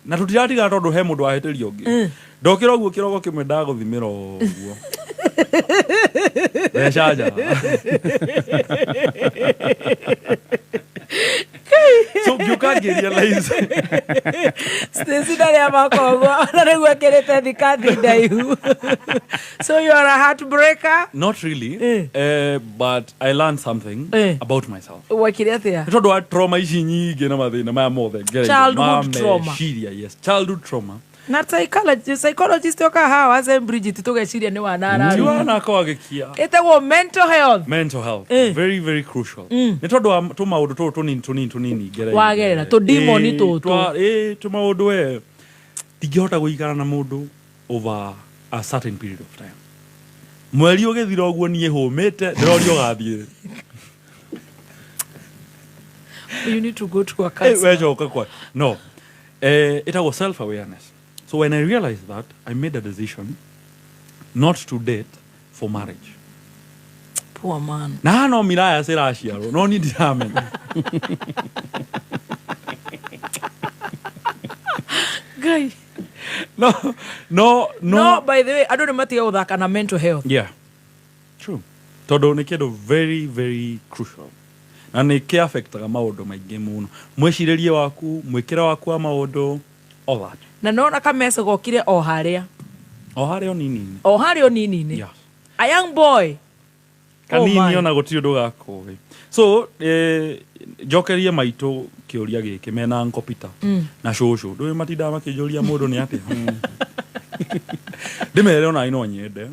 Na tũtiratigana tondũ he mũndũ wahĩtĩria ũngĩ. Ndokĩra ũguo kĩroko kĩmwe ndagũthimĩra ũguo mbeca nja. So ngĩũka ngĩrealize Stacy ndarĩ amaka ũguo ona rĩu ekĩrĩte thikathi ndaihu. So you are a heartbreaker? Not really, but I learned something about myself. Wekire atĩa? Nĩ tondũ wa trauma ici nyingĩ na mathĩna maya mothe ngereire, Childhood trauma. meciria, yes, childhood trauma. Na psychologist oka haha wa St. Bridget tũgeciria nĩ wana Ti wana akorwo agĩkia. Ĩtagwo mental health. Mental health, very very crucial. Nĩ tondũ wa tũmaũndũ tũtũ tũnini tũnini tũnini ngereire. Wagerera, tũ demon tũtũ. Tũmaũndũ we ndingĩhota gũikara na mũndũ over a certain period of time. Mweri ũgĩthira ũguo niĩ hũmĩte ndĩroria ũgathiĩ. You need to go to a counselor. Wecoka kwa no, ĩtagwo self awareness. So when I realized that, I made a decision not to date for marriage. Poor man. Na haha no miraya ciraciarwo no niĩ ndiramenya. Ngai. No, no, no. No, by the way, andũ nĩ matige gũthaka na mental health. Yeah, true. Tondũ nĩ kĩndũ very very crucial na nĩ kĩ affectaga maũndũ maingĩ mũno, mwĩcirĩrie waku, mwĩkĩre waku wa maũndũ, all that. Na nona kamece gokire o harĩa. O harĩa o nini-inĩ. O harĩa o nini-inĩ. Yeah. A young boy. Kanini. Oh my. Ona gũtirĩ ũndũ gakũĩ. So njokerie maitũ kĩũria gĩkĩ mena Uncle Peter na cũcũ, ndũĩ matindaga makĩnjũria mũndũ nĩ atĩa. Ndĩmere ona no nyende,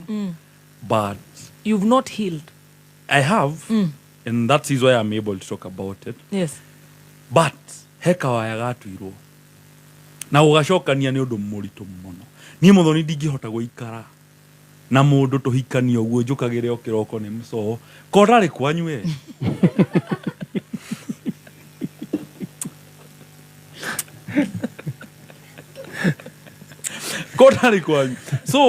but you've not healed. I have, and that is why I'm able to talk about it. Yes. But he kawaya gatuirwo na gũgacokania nĩ ũndũ mũritũ mũno. Niĩ mũthoni ndingĩhota gũikara na mũndũ tũhikanie ũguo njũkagĩre o kĩroko nĩ mũcoho ko ndarĩ kwanyu we. Ko ndarĩ kwanyu. So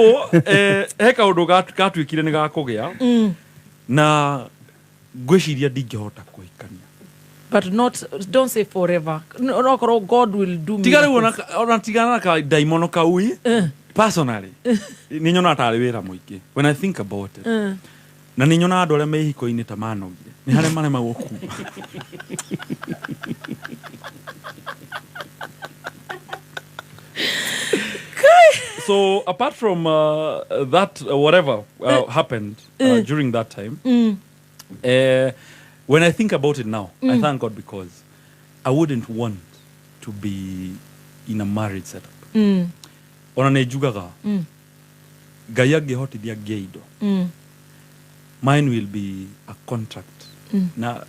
he kaũndũ gatuĩkire nĩ gakũgĩa na ngwĩciria ndingĩhota kũhikania. But not, don't say forever. No korwo God will do Tiga rĩu miracles. ona tigana na ka ndaimono kau ĩ, personally nĩ nyonaga tarĩ wĩra mũingĩ when I think about it. Na nĩ nyonaga andũ arĩa me ihiko-inĩ ta manogire, nĩ harĩa maremagwo kuma. So apart from that, whatever happened during that time, when I think about it now, I thank God because I wouldn't want to be in a marriage setup. Ona nĩ njugaga, Ngai angĩhotithia ngĩe indo, mine will be a contract. Na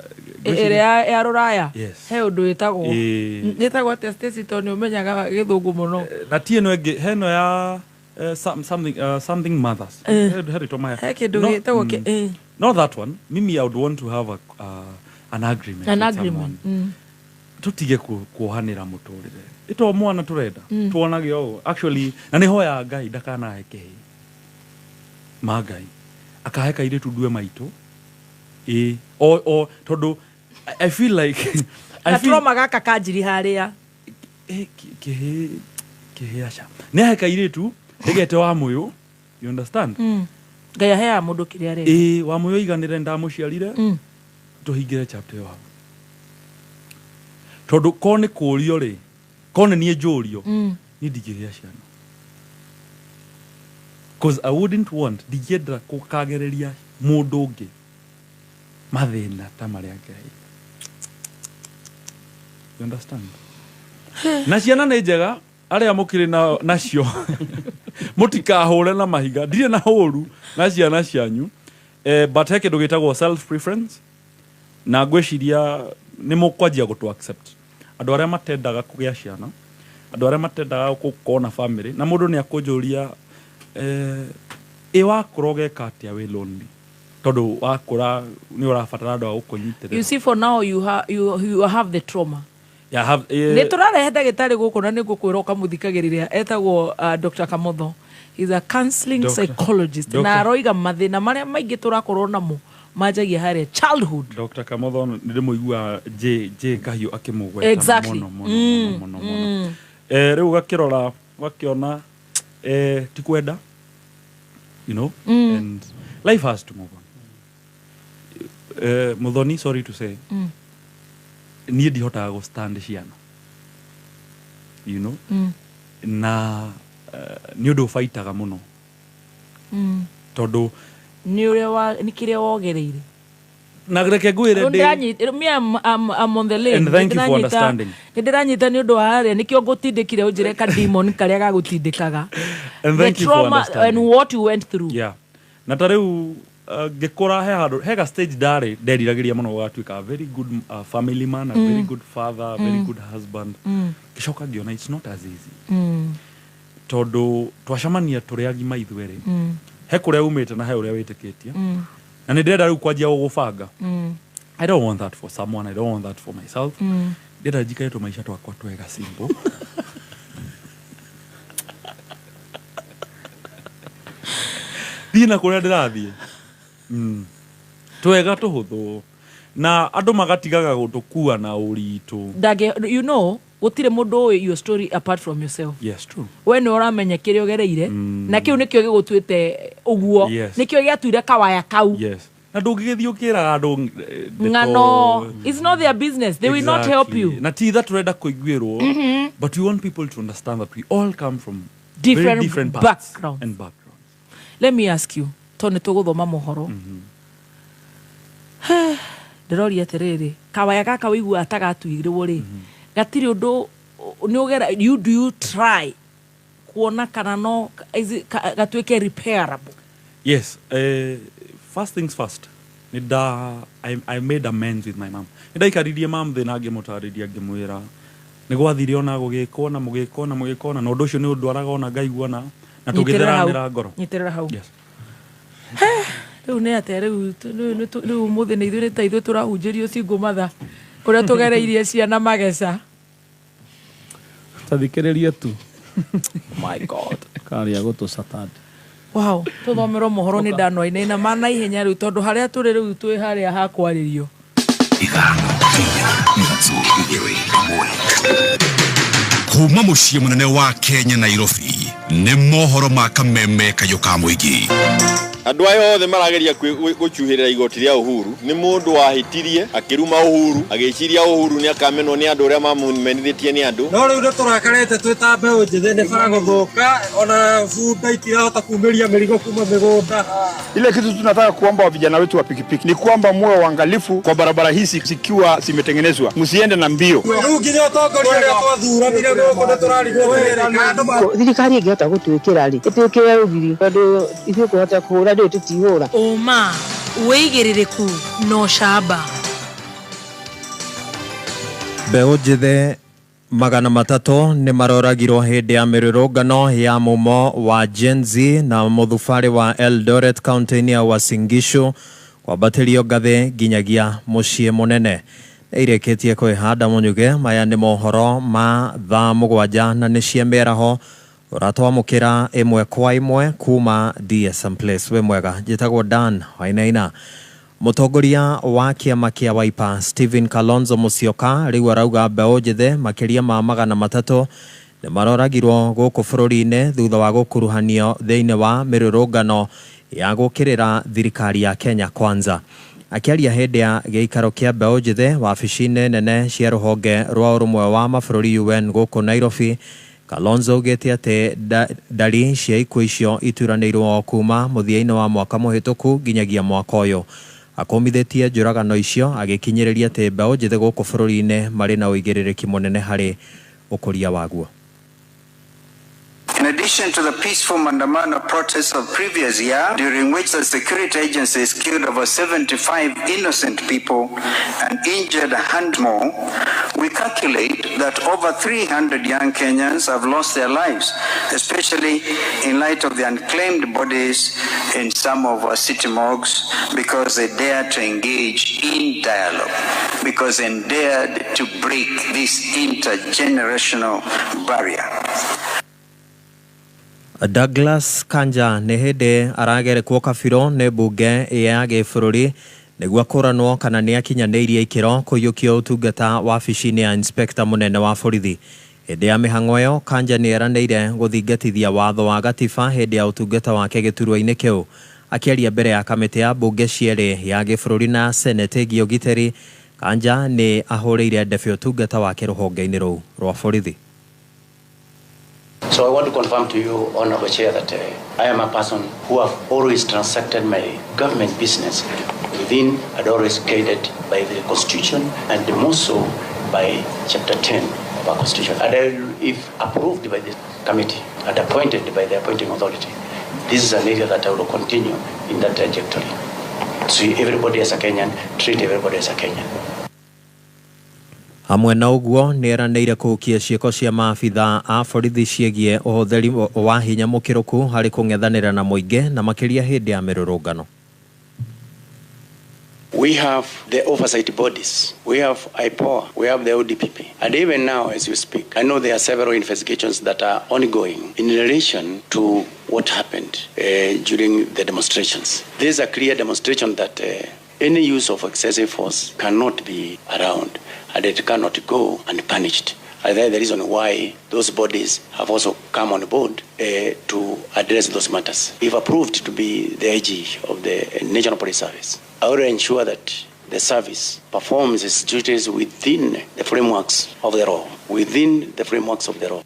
Ĩrĩa ya rũraya? Yes. He ũndũ wĩtagwo Ĩĩ. Ĩtagwo atĩa, Stacy, tondũ nĩ ũmenyaga gĩthũngũ mũno? Na ti ĩno ĩngĩ, he ĩno ya something mothers. He rĩtwa maya. He kĩndũ No, gĩtagwo Not that one. Mimi, I would want to have an agreement An with agreement. someone. Tutige kuohanĩra mũtũrĩre ĩto mwana tũrenda tuonage ũũ actually, na nĩ hoyaga Ngai ndakanahe kĩhĩ ma Ngai akahe kairĩtu ndue maitũ ĩ o tondũ I feel like I Na feel trauma gaka kanjiri harĩa. Kĩhĩ kĩhĩ aca, nĩ ahe kairĩtu ndĩgete wa mũyũ, you understand? Ngai aheaga mũndũ kĩrĩa arenda. Ĩ, wa mũyũ aiganĩre ndamũciarire. Tũhingĩre chapter ĩyo hau, tondũ ko nĩ kũũrio rĩ, ko nĩ niĩ njũrio, niĩ ndingĩgĩa ciana cause I wouldn't want, ndingĩenda gũkagereria mũndũ ũngĩ mathĩna ta marĩa ngereire, you understand? Na ciana nĩ njega, arĩa mũkĩrĩ na nacio mũtikahũre na mahiga, ndirĩ na ũru na ciana cianyu, but he kĩndũ gĩtagwo self preference, na ngwĩciria nĩ mũkwanjia gũtũ accept andũ arĩa matendaga kũgĩa ciana, andũ arĩa matendaga gũkorwo na family. Na mũndũ nĩ akũnjũria, ĩ wakũra ũgeka atĩa wĩ lonely, tondũ wakũra nĩ ũrabatara andũ a gũkũnyitĩrĩra. You see, for now you have the trauma. Yeah, have, Nä tå rarehe ndagätarä gå kå na nä ngå kwä ra å kamå etagwo Dr. Kamotho. He's a counseling psychologist. Doctor. Na aroiga mathä na marä a maingä tå rakorwo namo manjagia harä childhood. Dr. Kamotho nĩ ndĩmũigua J J Kahiũ akĩmũgweta mũno mũno mũno mũno mũno. Rĩu ũgakĩrora ũgakĩona ti kwenda, and life has to move on. Muthoni, sorry to say, niĩ ndihotaga gũ stand ciana, na nĩ ũndũ ũbaitaga mũno tondũ Nä å rä a nä kä rä a wogereire. Na reke ngwĩre ndĩ Me, I'm on the lane. And thank you for Nĩndĩranyita- understanding. Nĩ ndĩranyita nĩ ũndũ wa harĩa nĩkĩo ngũtindĩkire ũnjĩre ka demon karĩa gagũtindĩkaga. And The thank you for trauma understanding. and what you went through. Yeah, na ta rĩu ngĩkũra he handũ he ga stage ndarĩ nderiragĩria mũno gũgatuĩka a very good family man, a very good father, a very good husband. Ngĩcoka ngĩona it's not as easy, tondũ twacemania tũrĩ agima ithuerĩ, he kũrĩa umĩte na he ũrĩa wĩtĩkĩtie, na nĩ ndĩrenda rĩu kwanjia gũgũbanga. I don't want that for someone, I don't want that for myself. Ndĩrenda njikare tũmaica twakwa twega, simple. Thiĩ na kũrĩa ndĩrathiĩ, twega tũhũthũ, na andũ magatigaga gũtũkua na ũritũ. Ndangĩ, gũtirĩ mũndũ ũĩ your story apart from yourself. Yes, true. We nĩ ũramenya kĩrĩa ũgereire, na kĩu nĩkĩo gĩgũtuĩte ũguo. Nĩkĩo gĩatuire kawaya kau. Yes, na ndũngĩgĩthiĩ ũkĩraga andũ ndeto. Ng'ano, it's not their business, they will not help you. Na ti itha tũrenda kũiguĩrwo, but we want people to understand that we all come from very different different paths backgrounds. And backgrounds. Let me ask you, tondũ nĩ tũgũthoma mohoro, ndĩroria atĩrĩrĩ, kawaya gaka wĩiguaga ta gatuirwo rĩ, gatirĩ ũndũ nĩ ũgera, you do you try kuona kana no gatuĩke repairable? Yes, first things first, nĩ I made amends with my mom. Nĩ ndaikaririe mam thĩ na ngĩmũtarĩria, ngĩmwĩra nĩ gwathire ona gũgĩkwo na mũgĩkwo na mũgĩkwo na ũndũ ũcio nĩ ũndwaraga ona ngaigua na Nyitĩrĩra hau. tũgĩtheranĩra ngoro. Nyitĩrĩra hau. Yes. Rĩu nĩ atĩa rĩu rĩu ũmũthĩ nĩ ithuĩ nĩ ta ithuĩ tũrahunjĩrio single mother ũrĩa tũgereirie ciana mageca? Tathikĩrĩria tu. My God. Karia gũtũ Saturday. Wow, tuthomerwo mohoro nĩ ndanwa-inĩ na mana ihenya rĩu tondũ harĩa tũrĩ rĩu twĩ harĩa ha kwarĩrio. Kuma mũciĩ mũnene wa Kenya Nairobi nĩ mohoro ma kameme kayũ ka mũingĩ. Andũ aya othe marageria gũcuhĩrĩra igoti rĩa Uhuru nĩ mũndũ wahĩtirie akĩruma Uhuru agĩciria Uhuru nĩ akamenwo nĩ andũ arĩa mamũmenithĩtie nĩ andũ. No rĩu nĩ tũrakarĩte twĩ ta mbeũ njĩthĩ nĩ bara gũthũka ona bunda itirahota kumĩria mĩrigo kuma mĩgũnda. Ile kitu tunataka kuomba wa vijana wetu wa pikipiki ni kwamba muwe waangalifu kwa barabara hizi zikiwa zimetengenezwa, msiende na mbio. Rĩu nginya ũtongoria ũrĩa twathuranire gũkũ nĩ tũrarigwo wĩra. Thirikari ĩngĩhota gũtwĩkĩra rĩ ĩtwĩkĩre rũgiri tondũ ithuĩ kũhota kũhũra ndũĩ tũtihũra. Ũma wĩigĩrĩrĩku na ũcamba. Mbeũ njĩthĩ 300 nĩ maroragirwo hĩndĩ ya mĩrũrũngano ya mumo wa Gen Z na mũthubarĩ wa Eldoret kaunti-inĩ ya Uasin Gishu kwambatĩrio ngathĩ nginyagia mũciĩ mũnene. Nĩ irĩkĩtie kwĩhanda mũnyuge. Maya nĩ mohoro ma thaa 7 na nĩ cia mĩaraho ũratwamũkĩra ĩmwe kwa ĩmwe kuma DSM Place. Wĩ mwega, njĩtagwo Dan Wainaina. Mũtongoria wa kĩama kĩa Wiper Stephen Kalonzo Musyoka rĩu arauga mbeũ njĩthĩ makĩria ma 300 nĩ maroragirwo gũkũ bũrũri-inĩ thutha wa gũkuruhanio thĩinĩ wa mĩrũrũngano ya gũkĩrĩra thirikari ya Kenya Kwanza. Akĩaria hĩndĩ ya gĩikaro kĩa mbeũ njĩthĩ wabici-inĩ nene cia rũhonge rwa ũrũmwe wa mabũrũri UN gũkũ Nairobi, Kalonzo augĩte atĩ ndari cia ikuũ icio ituranĩirwo kuma mũthia-inĩ wa mwaka mũhĩtũku nginyagia mwaka ũyũ. Akũmithĩtie njũragano icio agĩkinyĩrĩria atĩ mbeũ njĩthĩ gũkũ bũrũri-inĩ marĩ na ũigĩrĩrĩki mũnene harĩ ũkũria waguo. In addition to the peaceful Mandamano protests of previous year, during which the security agencies killed over 75 innocent people and injured 100 more, we calculate that over 300 young Kenyans have lost their lives, especially in light of the unclaimed bodies in some of our city morgues, because they dared to engage in dialogue, because they dared to break this intergenerational barrier. Douglas Kanja nĩ hĩndĩ aragerekwo kabirũ nĩ mbunge ya gĩbũrũri nĩguo akũranwo kana nĩ akinyanĩirie ikĩro kũiyũkia ũtungata wabici-inĩ ya inspector mũnene wa borithi. Hĩndĩ ya mĩhang'o ĩyo Kanja nĩ eranĩire gũthingatithia watho wa gatiba hĩndĩ ya ũtungata wake gĩturwa-inĩ kĩu. Akĩaria mbere ya kamĩtĩ ya mbunge cierĩ ya gĩbũrũri na senate ĩgiĩ ũgitĩri, Kanja nĩ ahũrĩire ndebe ũtungata wake rũhonge-inĩ rũu rwa borithi. So I want to confirm to you, Honorable Chair, that I am a person who have always transacted my government business within and always guided by the Constitution and more so by Chapter 10 of our Constitution. And I, if approved by the committee and appointed by the appointing authority, this is an area that I will continue in that trajectory. See everybody as a Kenyan, treat everybody as a Kenyan. Hamwe na ũguo nĩ eranĩire kũhukia ciĩko cia maabitha a borithi ciĩgiĩ ũhũthĩri wa hinya mũkĩrũku harĩ kũng'ethanĩra na mũingĩ na makĩria hĩndĩ ya mĩrũrũngano. We have the oversight bodies, we have IPOA, we have the ODPP. And even now, as you speak, I know there are several investigations that are ongoing in relation to what happened during the demonstrations. This is a clear demonstration that any use of excessive force cannot be around and it cannot go unpunished. And that is the reason why those bodies have also come on board to address those matters. If approved to be the IG of the National Police Service, I will ensure that the service performs its duties within the frameworks of the law, within the frameworks of the law.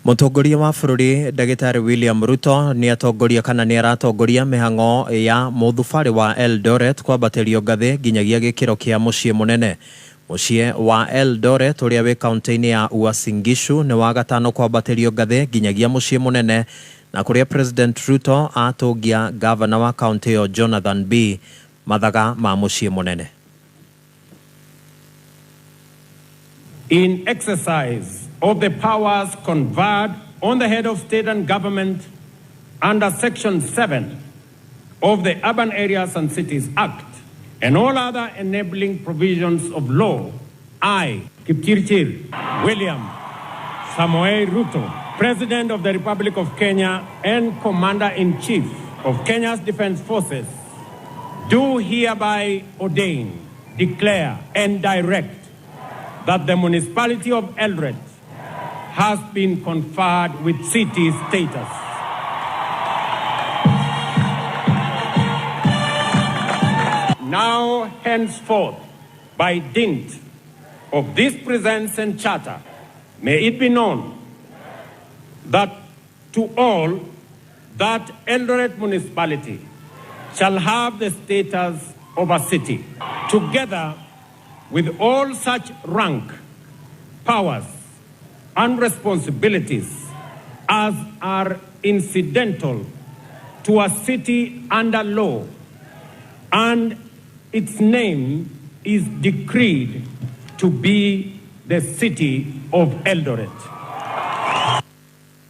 Mũtongoria wa bũrũri Ndagĩtarĩ William Ruto nĩ atongoria kana nĩ aratongoria mĩhang'o ya mũthubarĩ wa Eldoret kwambatĩrio ngathĩ nginyagia gĩkĩro kĩa mũciĩ mũnene. Mũciĩ wa Eldoret ũrĩa wĩ kaunti-inĩ ya Uasin Gishu nĩ wa gatano kwambatĩrio ngathĩ nginyagia mũciĩ mũnene, na kũrĩa President Ruto atũngia gavana wa kaunti ĩyo Jonathan B mathaga ma mũciĩ mũnene. In exercise of the powers conferred on the head of state and government under Section 7 of the Urban Areas and Cities Act and all other enabling provisions of law, I, Kipchirchir William Samoei Ruto, President of the Republic of Kenya and Commander-in-Chief of Kenya's Defense Forces, do hereby ordain, declare, and direct that the municipality of Eldoret has been conferred with city status. Now, henceforth, by dint of this presence and charter, may it be known that to all that Eldoret municipality shall have the status of a city, together with all such rank, powers, and responsibilities as are incidental to a city under law, and its name is decreed to be the city of Eldoret.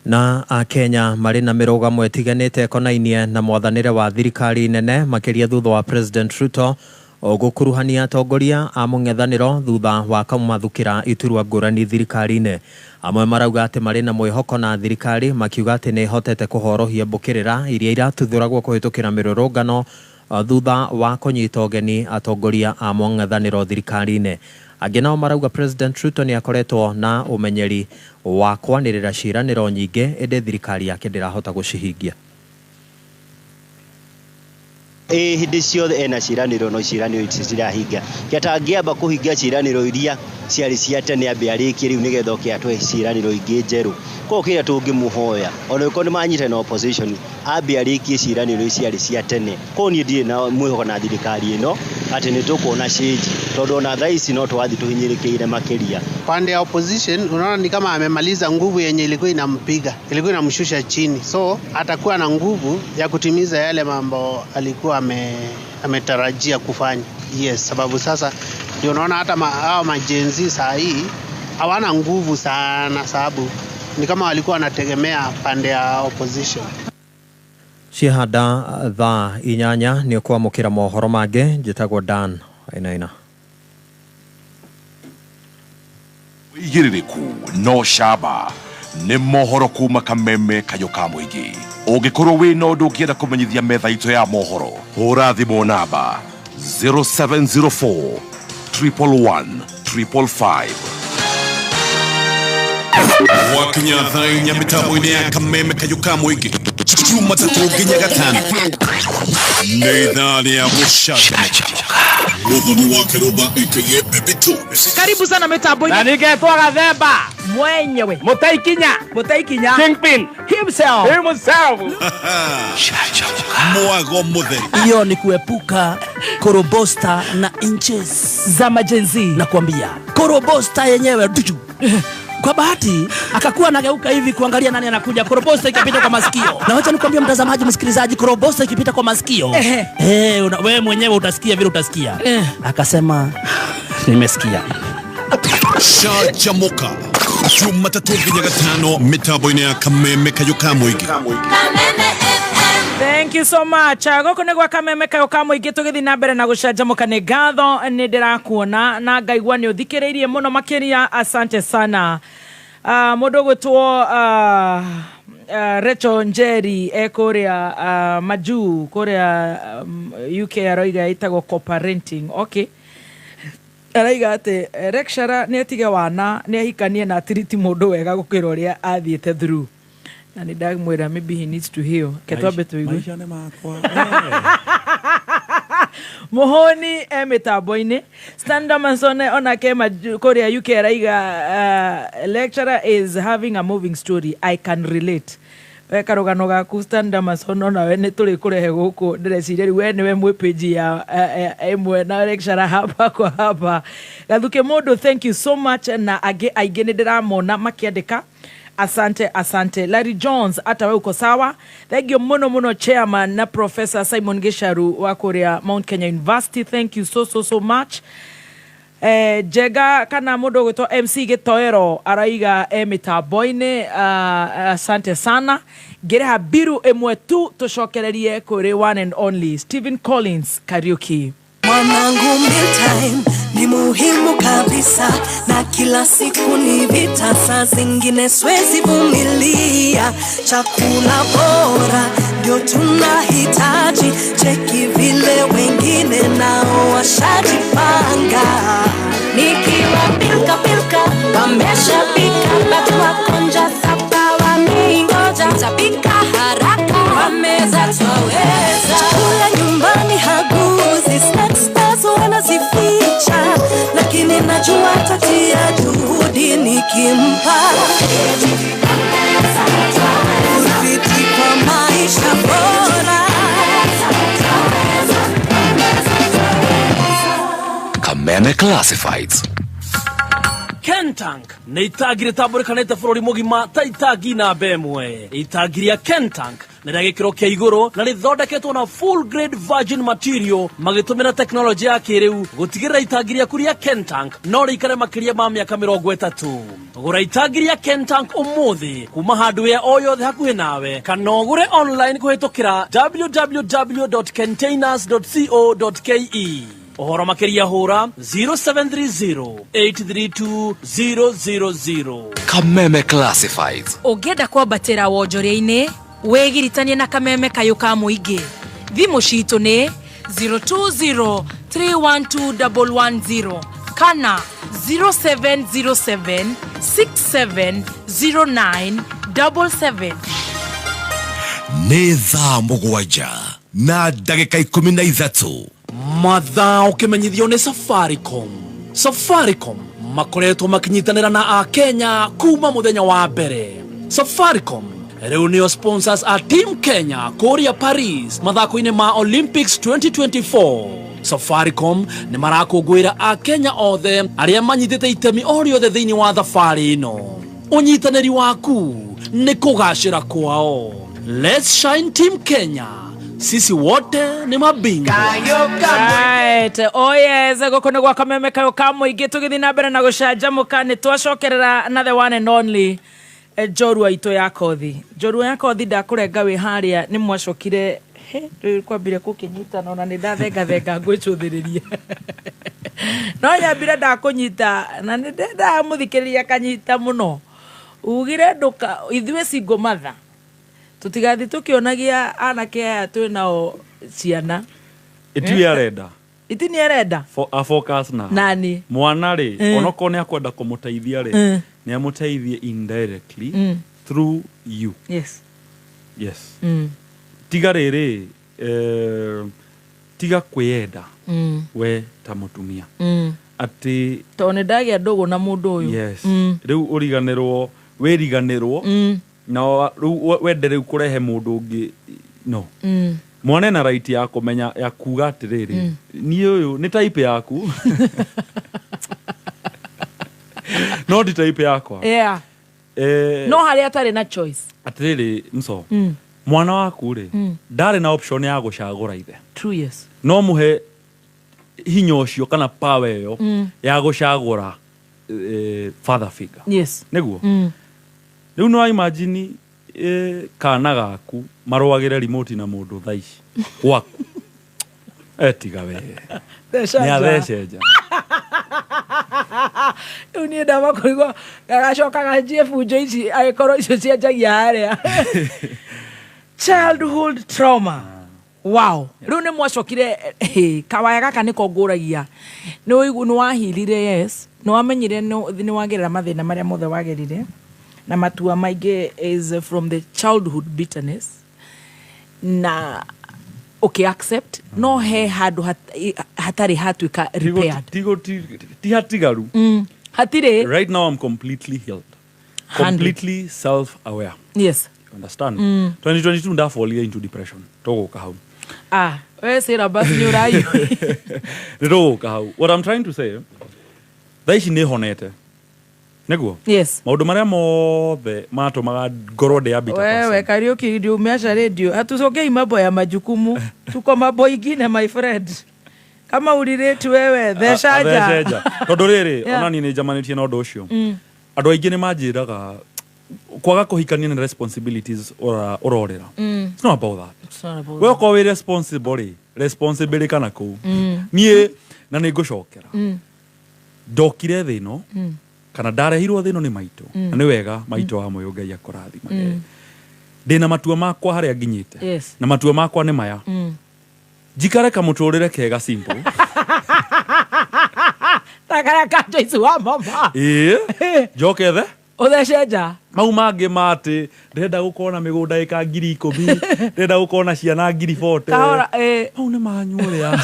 Na akenya marĩ na mĩrũgamo ĩtiganĩte ĩkonainie na mwathanĩre wa thirikari nene makĩria thutha wa President Ruto gũkuruhania atongoria a mũng'ethanĩro thutha wa kũmathukĩra iturwa ngũrani thirikari-inĩ. Amwe marauga atĩ marĩ na mwĩhoko na thirikari makiuga atĩ nĩ ĩhotete kũhorohia mbũkĩrĩra iria iratuthũragwo kũhĩtũkĩra mĩrũrũngano thutha wa kũnyita ũgeni atongoria a mũng'ethanĩro thirikari-inĩ. Angĩ nao marauga President Ruto nĩ akoretwo na ũmenyeri wa kwanĩrĩra ciĩranĩro nyingĩ ĩndĩ thirikari yake ndĩrahota gũcihingia. Hĩndĩ ciothe ena ciĩranĩro no ciĩranĩro ici cirahinga. Kĩatangĩamba kũhingia ciĩranĩro iria ciarĩ cia tene ambe arĩkie rĩu nĩgetha oke atũhe ciĩranĩro ingĩ njerũ. Koguo kĩrĩa tũngĩmũhoya ona ũkorwo nĩ manyita na opposition ambe arĩkie ciĩranĩro ici ciarĩ cia tene. Koguo niĩ ndirĩ na mwĩhoko na thirikari ĩno atĩ nĩ tũkuona change tondũ ona thaa ici no tũrathiĩ tũhinyĩrĩkĩire makĩria. Pande ya opposition unaona ni kama amemaliza nguvu yenye ilikuwa inampiga, ilikuwa inamshusha chini, so atakuwa na nguvu ya kutimiza yale mambo alikuwa ametarajia kufanya. Yes, sababu sasa ndio unaona hata hao majenzi saa hii hawana nguvu sana, sababu ni kama walikuwa wanategemea pande ya opposition. Ciahanda thaa 8 nĩ ũkwamũkĩra mohoro mangĩ. Njĩtagwo Dan Wainaina. Wĩigĩrĩrĩku no camba nĩ mohoro kuma kameme kayũ ka mũingĩ. Ũngĩkorwo wĩna ũndũ ũngĩenda kũmenyithia metha itũ ya mohoro, hũra thimũ namba 0704 111 555. Wakinya thaa 4 mĩtambo-inĩ ya kameme kayũ ka mũingĩ Jumatatũ nginya Gatano nĩ ithaa rĩa gũcanjamũka. Muthoni wa Kĩrũmba aka Baby Tones. Karibu sana mitambo-inĩ. Na ningetwo Gathemba mwenyewe, Mũtaikinya Kingpin himself. Mwago mũtheri. Hiyo ni kuepuka korobosta na inches za majenzi. Nakwambia korobosta yenyewe duju. Kwa bahati akakuwa anageuka hivi kuangalia nani anakuja, korobosta ikapita kwa masikio. Na wacha nikwambie mtazamaji, msikilizaji, korobosta ikipita kwa masikio, wewe mwenyewe utasikia vile utasikia. Akasema nimesikia. Canjamuka Jumatatũ nginya Gatano mĩtambo-inĩ ya kameme kayũ ka mũingĩ. Thank you so much. Gũkũ nĩ gwa kameme kayũ ka mũingĩ tũgĩthiĩ na mbere na gũcanjamũka. Nĩ ngatho nĩ ndĩrakuona na ngaigua nĩ ũthikĩrĩirie mũno makĩria, asante sana. Mũndũ ũgwĩtwo Rachel Njeri e kũrĩa majuu kũrĩa UK aroiga ĩtagwo co-parenting. Okay. Araiga atĩ lecturer nĩ atige wana nĩ ahikanie na atiriti mũndũ wega gũkĩra ũrĩa athiĩte through. Na nĩ ndamwĩra maybe he needs to heal. Ke twambe tũigue. Maisha nĩ makwa. Muhoni e mĩtambo-inĩ. Stan Damason onake kũrĩa UK araiga lecturer is having a moving story, I can relate. We karũgano gaku Stan Damason onawe nĩ tũrĩ kũrehe gũkũ, ndĩreciria rĩu we nĩwe mwĩ page ya ĩmwe na lecturer hapa kwa hapa. Gathuke mũndũ, thank you so much, na angĩ aingĩ nĩ ndĩramona makĩandĩka. Asante, asante. Larry Jones, hata wewe uko sawa. Thank you muno muno chairman na Professor Simon Gesharu wa kuria Mount Kenya University. Thank you so so so much. Jega kana mundu gwitwo MC Gitoero araiga mitambo-inĩ. Asante sana. Ngireha biru ĩmwe tu tucokererie kuri one and only Stephen Collins Kariuki. Mwanangu, mealtime ni muhimu kabisa, na kila siku ni vita, saa zingine siwezi vumilia. Chakula bora ndio tunahitaji, cheki vile wengine nao washajipanga. Nikiwa pilka pilka, wameshapika, bado wakonja sapa wameingoja, tapika haraka, wameza twaweza. Chakula nyumbani haguzi, snacks nazo wanazificha, lakini najua tatia juhudi nikimpa. Fiti kwa maisha bora. Kameme Classifieds. Kentank nĩ itangi rĩtambũrĩkanĩte bũrũri mũgima ta itangi namba ĩmwe. Itangi rĩa Kentank nĩ rĩa gĩkĩro kĩa igũrũ na rĩthondeketwo na full grade virgin material magĩtũmĩra tekinoronjĩ ya kĩrĩu gũtigĩrĩra itangi rĩaku rĩa Kentank no rĩikare makĩria ma mĩaka 30. Gũra itangi rĩa Kentank ũmũthĩ kuma handũ o yothe hakuhĩ nawe kana ũgũre online kũhĩtũkĩra www.containers.co.ke. Ũhoro makĩria hũra 0730 832 000. Kameme Classifieds. Ũngĩenda kwambatĩra wonjoria-inĩ, wĩgiritanie na Kameme Kayũ ka Mũingĩ. Thimũ citũ nĩ 020 312 110 kana 0707 6709 77. Nĩ thaa 7:13. Mathaa ũkĩmenyithio nĩ Safaricom. Safaricom makoretwo makinyitanĩra na Akenya kuma mũthenya wa mbere. Safaricom rĩu nĩo sponsors a Team Kenya kũrĩa Paris mathako-inĩ ma Olympics 2024. Safaricom nĩ marakũngũĩra Akenya othe arĩa manyitĩte itemi o rĩothe thĩinĩ wa thabarĩ ĩno. Ũnyitanĩri waku nĩ kũgacĩra kwao. Let's shine Team Kenya. Sisi wote ni mabingwa. Right. Oh yes, gũkũ nĩ gwa Kameme Kayũ ka Mũingĩ, tũgĩthiĩ na mbere na gũcanjamũka. Nĩ twacokerera na the one and only njorua itũ ya kothi. Njorua ya kothi, ndakũrenga wĩ harĩa nĩ mwacokire rĩu kwambire gũkĩnyitana, ona nĩ ndathengathenga ngwĩcũthĩrĩria, no nyambire ndakũnyita na nĩ ndendaga mũthikĩrĩria kanyita mũno. Ugire ndũka ithuĩ single mother tũtigathiĩ tũkĩonagia anake aya twĩ nao ciana. Itiwe arenda. Iti nĩ arenda. A focus na nani mwana rĩ, onokorwo nĩ akwenda kũmũteithia rĩ, nĩ amũteithie indirectly through you. Yes. Yes. Tiga rĩrĩ, tiga kwĩyenda we ta mũtumia atĩ tondũ nĩ ndagĩa ndũgũ na mũndũ ũyũ. Yes. Rĩu ũriganĩrwo, wĩriganĩrwo na rĩu wende rĩu kũrehe mũndũ ũngĩ, no. Mwana ena right ya kũmenya, ya kuga atĩrĩrĩ, niĩ ũyũ nĩ type yaku no ti type yakwa. Yeah. No harĩa atarĩ na choice. Atĩrĩrĩ mso, mwana waku rĩ, ndarĩ na option ya gũcagũra ithe. True, yes. No mũhe hinya ũcio kana power ĩyo ya gũcagũra father figure. Yes. Nĩguo? Rĩu no imagine kana gaku marũagĩre remote na mũndũ thaa ici gwaku. Etiga we. Nĩ athecenja. Rĩu niĩ ndama kũigua gagacoka ganjie bunjo ici agĩkorwo icio cianjagia harĩa. Childhood trauma. Wow. Rĩu nĩ mwacokire kawaya gaka nĩko ngũragia. Nĩ wahirire, yes. Nĩ wamenyire nĩ wagerera mathĩna marĩa mothe wagerire. Na matua maingĩ is from the childhood bitterness. Na okay, accept. No he handũ hatarĩ hatuĩka repaired. Ti hatigaru. Hatirĩ. Right now I'm completely healed. Completely self-aware. Yes. You understand? 2022 ndafolia into depression. Tũgũka hau. Ah, we sira basi nĩ ũraiyũ. Tũgũka hau. What I'm trying to say, thaa ici nĩ honete. Nĩguo? Yes. Maũndũ marĩa mothe matũmaga ngorwo ndĩ a bitter person. Wewe Kariuki ndio umeacha radio. Hatusongei mambo ya majukumu. Tuko mambo ingine, my friend. Kama ulirate wewe, theshaja. Theshaja. Tondũ rĩrĩ, ona niĩ nĩ njamanĩtie na ũndũ ũcio. Andũ aingĩ nĩ manjĩraga kwaga kũhikania nĩ responsibilities ũrorĩra. It's not about that. It's not about We okorwo wĩ responsible rĩ, responsibility kana kũu. Niĩ na nĩ ngũcokera ndokire thĩ ĩno kana ndarehirwo thĩ ĩno nĩ maitũ na nĩ wega maitũ wa moyo Ngai akũrathimage. Ndĩna matua makwa harĩa nginyĩte. Yes. Na matua makwa nĩ maya. Njikare kamũtũrĩre kega simple. Takara ka Joyce wa mama. Ĩĩ. Njoke the Ũthece nja. Mau mangĩ ma atĩ ndĩrenda gũkorwo na mĩgũnda ĩka 10,000, ndĩrenda gũkorwo na ciana 40,000. Kahora Mau nĩ manyu ũrĩa.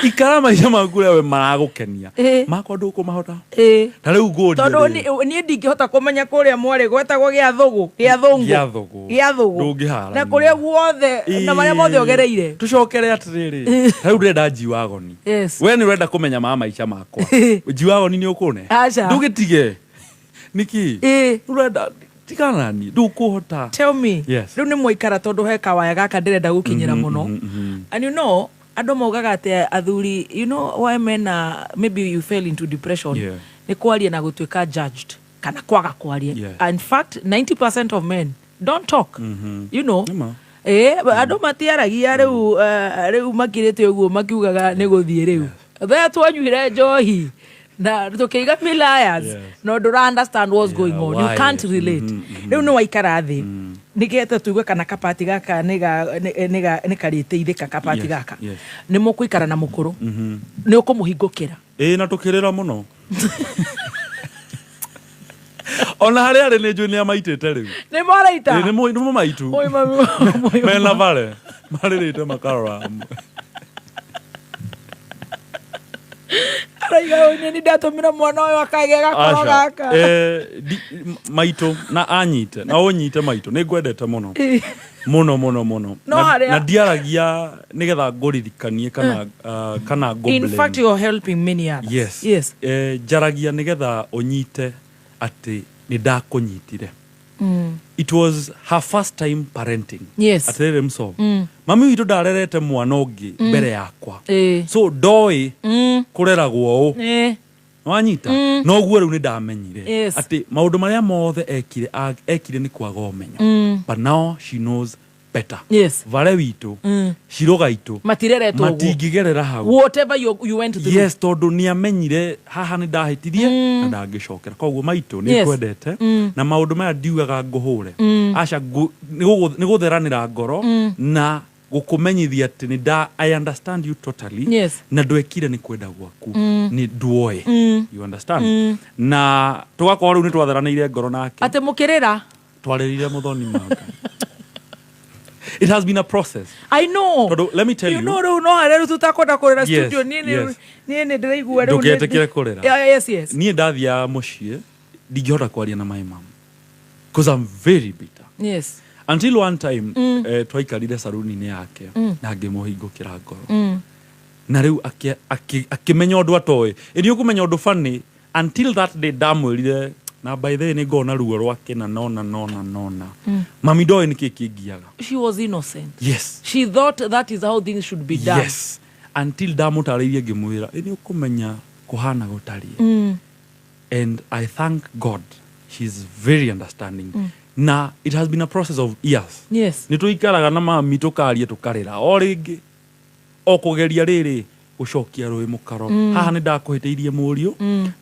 Ikara maica maku ũrĩa we maragũkenia. Makwa ndũkũmahota. Ta rĩu ngũrie Tondũ rĩ. niĩ ndingĩhota kũmenya kũrĩa mwarĩ gwetagwo gĩa thũgũ, gĩa thũngũ. Gĩa thũgũ. Gĩa thũgũ. Ndũngĩharania. Na kũrĩa guothe na marĩa mothe ũgereire. Tũcokere atĩrĩrĩ, ta rĩu ndĩrenda G-Wagon. Yes. We nĩ ũrenda kũmenya ma maica makwa. G-Wagon nĩ ũkũne? Aca. Ndũgĩtige. Nĩkĩ? Ũrenda tigana na niĩ, ndũkũhota. Tell me. Yes. Rĩu nĩ mwaikara tondũ he kawaya gaka ndĩrenda gũkinyĩra mũno. And you know, andũ maugaga atĩ athuri, you know why men are, maybe you fell into depression. Yeah. Nĩ kwaria na gũtuĩka judged kana kwaga kwaria. Yeah. In fact, 90% of men don't talk. You know. Nĩma. Andũ matiaragia rĩu rĩu makirĩte ũguo makiugaga nĩ gũthiĩ rĩu. Thaa twanyuire njohi na tũkĩiga milayas no ndũra understand what's going on. You why? can't relate. Rĩu nĩ waikara thĩ nĩgetha tuigue kana kapati gaka nĩ karĩteithĩka kapati Yes, gaka. yes. Nĩ mũkũikara na mũkũrũ nĩ ũkũmũhingũkĩra. Ĩĩ na tũkĩrĩra mũno. Ona harĩa arĩ nĩ njũĩ nĩ amaitĩte rĩu. Nĩ moraita? Ĩĩ, nĩ mũmaitu. Oi, mami, oi, Mena bare marĩrĩte makarora. Araiga ũyũ nĩ ndatũmĩra mwana ũyũ akagĩa gakoro Aca. gaka. Maitũ na anyite na ũnyite maitũ nĩ ngwendete mũno mũno mũno mũno. No harĩa- Na ndiaragia nĩgetha ngũririkanie kana kana ngũ In blame. fact, you're helping many others. Yes. Yes. Njaragia nĩgetha ũnyite atĩ nĩ ndakũnyitire. It was her first time parenting. Yes. Atĩrĩrĩ mso. Mami witũ ndarerete mwana ũngĩ mbere yakwa. So ndoĩ kũreragwo ũũ. Wanyita? Noguo rĩu nĩ ndamenyire Yes. atĩ maũndũ marĩa mothe ekire nĩ kwaga ũmenyo. But now she knows better. Yes. Vare witũ, ciroga itũ, Matireretwo ũguo. matingĩgerera hau. Whatever you went through. Yes, tondũ nĩ amenyire haha nĩ ndahĩtirie na ndangĩcokera. Koguo maitũ nĩ Yes. ngwendete na maũndũ maya ndiugaga ngũhũre. Aca nĩ gũtheranĩra ngoro na gũkũmenyithia atĩ nĩ nda I understand you totally. Yes. Na ndwekire nĩ kwenda gwaku. Nĩ nduoĩ. You understand? Na tũgakorwo rĩu nĩ twatheranĩire ngoro nake. Atĩ mũkĩrĩra. Twarĩrire mũthoni maka. It has been a process. I know. Tondũ let me tell you. You know rĩu no harĩa rĩu tũtakwenda kũrĩra Yes, studio niĩ yes. niĩ nĩ ndĩraigua rĩu nĩ- Ndũgetĩkĩre kũrĩra. Yeah, yes, yes. Niĩ ndathiaga mũciĩ ndingĩhota kwaria na my mom because I'm very bitter. Yes. Until one time twaikarire saruni-inĩ yake na ngĩmũhingũkĩra ngoro. Na rĩu akĩmenya ũndũ atoĩ. Ĩ nĩ ũkũmenya ũndũ funny until that day ndamwĩrire na by the way nĩ ngona ruo rwake na nona nona nona. Mami ndoĩ nĩkĩ kĩngiaga. She was innocent. Yes. She thought that is how things should be done. Yes. Until ndamũtarĩirie ngĩmwĩra ĩ nĩ ũkũmenya kũhana gũtariĩ. And I thank God she's very understanding. Na it has been a process of years. Yes. Nĩ tũikaraga na mami tũkaria tũkarĩra o rĩngĩ o kũgeria rĩrĩ gũcokia rũĩ mũkaro. Haha nĩ ndakũhĩtĩirie mũriũ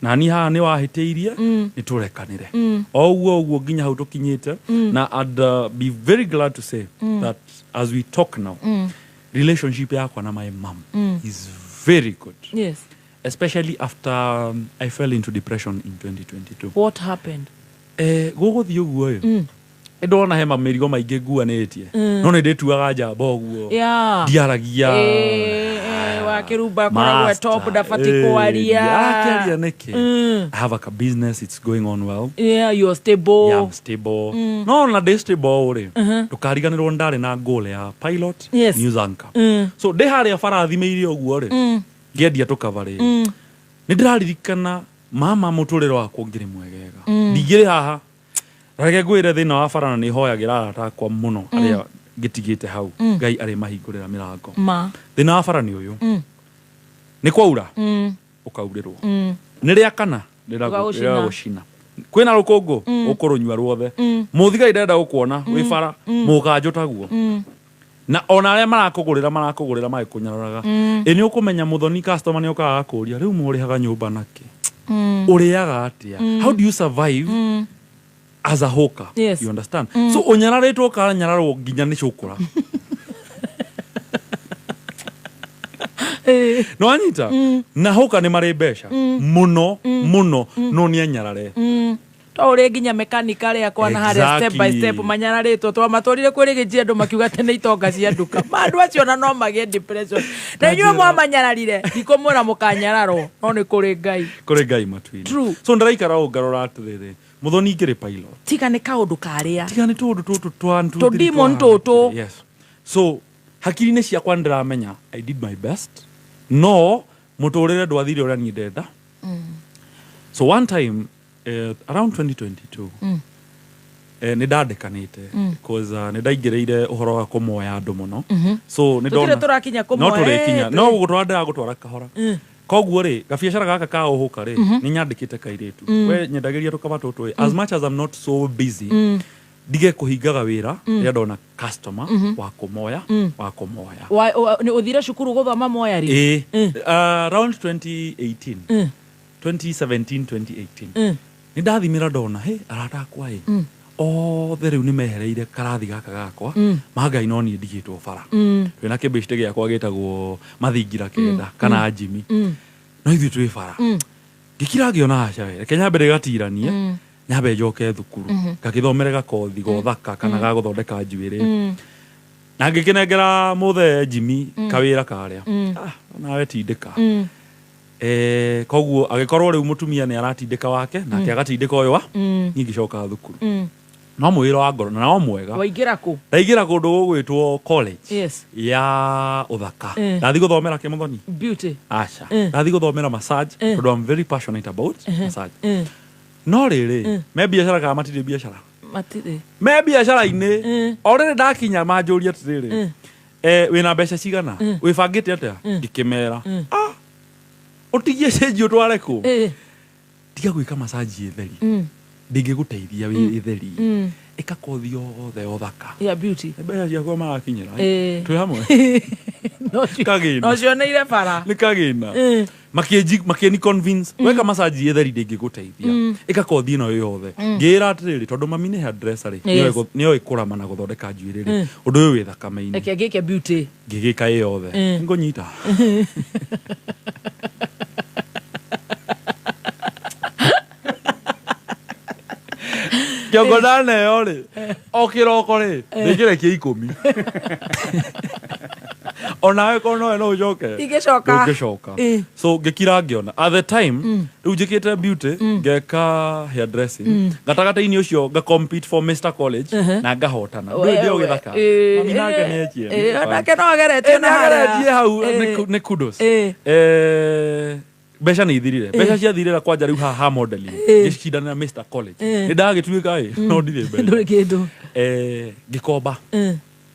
na niĩ haha nĩ wahĩtĩirie nĩ tũrekanĩre. O ũguo ũguo nginya hau tũkinyĩte. Na I'd be very glad to say that as we talk now relationship yakwa na my mom is very good. Yes. Especially after I fell into depression in 2022. What happened? Gũgũthiĩ ũguo ĩ. Nĩndona he mĩrigo maingĩ nguanĩtie. No nĩ ndĩtuaga njamba ũguo. Yeah. Ndiaragia. Wakĩrumba akoragwo e top ndabatiĩ kwaria. Akĩaria nĩkĩ? I have a business, it's going on well. Yeah, you're stable. Yeah, I'm stable. No, na ndĩ stable rĩ. Ndũkariganĩrwo ndarĩ na goal ya pilot, Yes. news anchor. So ndĩ harĩa bara thimĩire ũguo rĩ. Ngĩendia tũkaba rĩ. Nĩ ndĩraririkana mama mũtũrĩre wakwa ũngĩrĩ mwegega. Ndingĩrĩ haha. Reke ngwĩre thĩna wa bara na nĩ hoyagĩra arata akwa mũno arĩa ngĩtigĩte hau. Ngai arĩ mahingũrĩra mĩrango. Ma. Thĩna wa bara nĩ ũyũ. Nĩ kwaura ũkaurĩrwo. Nĩ rĩa kana Rĩgagũcina. rĩgagũcina. Kwĩna rũkũngũ ũkũrũnyua ruothe. Mũthigari ndenda gũkuona wĩ bara mũkanjũ taguo. Na ona arĩa marakũgũrĩra marakũgũrĩra magĩkũnyararaga. Ĩ nĩ ũkũmenya mũthoni customer nĩ okaga gakũria rĩu mũrĩhaga nyũmba nakĩ? Ũrĩaga atĩa? How do you survive as a hawker? Yes. You understand? So ũnyararĩtwo ũkanyararwo nginya nĩ cũkũra. No anyita na hawker nĩ marĩ mbeca mũno mũno no nĩ anyarare. To ũrĩ nginya mekanika arĩa kwana harĩa step by step manyararĩtwo twamatwarire kwĩrĩgĩjia andũ makiuga atĩ nĩ itonga cia nduka. Ma andũ acio ona no magĩe depression. Na inyuĩ mwamanyararire ndikũmwĩra mũkanyararwo no nĩ kũrĩ Ngai. Kũrĩ Ngai matu-inĩ. True. So ndĩraikara ũũ ngarora atĩrĩrĩ mũthoni ngĩrĩ pilot. Tiga nĩ kaũndũ karĩa. Tiga nĩ tũũndũ tũtũ twa Tũ demon tũtũ. Yes. So hakiri-inĩ ciakwa ndĩramenya I did my best no mũtũrĩre ndwathire ũrĩa niĩ ndenda. So one time around 2022 nĩ ndandĩkanĩte cause nĩ ndaingĩrĩire ũhoro wa kũmoya andũ mũno. So nĩ Tũtirĩ tũrakinya no kũmoya. tũrĩkinya no gũgũtwara ndĩragũtwara kahora. Koguo rĩ gabiacara gaka ka ũhũka rĩ nĩ nyandĩkĩte kairĩtu we nyendagĩria tũkaba tũtũ as much as I'm not so busy ndige kũhingaga wĩra rĩrĩa ndona customer wa kũmoya wa kũmoya. Nĩ ũthire cukuru gũthoma moya rĩ? Ĩ around 2018 2017 2018 nĩ ndathimĩra ndona hĩ arata akwa ĩ othe rĩu nĩ mehereire karathi gaka gakwa ma Ngai no niĩ ndigĩtwo bara. Twĩna kĩbĩcite gĩakwa gĩtagwo mathingira kenda kana Jimmy no ithuĩ twĩ bara. Ngĩkira ngĩona aca we reke nyambe ndĩgatiranie nyambe njoke thukuru ngagĩthomere gakothi gothaka kana ga gũthondeka njuĩrĩ. Na ngĩkĩnengera mũthe Jimmy kawĩra karĩa nawe tindĩka. Koguo agĩkorwo rĩu mũtumia nĩ aratindĩka wake nake agatindĩka ũyũ wa niĩ ngĩcoka thukuru. No mwĩra wa ngoro na no mwega. Waingĩra kũ? Ndaingĩra kũndũ gũgwĩtwo college Yes. ya ũthaka. Ndathi gũthomera kĩ mũthoni? Beauty. Aca. Ndathi gũthomera massage tondũ I'm very passionate about massage. No rĩrĩ me biacara kana matirĩ biacara? Matirĩ. Me biacara-inĩ o rĩrĩ ndakinya manjũria atĩrĩrĩ wĩna mbeca cigana? Wĩbangĩte atĩa? Ngĩkĩmera ũtigie cenji ũtware kũ? Tiga gwĩka massage ĩtheri. Ndingĩgũteithia wĩ ĩtheri. Ĩka kothi yothe ũthaka. Ya beauty. Mbeca ciakwa marakinyĩra. Twĩ hamwe. Kagĩna. No cioneire bara. Nĩ kagĩna. Makĩni convince weka massage ĩtheri ndĩngĩgũteithia. Ĩka kothi ĩno yothe. Ngĩĩra atĩrĩrĩ tondũ mami nĩ hairdresser rĩ nĩoĩ kũrama na gũthondeka njuĩrĩ rĩ ũndũ ũyũ wĩ thakame-inĩ. Reke ngĩke beauty. Ngĩgĩka ĩ yothe. Ngũnyita. Kĩongo ndaneo rĩ o kĩroko rĩ ndĩngĩrekia 10. Onawe korwo nowe no ũcoke. Ingĩcoka. Ndũngĩcoka. So ngĩkira ngĩona at the time rĩu njĩkĩte beauty ngeka hairdressing gatagatĩ-inĩ ũcio nga compete for Mr College na ngahotana. Ndũĩ ndĩ o gĩthaka. Mami nake nĩ ekie. Onake no ageretie na harĩa. Nĩageretie hau nĩ kudos. Mbeca nĩ ithirire. Mbeca ciathirĩra kwanja rĩu haha modeling. Ngĩcindanĩra Mr College. Nĩ ndagĩtuĩka ĩ no ndirĩ mbeca. Ndũrĩ kĩndũ. Ngĩkomba.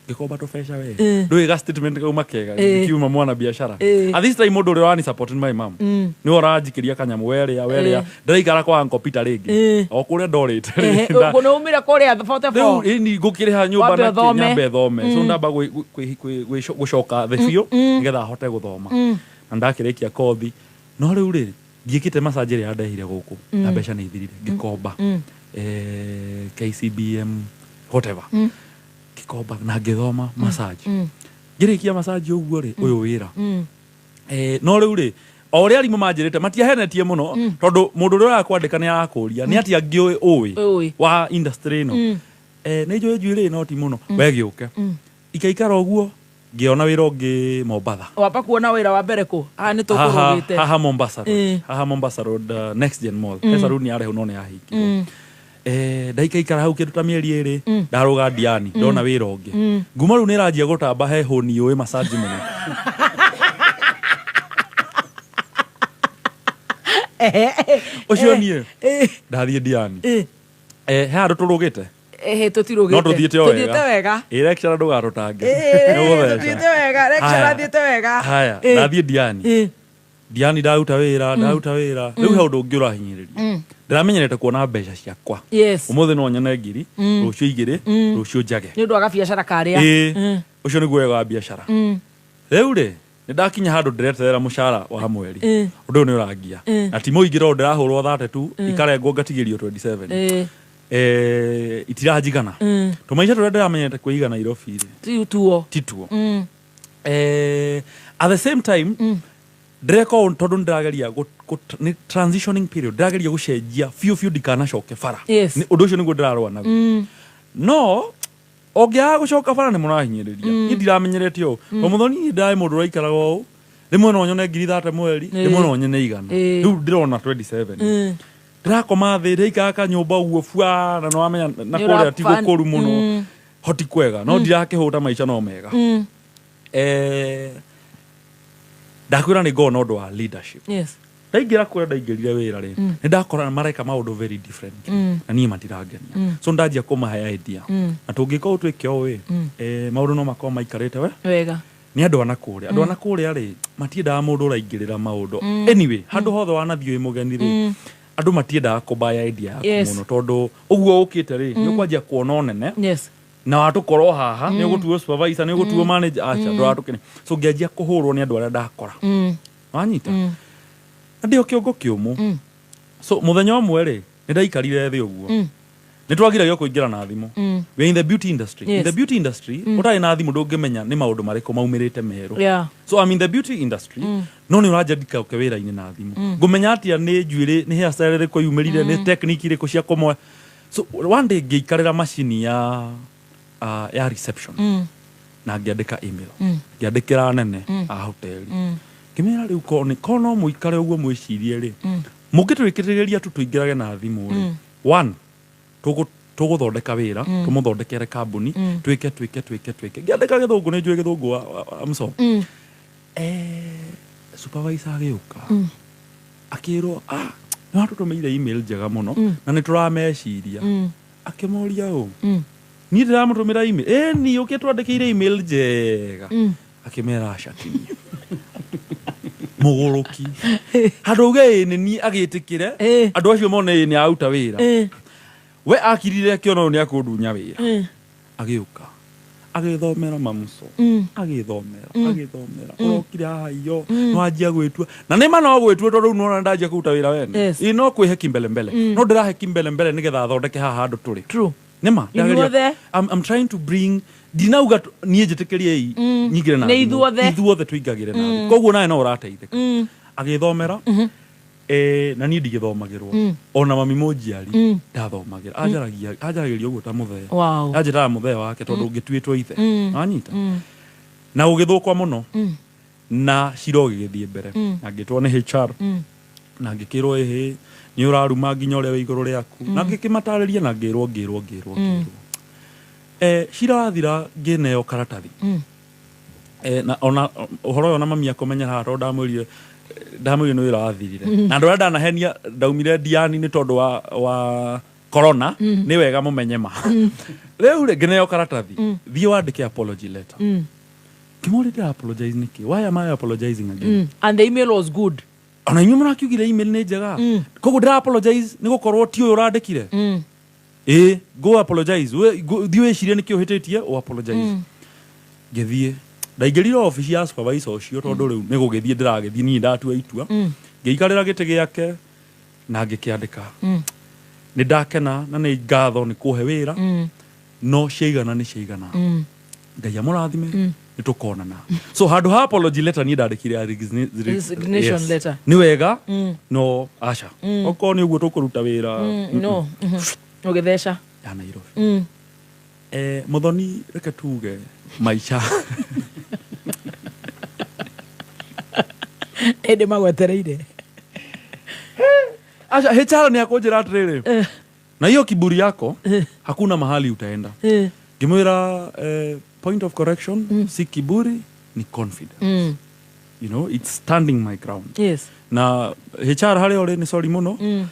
Ngĩkomba tũbeca we. Ndũĩ ga statement kauma kega kiuma mwana biacara. At this time mũndũ ũrĩa ũrani support my mom. Nĩwe ũranjikĩria kanyamũ werĩa werĩa. Ndĩraikara kwa Uncle Peter rĩngĩ. O kũrĩa ndorĩte. Nĩ umire kũrĩa 44. Rĩu ĩni ngũkĩrĩha nyũmba na nyambe thome. So ndamba gũcoka thĩ biũ nĩgetha hote gũthoma. Na ndakĩrĩkia kothi. No rĩu rĩ ndiĩkĩte massage ĩrĩa yandehire gũkũ na mbeca nĩ ithirire ngĩkomba KCBM whatever ngĩkomba na ngĩthoma massage ngĩrĩkia massage ũguo rĩ ũyũ wĩra no rĩu rĩ o ũrĩa arimũ manjĩrĩte matiahenetie mũno tondũ mũndũ ũrĩa ũrakwandĩka nĩ arakũria nĩ atĩa ngĩũĩ ũĩ wa industry ĩno nĩ njũĩ njuĩrĩ no ti mũno we gĩũke ikaikara ũguo ngĩona wĩra ũngĩ Mombatha. Wamba kuona wĩra wa mbere kũ? Haha nĩ tũkũrũgĩte. Haha Mombasa Road. Haha Mombasa Road Next Gen Mall. He saluni yarĩ no nĩ yahingirwo. Ndaikaikara hau kĩndũ ta mĩeri 2 ndarũga Diani ndona wĩra ũngĩ. Nguma rĩu nĩ ĩranjia gũtamba he hũni ũĩ massage mũno. Ũcio niĩ ndathiĩ Diani. He handũ tũrũgĩte. Tũtirũgĩte. No tũthiĩte o wega. Tũthiĩte wega. Ĩ lecturer ndũgatũtange. Tũthiĩte wega, lecturer athiĩte wega. Haya, ndathiĩ Diani. Ndiani ndaruta wĩra, ndaruta wĩra. Rĩu he ũndũ ũngĩ ũrahinyĩrĩria. Ndĩramenyerete kuona mbeca ciakwa. Ũmũthĩ no nyone ngiri, rũciũ igĩrĩ, rũciũ njage. Nĩ ũndũ wa gabiacara karĩa. Ĩĩ. Ũcio nĩguo wega wa biacara. Rĩu rĩ, nĩ ndakinya handũ ndĩreterera mũcara wa mweri. Ũndũ ũyũ nĩ ũrangia. Na ti mũingĩ tondũ ndĩrahũrwo 30 tu, ikarengwo ngatigĩrio 27. Itiranjigana. Tũmaica tũrĩa ndĩramenyerete kwĩiga Nairobi rĩ, Ti tuo. Ti tuo. At the same time, ndĩreka ũũ tondũ nĩndĩrageria nĩ transitioning period, ndĩrageria gũcenjia biũ biũ ndikanacoke bara. Ũndũ ũcio nĩguo ndĩrarũa naguo. No ũngĩaga gũcoka bara nĩ mũrahinyĩrĩria. Niĩ ndiramenyerete ũũ. Mũthoni, niĩ ndarĩ mũndũ ũraikaraga ũũ, rĩmwe no nyone ngiri 30 mweri, rĩmwe no nyone 100. Rĩu ndĩrona 27. Ndĩrakoma thĩ, ndĩraikara kanyũmba ũguo bua, na nĩwamenya na Nĩ kũrĩa ti gũkũru mũno. Hoti kwega, no ndirakĩhũta, maica no mega. Ndakwĩra nĩ ngoragwo na ũndũ wa leadership. Ndaingĩra kũrĩa ndaingĩrire wĩra rĩ, nĩ ndakora mareka maũndũ very different na niĩ matirangenia. So ndanjia kũmahe idea. Na tũngĩka ũũ, twĩke ũũ ĩ, maũndũ no makorwo maikarĩte we wega. Nĩ andũ a na kũrĩa, andũ a na kũrĩa rĩ, matiendaga mũndũ ũraingĩrĩra maũndũ. Anyway, handũ hothe wanathiĩ wĩ mũgeni rĩ, andũ matiendaga kũbaya idea yaku mũno, tondũ ũguo ũkĩte rĩ, nĩ ũkwanjia kuona ũnene na watũkorwo haha nĩ ũgũtuo supervisor, nĩ ũgũtuo manager, aca ndũratũkenia. So ngĩanjia kũhũrwo nĩ andũ arĩa ndakora. Wanyita? Na ndĩ o kĩongo kĩũmũ. So mũthenya ũmwe rĩ, nĩ ndaikarire thĩ ũguo. Nĩ twagiragio kũingĩra na thimũ. We are in the beauty industry. In the beauty industry, ũtarĩ na thimũ ndũngĩmenya nĩ maũndũ marĩkũ maumĩrĩte merũ. So I'm in the beauty industry, no nĩ ũranja ndikaũke wĩra-inĩ na thimũ. Ngũmenya atĩa nĩ njuĩrĩ, nĩ hairstyle ĩrĩkũ yumĩrire, nĩ technique irĩkũ cia kũmoya? So one day ngĩikarĩra macini ya reception na ngĩandĩka email. Ngĩandĩkĩra anene a hoteli. Ngĩmera rĩu korwo no mũikare ũguo mwĩcirie rĩ, mũngĩtwĩkĩrĩria tu tũingĩrage na thimũ rĩ, one, tũgũthondeka wĩra, tũmũthondekere kambuni, twĩke twĩke twĩke twĩke. Ngĩandĩka gĩthũngũ, nĩ njũĩ gĩthũngũ wa mso. Supervisor agĩũka, akĩrwo, "Ah, nĩ watũtũmĩire email njega mũno na nĩ tũrameciria." Akĩmoria ũũ, "Niĩ ndĩramũtũmĩra email?" "Ĩ ni ũkĩ twandĩkĩire email njega." Akĩmera acatinie mũgũrũki, handũ auge ĩ nĩ niĩ, agĩtĩkĩre andũ acio mone ĩ nĩ aruta wĩra. We akirire akĩona ũyũ nĩ akũndunya wĩra. Agĩũka agĩthomera mamuco, agĩthomera, agĩthomera, "Ũrokire haha iyo, nĩwanjia gwĩtua." Na nĩma no gwĩtua, tondũ rĩu nĩwona ndanjia kũruta wĩra wene. Ĩ no kwĩhe kimbelembele. No ndĩrahe kimbelembele nĩgetha thondeke haha handũ tũrĩ. Nĩma Ithuothe. I'm trying to bring, ndinauga niĩ njĩtĩkĩrie i nyingĩre na Nĩ thimũ. ithuothe. Ithuothe tũingagĩre na thimũ. Koguo nawe no ũrateithĩka. Agĩthomera, na niĩ ndigĩthomagĩrwo. Ona mami mũnjiari ndathomagĩra. Anjaragia, anjaragĩria ũguo ta mũthee. Anjĩtaga mũthee wake tondũ ngĩtuĩtwo ithe. Wanyita? Na ũgĩthũkwa mũno. Na cira ũgĩgĩthiĩ mbere. Na ngĩtwo nĩ HR. Na ngĩkĩrwo, "Ĩhĩ, nĩ ũraruma nginya ũrĩa wĩ igũrũ rĩaku." Na ngĩkĩmatarĩria na ngĩrwo ngĩrwo ngĩrwo ngĩrwo. Cira wathira ngĩneo karatathi. Na ona ũhoro ũyũ ona mami akũmenya haha, tondũ ndamwĩrire nĩ wĩra wathirire. Na andũ arĩa ndanahenia ndaumire Diani nĩ tondũ wa corona, nĩ wega mũmenye ma. Rĩu rĩ, ngĩneo karatathi. "Thiĩ wandĩke apology letter." Ngĩmũria, "Ndĩra apologize nĩkĩ? Why am I apologizing again?" And the email was good. Ona inyuĩ mũrakiugire email nĩ njega. Koguo ndĩra apologize nĩ gũkorwo ti ũyũ ũrandĩkire. Ĩ go apologize. Thiĩ wĩcirie nĩkĩ ũhĩtĩtie, ũ apologize. Ngĩthiĩ. Ndaingĩrire obici ya supervisor ũcio, tondũ rĩu nĩ gũgĩthiĩ ndĩragĩthiĩ, niĩ ndatua itua. Ngĩikarĩra gĩtĩ gĩake na ngĩkĩandĩka. "Nĩ ndakena na nĩ ngatho nĩ kũhe wĩra, no ciaigana nĩ ciaigana. Ngai amũrathime, nĩ tũkonana." So handũ ha apology letter niĩ ndandĩkire ya Resignation letter. Nĩ wega, no aca, okorwo nĩ ũguo tũkũruta wĩra, No. Ũgĩtheca. Ya Nairobi. Mũthoni, reke tuge maica Ĩndĩ magwetereire. Aca, HR nĩ akũnjĩra atĩrĩrĩ, "Na hiyo kiburi yako hakuna mahali utaenda." Ngĩmwĩra, "Point of correction, si kiburi, ni confidence. It's standing my ground." Na HR harĩa ũrĩ, nĩ sorry mũno.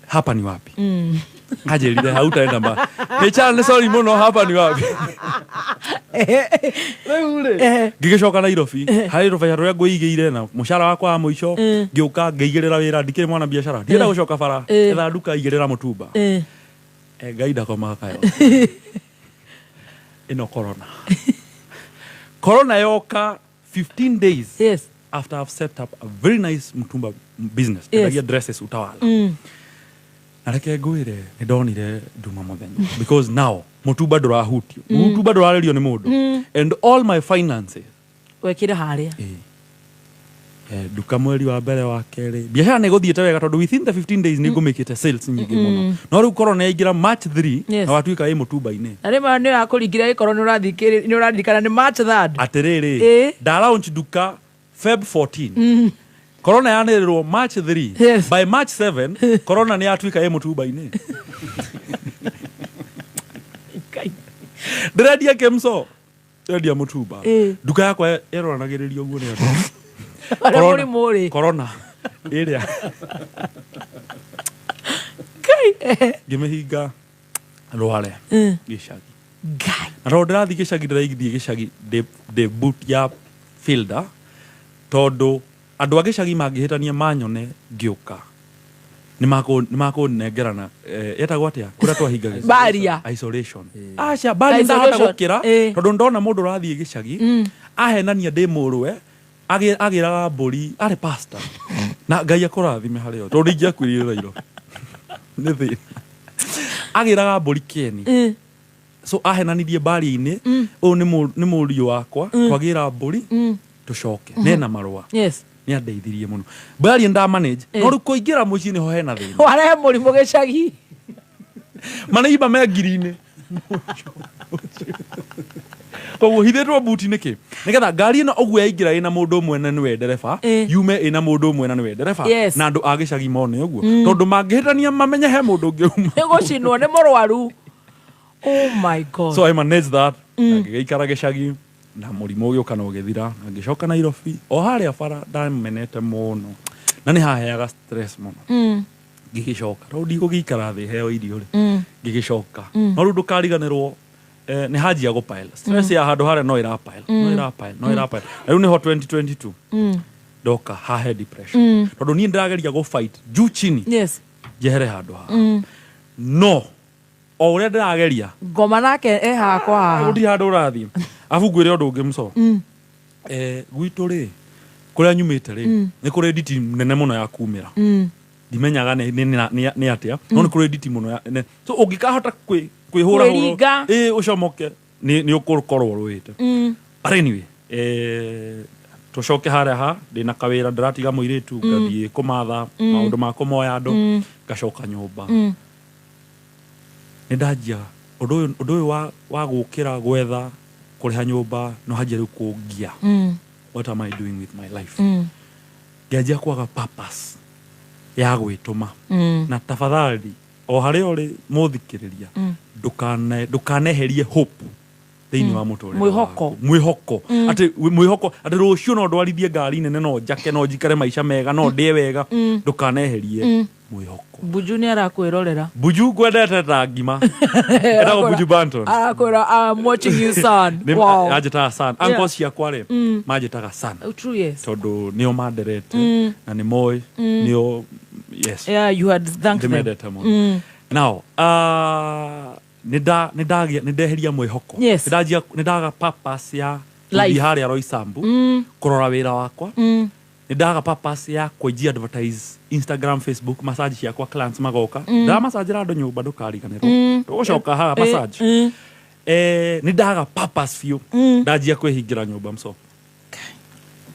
Hapa ni wapi? Anjĩrire hautaenda mba HR nĩ sorry mũno, hapa ni wapi? Rĩu rĩ, ngĩgĩcoka Nairobi harĩ rũbeca rũrĩa ngũigĩire na mũcara wakwa wa mũico, ngĩũka ngĩigĩrĩra wĩra. Ndikĩrĩ mwana biacara, ndienda gũcoka bara. Etha nduka, igĩrĩra mũtumba. Ngai ndakomaga kayo ĩno corona. Corona yoka 15 days after I've set up a very nice mutumba business, endagia dresses Utawala. Na reke ngwĩre, nĩ ndonire nduma mũthenya, because now mũtumba ndũrahutio, mũtumba ndũrarĩrio nĩ mũndũ, and all my finances Wekire haria. Nduka mweri wa mbere, wa kerĩ, biacara nĩ gũthiĩte wega, tondũ within the 15 days nĩ ngũmĩkĩte sales nyingĩ mũno. No rĩu corona yaingĩra March 3 na watuĩka ĩ mũtumba-inĩ. Na rĩmwe nĩ yakũringire gĩkorwo nĩ ũraririkana nĩ March 3rd. Atĩrĩrĩ, nda launch nduka Feb 14, corona yanĩrĩrwo March 3. By March 7 corona nĩ yatuĩka ĩ mũtumba-inĩ. Ndĩrendia kĩmso, ndĩrendia mũtumba. Nduka yakwa ĩroranagĩrĩrio ũguo nĩ andũ. Arĩa Corona- mũrimũ rĩ. Corona ĩrĩa ngĩmĩhinga, rware gĩcagi. Na tondũ ndĩrathiĩ gĩcagi, ndĩrathiĩ gĩcagi ndĩ boot ya fielder, tondũ andũ a gĩcagi mangĩhĩtania manyone ngĩũka nĩ makũnengerana, etagwo atĩa kũrĩa twahingaga? Barrier. Isolation. Aca, barrier ndahota Isolation. gũkĩra, tondũ ndona mũndũ ũrathiĩ gĩcagi ahenania ndĩ mũrũwe, agĩraga mbũri, arĩ pastor, na Ngai akũrathime harĩ o, tondũ ingĩakuire Nairobi nĩ thĩna. Agĩraga mbũri kĩeni, so ahenanirie mbaria-inĩ, ũyũ nĩ mũriũ wakwa, twagĩra mbũri tũcoke nena marũa. Nĩ andeithirie mũno mbaria, nda manage, no rĩu kũingĩra mũciĩ nĩho hena thĩna. Warehe mũrimũ gĩcagi. Maneiba me ngiri-inĩ, koguo hithĩtwo buti nĩkĩ, nĩgetha ngari ĩno ũguo yaingĩra ĩna mũndũ ũmwe na nĩwe ndereba, yume ĩna mũndũ ũmwe na nĩwe ndereba, na andũ a gĩcagi mone ũguo, tondũ mangĩhĩtania mamenye he mũndũ ũngĩ uma. Nĩ gũcinwo nĩ mũrwaru. Oh my God. So I managed that, na ngĩgĩikara gĩcagi na mũrimũ ũgĩũka na ũgĩthira, na ngĩcoka Nairobi o harĩa bara ndamenete mũno na nĩ haheaga stress mũno. Ngĩgĩcoka tondũ ndigũgĩikara thĩ heo irio rĩ. Ngĩgĩcoka, no rĩu ndũkariganĩrwo, nĩ hanjia gũ pile stress ya handũ harĩa no ĩra pile, no ĩra pile, no ĩra pile. Na rĩu nĩho 2022 ndoka hahe depression, tondũ niĩ ndĩrageria gũ fight juu chini njehere handũ haha, no o ũrĩa ndĩrageria, Ngoma nake e hakwa haha. Gũtirĩ handũ ũrathiĩ. Abu ngwĩre ũndũ ũngĩ mũco. Gwitũ rĩ, kũrĩa nyumĩte rĩ, nĩ kũrĩ nditi nene mũno ya kumĩra. Ndimenyaga nĩ atĩa, no nĩ kũrĩ nditi mũno so ũngĩkahota kwĩhũra Kwĩringa. ĩ ũcomoke, nĩ ũgũkorwo rũĩte. But anyway, tũcoke harĩa ha ndĩna kawĩra, ndĩratiga mũirĩtu, ngathiĩ kũmatha maũndũ ma kũmoya andũ, ngacoka nyũmba. Nĩ ndanjia ũndũ ũyũ wa gũkĩra gwetha kũrĩha nyũmba, no hanjia rĩu kũngia, what am I doing with my life? Ngĩanjia kwaga purpose ya gwĩtũma. Na tafadhali, o harĩa ũrĩ mũthikĩrĩria, ndũkaneherie hope thĩinĩ wa mũtũrĩre Mwĩhoko. waku. Mwĩhoko, atĩ mwĩhoko atĩ rũciũ no ndwarithie ngari nene, no njake, no njikare maica mega, no ndĩe wega. Ndũkaneherie mwĩhoko. Buju nĩ arakwĩrorera. Buju, ngwendete ta ngima. Etagwo Buju Banton. Arakwĩra, "I'm watching you, son." Wow. Anjĩtaga son. Uncle ciakwa rĩ, manjĩtaga son. Oh, true, yes. Tondũ nĩo manderete na nĩ moĩ, nĩo, yes. Yeah, you had thanked them. Ndĩmendete mũno. Now, nĩ ndeheria mwĩhoko. Nĩ ndanjia, nĩ ndaga purpose ya Life. gũthiĩ harĩa Roysambu kũrora wĩra wakwa. Nĩ ndaga purpose ya kwenjia advertise Instagram, Facebook, massage ciakwa, clients magoka. Ndĩramasajĩra andũ nyũmba, ndũkariganĩrwo. Tũgũcoka haha massage. Nĩ ndaga purpose biũ. Ndanjia kwĩhingĩra nyũmba mco,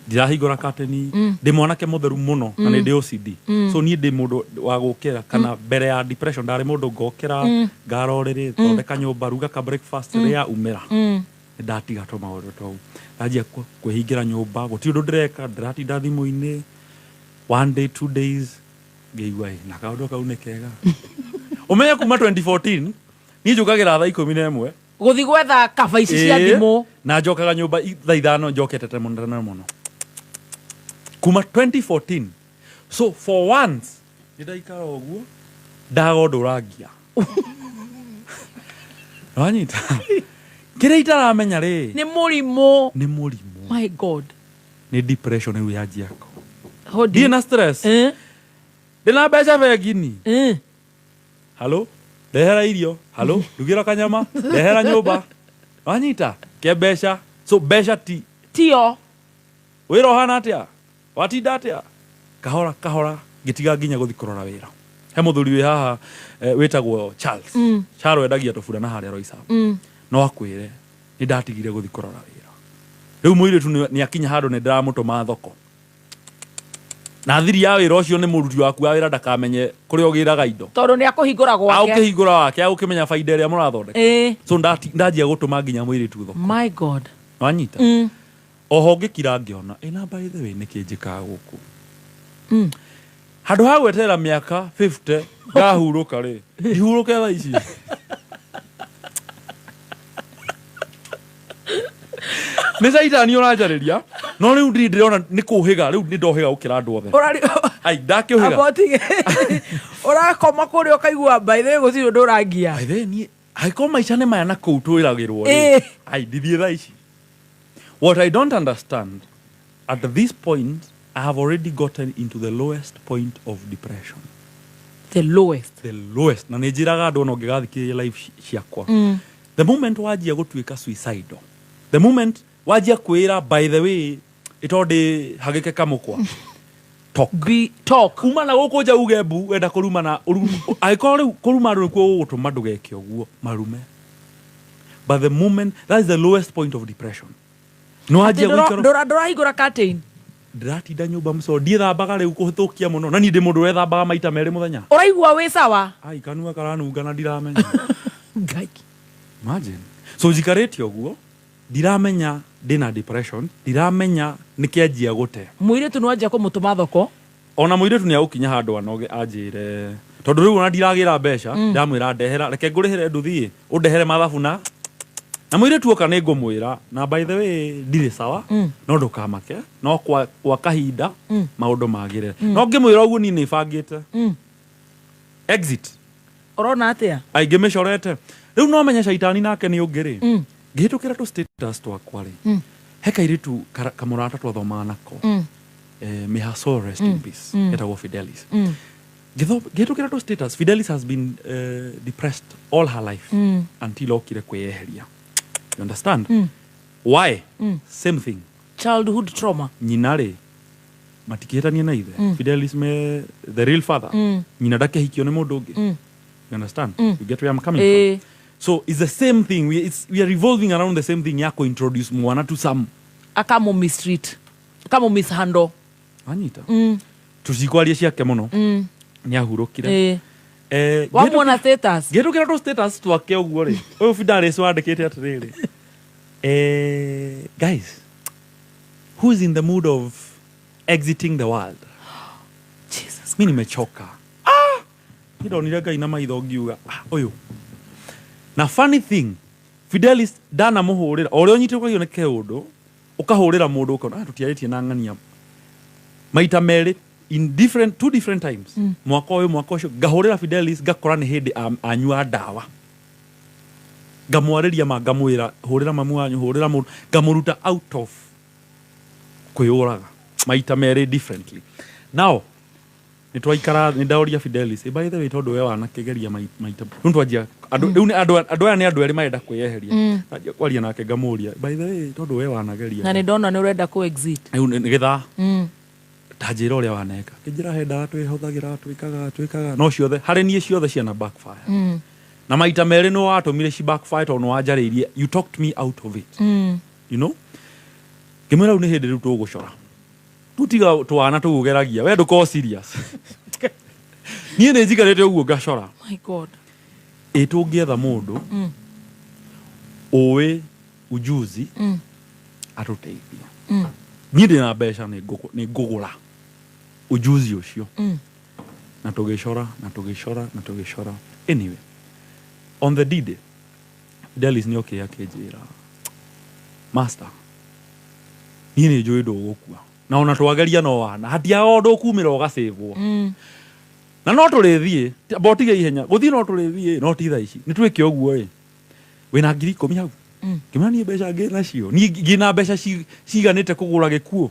ndirahingũra kateni. Ndĩ mwanake mũtheru mũno na nĩ ndĩ OCD. So niĩ ndĩ mũndũ wa gũkĩra, kana mbere ya depression ndarĩ mũndũ ngokĩra, ngara ũrĩrĩ, thondeka nyũmba, ruga ka breakfast, rĩa, umĩra. Nĩ ndatiga tũmaũndũ tũu, ndanjia kwĩhingĩra nyũmba, gũtirĩ ũndũ ndĩreka, ndĩratinda thimũ-inĩ. One day, 2 days, ngĩigua, "Ĩ, na kaũndũ kau nĩ kega." Ũmenye kuma 2014 niĩ njũkagĩra thaa 11 Gũthiĩ gwetha kaba ici cia Ĩĩ, thimũ. Na njokaga nyũmba thaa 5, njokete tene mũno, tene mũno, kuma 2014. So for once Nĩ ndaikara ũguo ndaga ũndũ ũrangia. Wanyita. Kĩrĩa itaramenya rĩ Nĩ mũrimũ. Nĩ mũrimũ. My God. Nĩ depression rĩu yanjia. Hodi. Ndirĩ na stress. Ndĩna mbeca bengi-inĩ. Halo, ndehera irio. Halo, ndugĩra kanyama. Ndehera nyũmba. Wanyita. Ke mbeca. So mbeca ti tio. Wĩra ũhana atĩa? Watinda atĩa? Kahora kahora ngĩtiga nginya gũthiĩ kũrora wĩra. He mũthuri wĩ haha wĩtagwo Charles. Charles endagia tũbura na harĩa Roysambu. No akwĩre nĩ ndatigire gũthiĩ kũrora wĩra. Rĩu mũirĩtu nĩ akinya handũ nĩ ndĩramũtũma thoko. Na thiri ya wĩra ũcio nĩ mũruti waku wa wĩra ndakamenye kũrĩa ũgĩraga indo. Tondũ nĩ akũhingũra gwake. Agũkĩhingũra wake agũkĩmenya baida ĩrĩa mũrathondeka. So ndanjia gũtũma nginya mũirĩtu thoko. My God. Wanyita? Oho ngĩkira ngĩona ĩna by the way nĩkĩ njĩkaga gũkũ. Handũ ha gweterera mĩaka 50 ngahurũka rĩ, ndihurũke thaa ici. Nĩ caitani ũranjarĩria no rĩu ndirĩ ndĩrona nĩ kũhĩga rĩu nĩ ndohĩga gũkĩra andũ othe. Ai ndakĩũhĩga. Amba ũtige. Ũrakoma kũrĩa ũkaigua by the way gũtirĩ ũndũ ũrangia. By the way niĩ angĩkorwo maica nĩ maya na kũu twĩragĩrwo rĩ, ai ndithiĩ thaa ici. What I don't understand at this point, I have already gotten into the lowest point of depression. The lowest. The lowest. Na nĩ njĩraga andũ ona ũngĩgathikĩrĩria live ciakwa. The moment wanjia gũtuĩka suicidal, the moment wanjia kwĩra by the way ĩtondĩ hagĩke kamũkwa. Talk. Be talk. Kuma na gũkũ nja uge mbu wenda kũruma na angĩkorwo rĩu kũruma andũ nĩkuo gũgũtũma ndũgeke ũguo marume. But the moment that is the lowest point of depression. No wanjia gũikara Ndũrahingũra curtain. Ndĩratinda nyũmba mũco ndiĩthambaga rĩu kũhĩtũkia mũno na niĩ ndĩ mũndũ wethambaga maita merĩ mũthenya. Ũraigua wĩ sawa? Ai kanua karanunga na ndiramenya. Ngai. Imagine. So njikarĩte ũguo ndiramenya ndĩna depression, ndiramenya nĩkĩanjia gũte. Mũirĩtu nĩ wanjia kũmũtũma thoko. Ona mũirĩtu nĩ agũkinya handũ anoge anjĩre tondũ rĩu ona ndiragĩra mbeca. Ndamwĩra ndehera reke ngũrĩhĩre nduthi ũndehere mathabu na mũirĩtu oka nĩ ngũmwĩra na by the way ndirĩ sawa. No ndũkamake no kwa kahinda maũndũ magĩrĩre. No ngĩmwĩra ũguo niĩ nĩ bangĩte exit. Ũrona atĩa? Aingĩ mĩcorete rĩu no menye caitani nake nĩ ũngĩ rĩ. Ngĩhĩtũkĩra tũ status twakwa rĩ, he kairĩtu kamũrata twathomaga nako. May her soul rest in peace. Etagwo Fidelis. Ngĩhĩtũkĩra tũ status, Fidelis has been depressed all her life until okire kwĩyeheria. You understand? Why? Same thing. Childhood trauma. Nyina rĩ matikĩhĩtania na ithe. Fidelis me the real father. Nyina ndakĩhikio nĩ mũndũ ũngĩ. You understand? You get where I'm coming from? So it's the same thing. We are revolving around the same thing ya introduce mwana to some Akamũ mistreat. Akamũ mishandle. Anyita. Tũcikwaria ciake mũno. Nĩ ahurũkire. Wamuona status? Ngĩhĩtũkĩra tũ status twake ũguo rĩ, ũyũ Fidelis wandĩkĩte atĩrĩrĩ. Guys, who is in the mood of exiting the world? Jesus. Mi nimechoka. Nĩ ndonire Ngai na maitho ngiuga, ũyũ. Na funny thing, Fidelis ndanamũhũrĩra, o ũrĩa ũnyitĩkagio nĩ keũndũ, ũkahũrĩra mũndũ ũkona, tũtiarĩtie na ng'ania. Maita merĩ, in different, two different times. Mwaka ũyũ, mwaka ũcio, ngahũrĩra Fidelis, ngakora nĩ hĩndĩ anyua ndawa. Ngamwarĩria ma ngamwĩra, hũrĩra mamu wanyu, hũrĩra mũndũ, ngamũruta out of kwĩyũraga. Maita merĩ differently. Now, nĩ twaikara, nĩ ndaũria Fidelis, by the way, tondũ we wanakĩgeria maita, rĩu twanjia, andũ, rĩu nĩ andũ, andũ aya nĩ andũ erĩ marenda kwĩyeheria. Ndanjia kwaria nake ngamũria, by the way, tondũ we wanageria. Na nĩ ndona nĩ ũrenda kũ exit. Rĩu nĩ gĩthaa. Ta njĩra ũrĩa waneka. Kĩnjĩra he ndawa twĩhũthagĩra, twĩkaga, twĩkaga. No ciothe, harĩ niĩ ciothe ciana backfire. Na maita merĩ nĩ watũmire ci backfire tondũ nĩ wanjarĩirie, you talked me out of it. You know? Ngĩmwĩra rĩu nĩ hĩndĩ rĩu tũgũcora. Rĩu tiga twana tũgũgeragia, we ndũkorwo serious. Niĩ nĩ njikarĩte ũguo ngacora. My God. Ĩ tũngĩetha mũndũ ũĩ ujuzi atũteithie. Niĩ ndĩna mbeca nĩ ngũgũra ujuzi ũcio. Na tũgĩcora, na tũgĩcora, na tũgĩcora. Anyway, on the D-Day, Fidelis nĩ okire akĩnjĩra, Master, niĩ nĩ njũĩ ndũgũkua. Na ona twageria no wana, hatiaga ũndũ ũkumĩra ũgacĩvwo. Na no tũrĩthiĩ, amba ũtige ihenya, gũthiĩ no tũrĩthiĩ, no ti thaa ici. Nĩ twĩke ũguo ĩ. Wĩna 10,000 hau? Ngĩmwĩra niĩ mbeca ngĩ nacio. Niĩ ngĩna mbeca ciganĩte kũgũra gĩkuũ.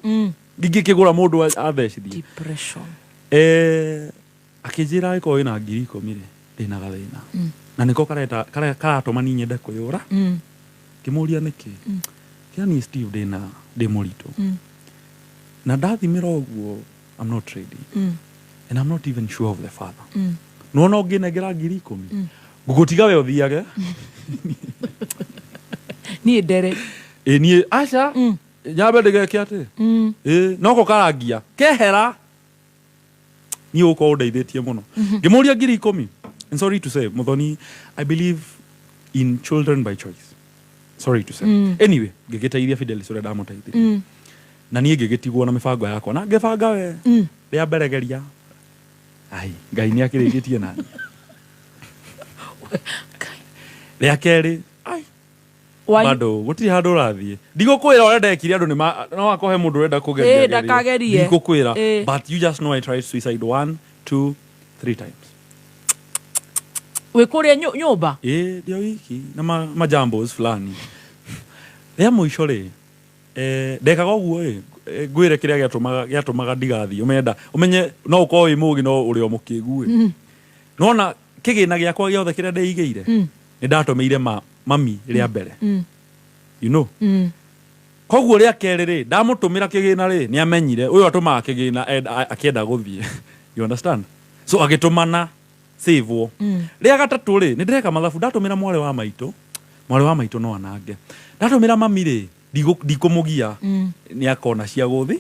Ingĩkĩgũra mũndũ athecithie. Depression. Akĩnjĩra angĩkorwo wĩna 10,000 rĩ, ndĩna gathĩna. Na nĩko kareta karatũma niĩ nyende kwĩyũra. Ngĩmũria nĩkĩ. Kĩra niĩ Steve ndĩna ndĩ mũritũ. Na ndathimĩra ũguo I'm not ready. And I'm not even sure of the father. Nĩwona ũngĩnengera 10,000. Ngũgũtiga we ũthiage. Niĩ ndere. Ĩ niĩ aca. Nyambe ndĩgeke atĩ. Ĩ noko karangia. Kehera. Niĩ ũkorwo ũndeithĩtie mũno. Ngĩmũria 10,000. And sorry to say, Muthoni, I believe in children by choice. Sorry to say. Anyway, ngĩgĩteithia Fidelis ũrĩa ndamũteithirie. Na niĩ ngĩgĩtigwo na mĩbango yakwa. Na ngĩbanga we. Rĩa mbere geria. Ai, Ngai nĩ akĩrĩkĩtie nani. Rĩa kerĩ, ai. Bado gũtirĩ handũ ũrathiĩ. Ndigũkwĩra ũrĩa ndekire andũ nĩ no akohe mũndũ ũrenda kũgeria. Ĩ, ndakagerie. Ndigũkwĩra. But you just know I tried suicide 1, 2, 3 times. Wĩ kũrĩa nyũmba? Ĩ, ndio wiki na majambos fulani. Rĩa mũico rĩ, ndekaga ũguo ĩ, ngwĩre kĩrĩa gĩatũmaga ndigathiĩ. Ũmenda, ũmenye no ũkorwo wĩ mũũgĩ no ũrĩ o mũkĩgu ĩ. Nĩwona kĩgĩna gĩakwa gĩothe kĩrĩa ndĩigĩire, nĩ ndatũmĩire mami rĩa mbere. You know? Koguo rĩa kerĩ rĩ, ndamũtũmĩra kĩgĩna rĩ, nĩ amenyire ũyũ atũmaga kĩgĩna akĩenda gũthiĩ. You understand? So agĩtũmana save-wo. Rĩa gatatũ rĩ, nĩ ndĩreka mathabu, ndatũmĩra mwarĩ wa maitũ, mwarĩ wa maitũ no anange. Ndatũmĩra mami rĩ, ndikũmũgia, nĩ akona cia gũthi,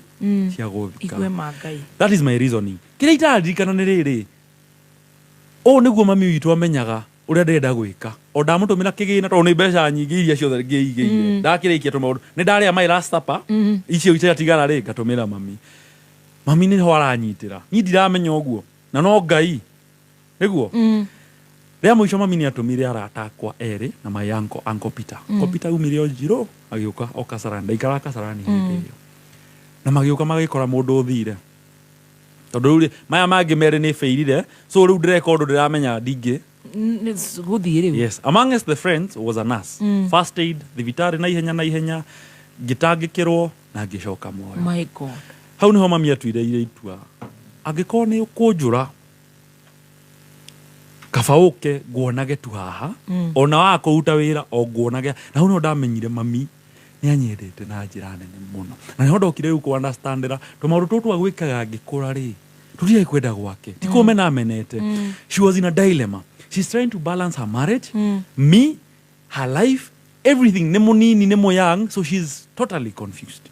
cia gũthika. Igue ma Ngai. That is my reasoning. Kĩrĩa itaririkana nĩ rĩrĩ, ũũ nĩguo mami witũ amenyaga ũrĩa ndĩrenda gwĩka. O ndamũtũmĩra kĩgĩna tondũ nĩ mbeca nyingĩ iria ciothe ngĩigĩire. Ndakĩrĩkia tũmaũndũ. Nĩ ndarĩa my last supper, icio itatigara rĩ, ngatũmĩra mami. Mami nĩho aranyitĩra. Niĩ ndiramenya ũguo. Na no Ngai. Nĩguo? Rĩa mũico mami nĩ atũmire arata akwa erĩ na my uncle, Uncle Peter. Uncle Peter aumire o Njirũ, agĩũka o Kasarani. Ndaikaraga Kasarani hĩndĩ ĩyo. Na magĩũka magĩkora mũndũ ũthire. Tondũ rĩu rĩ, maya mangĩ merĩ nĩ bĩirire, so rĩu ndĩreka ũndũ ndĩramenya ndingĩ. Gũthiĩ rĩu. Yes, amongst the friends was a nurse. First aid, thibitarĩ na ihenya na ihenya, ngĩtangĩkĩrwo na ngĩcoka muoyo. My God. Hau nĩho mami atuire itua. Angĩkorwo nĩ ũkũnjũra, kaba ũke nguonage tu haha, ona wa kũruta wĩra o nguonage. Na hau nĩho ndamenyire mami nĩ anyendete na njĩra nene mũno. Na nĩho ndokire rĩu kũ-understandĩra tũmaũndũ tũtũ twagwĩkaga ngĩkũra rĩ, tũtiarĩ kwenda gwake. Ti kũmena amenete. She was in a dilemma. She's trying to balance her marriage, me, her life, everything. Nĩ mũnini, nĩ mũ young, so she's totally confused.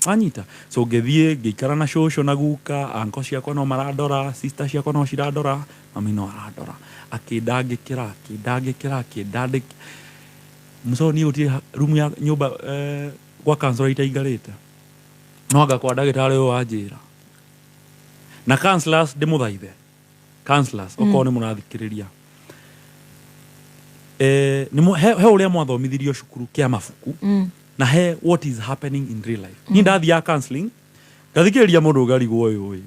Anyita. So ngĩthiĩ ngĩikara na cũcũ na guka, uncle ciakwa no marandora, sister ciakwa no cirandora, mami no arandora. Akĩndangĩkĩra, akĩndangĩkĩra, akĩndandĩkĩra. Mũco niĩ gũtirĩ room ya nyũmba gwa counselor itaigarĩte. No anga kwa ndagĩtarĩ ũyũ wanjĩra. Na counselors ndĩmũthaithe. Counselors, okorwo nĩ mũrathikĩrĩria. He ũrĩa mwathomithirio cukuru kĩa mabuku, na he what is happening in real life. Niĩ ndathiaga counseling, ngathikĩrĩria mũndũ ũngarigwo ũyũ ũyũ.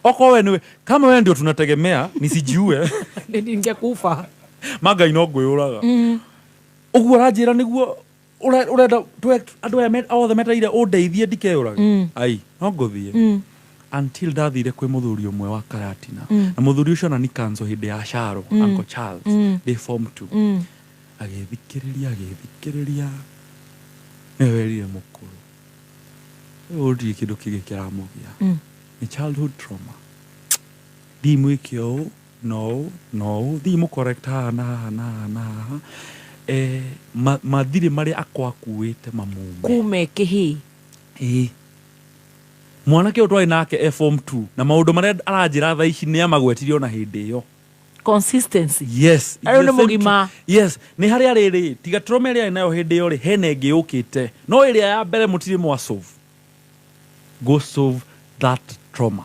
Okorwo we nĩwe, kama we ndio tunategemea, nisijiue. Ningekufa. Magai no ngwĩyũraga. Ũguo ũranjĩra nĩguo ũrenda andũ aya othe metereire ũndeithie ndikeyũrage. Ai, no ngũthiĩ. Until ndathire kwĩ mũthuri ũmwe wa Karatina. Na mũthuri ũcio ona ni kanzo hĩndĩ ya Sharo, Uncle Charles, ndĩ form 2. Agĩthikĩrĩria, agĩthikĩrĩria. Nĩwe werire mũkũrũ. Rĩu gũtirĩ kĩndũ kĩngĩ kĩramũgia. Nĩ childhood trauma. Thiĩ mwĩke ũũ, na ũũ, na ũũ. Thiĩ mũcorrect haha na haha na haha na haha. Mathirĩ marĩa akwa akuĩte mamume. Kume kĩhĩ. Ĩĩ. Mwanake ũyũ twarĩ nake e form 2 na maũndũ marĩa aranjĩra thaa ici nĩ amagwetirie ona hĩndĩ ĩyo. Consistency. Yes. Arĩ nĩ The same mũgima. Yes, nĩ harĩa rĩrĩ, tiga trauma ĩrĩa arĩ nayo hĩndĩ ĩyo rĩ, hena ĩngĩ yũkĩte. No ĩrĩa ya mbere mũtirĩ mwa solve. Go solve that trauma.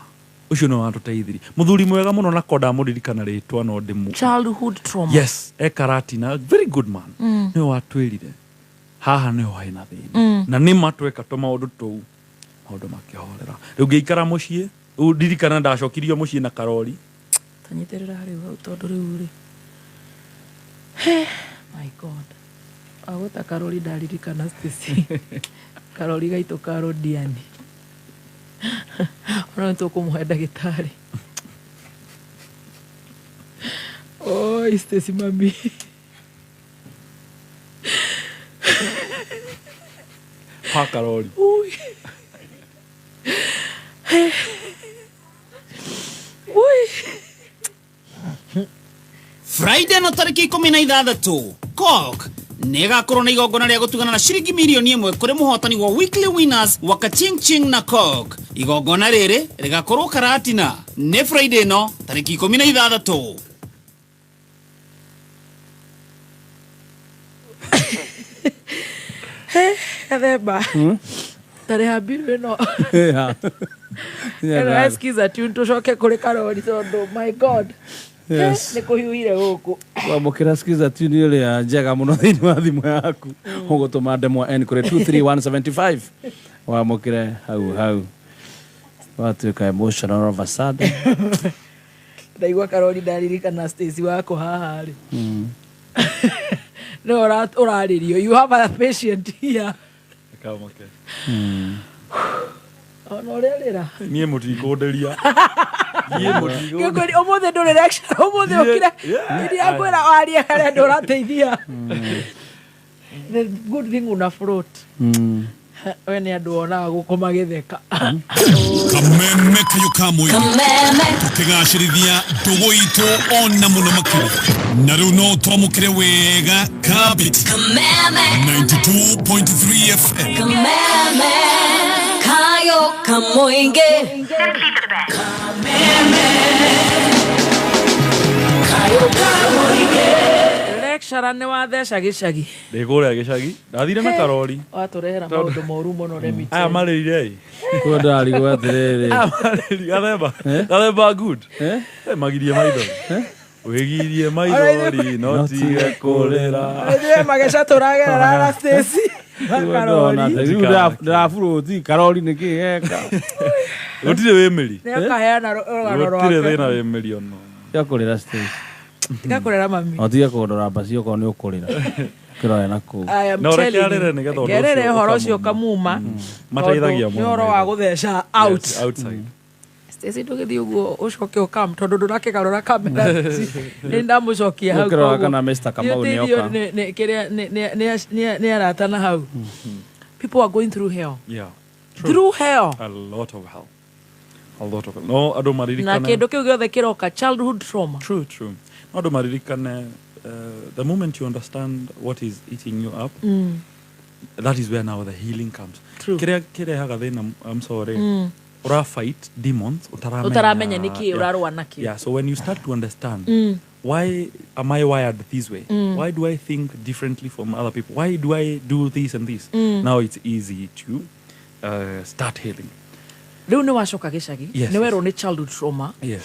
Ũcio nĩwe watũteithirie. Mũthuri mwega mũno na ko ndamũririkana rĩtwa no ndĩmu. Childhood trauma. Yes, e Karatina, very good man. Nĩwe watwĩrire haha nĩho hena thĩna. Na nĩ ma tweka tũmaũndũ tũu, maũndũ makĩhorera. Rĩu ngĩikara mũciĩ, rĩu ndirikana ndacokirio mũciĩ na karori. Tanyitĩrĩra harĩ hau tondũ rĩu rĩ. My God. Agwĩta Karori ndaririkana Stacy. Karori gaitũ ka Rodiani. Ona nĩ tũkũmũhe ndagĩtarĩ. Oi, Stacy mami. Ha Karori. Ui. Ui. Friday no tarĩki 16 Cork nĩ ĩgakorwo na igongona rĩa gũtugana na ciringi mirioni 1 kũrĩ mũhotani wa Weekly Winners wa Kaching Ching na Cork. Igongona rĩrĩ rĩgakorwo Karatina nĩ Friday ĩno tarĩki 16. Gathemba. Tarĩha mbiru ĩno. Ĩno ya skiza tune tũcoke kũrĩ Karori tondũ my God. Yes. Nĩ kũhiũhire gũkũ. Wamũkĩra skiza tune ĩrĩa njega mũno thĩinĩ wa thimũ yaku ũgũtũma ndemwa n kũrĩ 23175 wamũkĩre hau hau watuĩka emotional all of a sudden. Ndaigua Karori ndaririkana Stacy wako haha rĩ. Nĩwe ũrarĩrio. You have a patient here. Kamake. Ona ũrĩa rĩra. Niĩ mũtikũnderia. Niĩ mũtikũnderia. Gĩkwĩri ũmũthĩ ndũrĩ lecture ũmũthĩ ũkire. Ndiakwĩra warie harĩa andũ ũrateithia. The good thing una float. We nĩ andũ wonaga gũkũ magĩtheka. Kameme kayo ka mũingĩ tũkĩgacĩrithia ndũgũ itũ ona mũno makĩria na rĩu no twamũkĩre wega kabiti 92.3 FM. Kameme kayo kamoinge. Lecturer nĩ watheca gĩcagi. Ndĩ kũrĩa gĩcagi. Ndathire na Karori. Watũrehera maũndũ moru mũno Remi. Aya marĩire ĩ. Kuo ndarigwo atĩrĩrĩ. Aya marĩire gathemba. Gathemba good. Eh, magirie maithori. Wĩgirie maithori no tige kũrĩra. Ithuĩ mageca tũragerera na Stacy. Na Karori. Ndĩraburuti Karori nĩ kĩ geka. Gũtirĩ wĩmĩri. Nĩ akaheana rũgano Gũtirĩ rwake. thĩna wĩmĩri ono. Tiga kũrĩra Stacy. Tiga kũrĩra mami. O tiga kũndora mbaci okorwo nĩ ũkũrĩra. Kĩrore na kũu. I am No, reke telling you. arĩre nĩgetha ũndũ Ngerere ũcio ũhoro ũcio ũkamuma. ũkamuma. Mateithagia Tondũ mũno Nĩ ũhoro wa gũtheca out. Yes, outside. Stacy ndũgĩthiĩ ũguo ũcoke ũkam tondũ ndũrakĩgarũra kamera. Nĩ ndamũcokia hau. Ũkĩrora koguo kana Mr. Kamau nĩ nĩ ũteithio oka. kĩrĩa nĩ arata na hau. People are going through hell. Yeah. Through hell. A lot of hell. A lot of hell. No andũ Na maririkane. kĩndũ kĩu gĩothe kĩroka childhood trauma. True, true. No andũ maririkane the moment you understand what is eating you up, that is where now the healing comes. True. Kĩrĩa kĩrehaga thĩna, I'm sorry. Ũra fight demons ũtaramenya. Ũtaramenya nĩkĩ Yeah. ũrarũa nakĩo. Yeah, so when you start to understand why am I wired this way? Why do I think differently from other people? Why do I do this and this? Now it's easy to start healing. Rĩu nĩ wacoka gĩcagi. Yes, Nĩ werwo nĩ childhood trauma. Yes.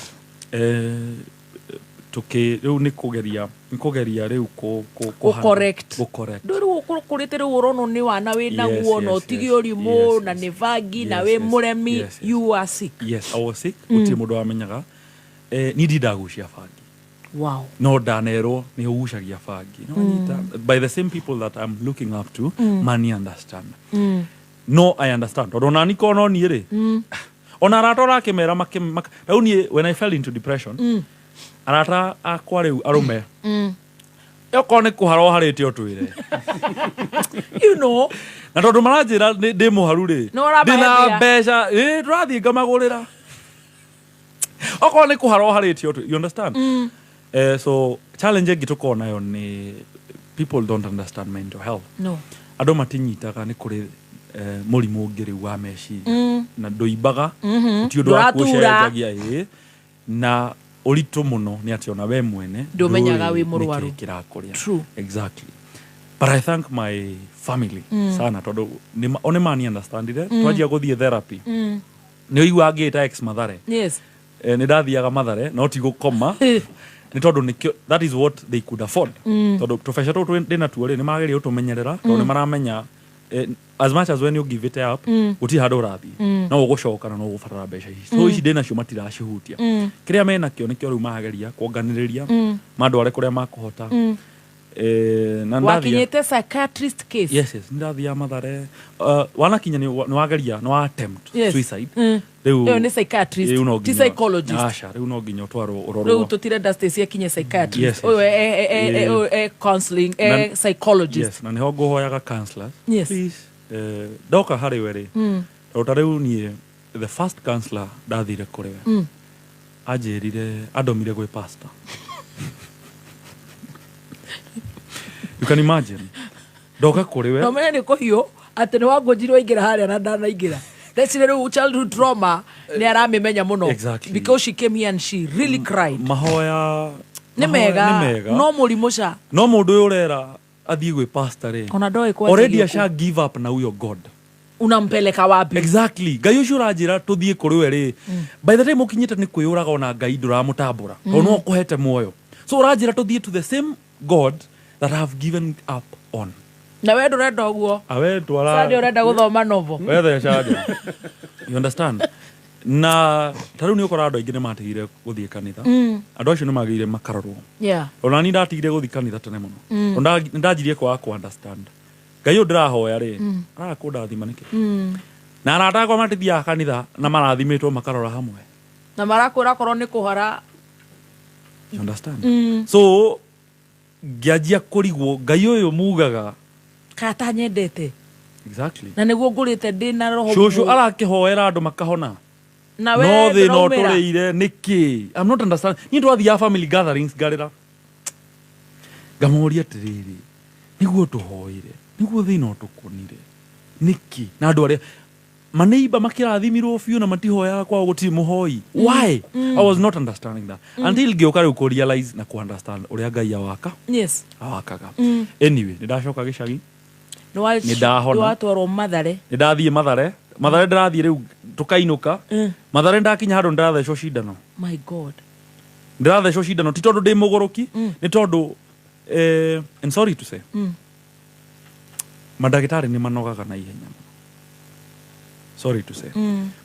Tũkĩ rĩu nĩ kũgeria nĩ kũgeria rĩu kũ kũ Gũ correct. Gũ correct. Ndũ rĩu ũkũrĩte rĩu ũronwo nĩ wana wĩ naguo Yes, na yes, ũtige yes. ũrimũ Yes, na yes. nĩ bangi na Yes, wĩ yes. mũremi. Yes, yes. You are sick. Yes, I was sick. Gũtirĩ mũndũ wamenyaga. Niĩ ndindagucia bangi. Wow. No ndanerwo nĩ ũgucagia bangi. No nyita by the same people that I'm looking up to, mani understand. No I understand. Tondũ ona niĩ no niĩ rĩ. Ona arata ũrakĩmera rĩu niĩ when I fell into depression, arata akwa rĩu arũme okorwo nĩ kũhara ũharĩte ũtwĩre. You know. Na tondũ maranjĩra ndĩ mũharu rĩ, Nĩ ũramahe ndĩna mbia. mbeca, ĩ tũrathiĩ ngamagũrĩra. Okorwo nĩ kũhara ũharĩte ũtwĩre, you understand? So challenge ĩngĩ tũkoragwo nayo nĩ people don't understand mental health. No. Andũ matinyitaga nĩ kũrĩ mũrimũ ũngĩ rĩu wa meciria na ndũimbaga ti ũndũ wa Ndũratura. kũcenjagia ĩ na ũritũ mũno nĩ atĩ ona we mwene Ndũmenyaga ndũĩ wĩ mũrwaru. nĩkĩĩ kĩrakũrĩa. True. Exactly. But I thank my family sana tondũ o nĩ mani understandire twanjia gũthiĩ therapy nĩ ũiguaga ngĩta ex Mathare. Yes. Nĩ ndathiaga Mathare no ti gũkoma nĩ tondũ nĩkĩo that is what they could afford tondũ tũbeca tũtũ ndĩnatuo rĩ nĩ mageria gũtũmenyerera tondũ nĩ maramenya As much as when you give it up, gũtirĩ handũ ũrathiĩ. No ũgũcoka na no ũgũbatara mbeca ici, so ici ndĩ nacio matiracihutia. Kĩrĩa menakĩo nĩkĩo rĩu mageria kuonganĩrĩria, mandware kũrĩa makũhota. Na ndathiĩ Wakinyĩte psychiatrist case? Yes, ndathiaga Mathare. Wanakinya nĩ wageria, nĩ wa attempt suicide. Rĩu Ĩyo nĩ psychiatrist, rĩu no ti nginya- psychologist. Aca, rĩu no nginya ũtwarwo Rĩu ũrorwo. tũtirenda Stacy akinye psychiatrist. Yes. Ũyũ ũyũ e counseling, e psychologist. Yes, na nĩho ngũhoyaga counselors. Please, ndoka harĩ we rĩ, tondũ ta rĩu niĩ the first counselor ndathire kũrĩ we, anjĩrire andomire gwĩ pastor. You can imagine, ndoka kũrĩ we. No mene nĩ kũhiũ atĩ nĩ wangũnjirwo aingĩra harĩa na ndanaingĩra. Ndecire rĩu childhood trauma nĩ aramĩmenya mũno. Exactly. Because she came here and she really cried. Mahoya Nĩ mahoya mega, nĩ mega. no mũrimũ ca. No mũndũ ũyũ ũrera athiĩ gwĩ pastor rĩ, Ona ndoĩ kwanjĩria already kũ. asha give up na huyo God. Unampeleka wapi? Exactly. Ngai ũcio ũranjĩra tũthiĩ kũrĩ we rĩ, by the time ũkinyĩte nĩ kwĩyũraga, ona Ngai ndũramũtambũra, tondũ no ũkũhete muoyo. So ũranjĩra tũthiĩ to the same God that I have given up on. Na we ndũrenda ũguo. Awe twara. Sande ũrenda gũthoma novel. Wetheca nja. You understand? Na ta rĩu nĩ ũkoraga andũ aingĩ nĩ matigire gũthiĩ kanitha. Andũ acio nĩ magĩire makarorwo. Ona ni ndatigire gũthiĩ kanitha tene mũno. Ona nĩ ndanjirie kwaga kũ understand Ngai ũyũ ndĩrahoya rĩ, araga kũndathima nĩkĩ? Na arata akwa matithiaga kanitha na marathimĩtwo makarora hamwe. Na marakwĩra korwo nĩ kũhara. You understand? So ngĩanjia kũrigwo Ngai ũyũ mugaga. Kana ta nyendete. Exactly. Na nĩguo ngũrĩte ndĩ na roho Cũcũ arakĩhoera andũ makahona. Na we No thĩna ndũraumĩra. ũtũrĩire nĩkĩ? I'm not understand. Niĩ twathiaga family gatherings ngarĩra, ngamũria atĩrĩrĩ, nĩguo tũhoire, nĩguo thĩna ũtũkonire nĩkĩ, na andũ arĩa maneiba makĩrathimirwo biũ na matihoyaga, kwao gũtirĩ mũhoi? Why? I was not understanding that until ngĩũka rĩu kũ realize na kũ understand ũrĩa Ngai awaka awakaga. Anyway, nĩ ndacoka gĩcagi. Nĩ ndahona. Nĩ watwarwo Mathare. Nĩ ndathiĩ Mathare. Mathare ndĩrathiĩ rĩu tũkainũka. Mathare ndakinya handũ ndĩrathecwo cindano. My God. Ndĩrathecwo cindano ti tondũ ndĩ mũgũrũki, nĩ tondũ and sorry to say, mandagĩtarĩ nĩ manogaga na ihenya mũno. Sorry to say,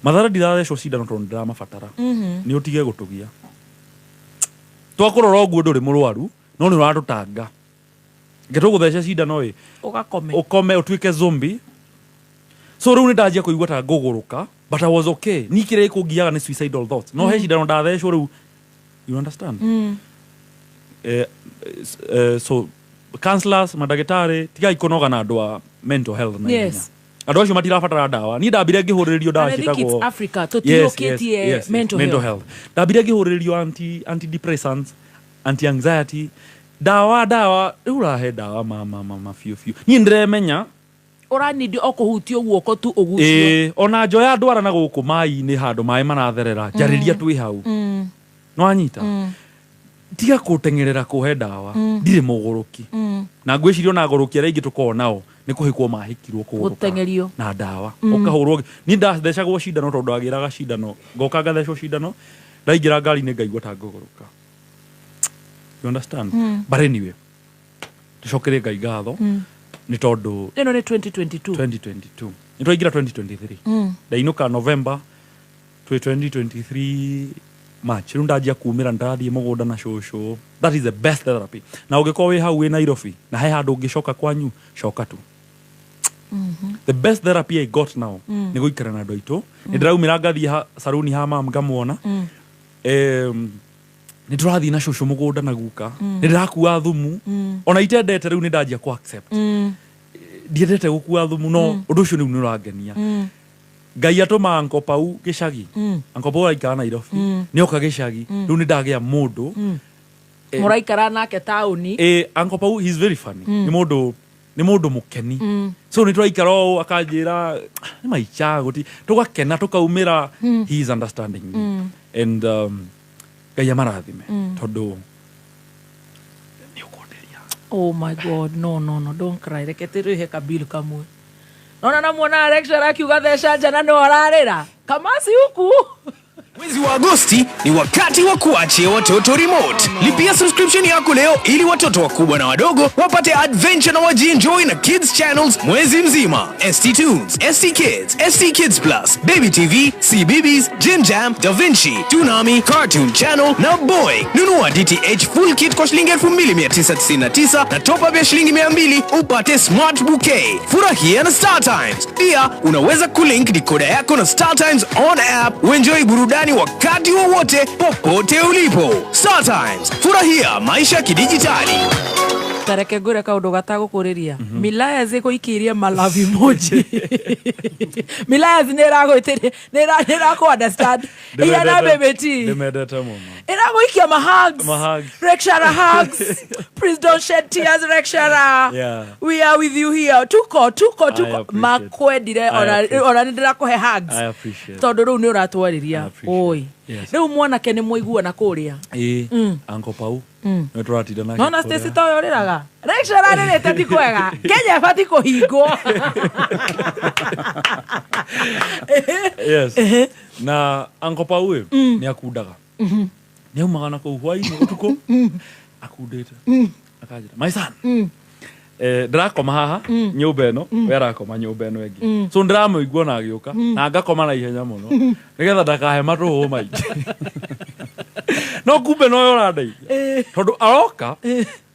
Mathare ndirathecwo cindano tondũ ndĩramabatara. Nĩ ũtige gũtũgia, twakũrora ũguo ndũrĩ mũrwaru, no nĩ ũratũtanga nge tũgũthece cindano ĩ. Ũgakome. Ũkome ũtuĩke zombie. So rĩu nĩ ndanjia kũigua ta ngũgũrũka, but I was okay. Ni kĩrĩa gĩkũngiaga nĩ suicidal thoughts, no he cindano ndathecwo rĩu, you understand? So counselors, mandagĩtarĩ, tigai kũnoga na andũ a mental health na ihenya. Andũ acio matirabatara ndawa. Niĩ ndambire ngĩhũrĩrĩrio ndawa And I think it's ciĩtagwo Africa, tũtiyũkĩtie mental mental health. health. Ndambire ngĩhũrĩrĩrio antidepressants, anti anxiety, ndawa ndawa. Rĩu ũrahe ndawa ma biũ biũ, niĩ ndĩremenya. Ũranindi o kũhutio guoko tu ũgucio. Ĩĩ, ona njoya ndwara na gũkũ maĩ-inĩ, handũ maĩ maratherera, njarĩria twĩ hau. Nĩwanyita? Tiga kũteng'erera kũhe ndawa. Ndirĩ mũgũrũki. Na ngwĩciria ona agũrũki arĩa aingĩ tũkoragwo nao nĩ kũhĩkwo mahĩkirwo kũgũrũka Gũteng'erio. na ndawa. Ũkahũrwo. Niĩ ndathecagwo cindano tondũ ndagĩraga cindano, ngoka ngathecwo cindano, ndaingĩra ngari-inĩ ngaigua ta ngũgũrũka. You understand? But anyway, tũcokerie Ngai ngatho nĩ tondũ Ĩno nĩ 2022. 2022 nĩ twaingĩra 2023. Ndainũka November, twĩ 2023 March rĩu ndanjia kumĩra, ndathiĩ mũgũnda na cũcũ. That is the best therapy. Na ũngĩkorwo wĩ hau wĩ Nairobi na he handũ ũngĩcoka kwanyu, coka tu. The best therapy I got now nĩ gũikara na andũ aitũ. Nĩ ndĩraumĩra ngathiĩ saruni ha mam ngamuona. Nĩ tũrathiĩ na cũcũ mũgũnda na guka. Nĩ ndĩrakua thumu. Ona itendete rĩu nĩ ndanjia kũ accept. Ndiendete gũkua thumu, no ũndũ ũcio rĩu nĩ ũrangenia. Ngai atũma Uncle Pau gĩcagi. Uncle Pau araikara Nairobi. Nĩ oka gĩcagi. Rĩu nĩ ndagĩa mũndũ. Mũraikara nake taũni. Uncle Pau, he's very funny. Nĩ mũndũ mũkeni. So nĩ tũraikara ũũ akanjĩra nĩ maica gũti tũgakena tũkaumĩra. He is understanding me. And Ngai amarathime tondũ Oh my God, no, no, no, don't cry. Reke tũrĩhe kabilu kamwe. Nona namuona Alexa arakiuga theca njana no ararĩra. Kamasi huku. Mwezi wa Agosti ni wakati wa kuachia watoto remote. Lipia subscription yako leo ili watoto wakubwa na wadogo wapate adventure na wajienjoy na kids channels mwezi mzima. ST Tunes, ST Kids, ST Kids Plus, Baby TV, CBeebies, Jim Jam, Da Vinci, Toonami, Cartoon Channel na Boy. Nunua DTH full kit kwa shilingi 2999 na top up ya shilingi 200 upate smart bouquet. Furahia na Star Times. Pia unaweza kulink decoder yako na Star Times on app uenjoy burudani wakati wowote popote ulipo. Star Times, furahia maisha kidijitali. Tareke ngwĩre kaũndũ gatagũkũrĩria. Milayas ĩgũikĩirie malavi emoji. Milayas nĩ ĩragwĩtĩria, nĩ ĩrakũ understand. Ĩhana baby T. Ndĩmendete mũno. Ĩragũikia ma hugs. Ma hugs. Lecturer hugs. Please don't shed tears, lecturer. Yeah. We are with you here. Tuko tuko I tuko appreciate. makwendire I ona appreciate. ona nĩ ndĩrakũhe hugs. I appreciate. Tondũ rĩu nĩ ũratwarĩria. Oi. Yes. Rĩu mwanake nĩ mwaiguana kũrĩa. Ĩĩ, Uncle Pau. Nĩ tũratinda nake. Nona kũrĩa. Stacy toyo ũrĩraga. Lecturer arĩrĩte ti kwega. Kenya ĩbatiĩ kũhingwo. Yes. Na Uncle Pau ĩ, nĩ akundaga. Nĩ aumaga na kũu hwainĩ ũtukũ akundĩte. Akanjĩra, my son. Ndĩrakoma haha nyũmba ĩno, we arakoma nyũmba ĩno ĩngĩ. So ndĩramũigua na agĩũka na ngakoma na ihenya mũno nĩgetha ndakahe matũhũ maingĩ. No kumbe noyo ũrandeithia tondũ aroka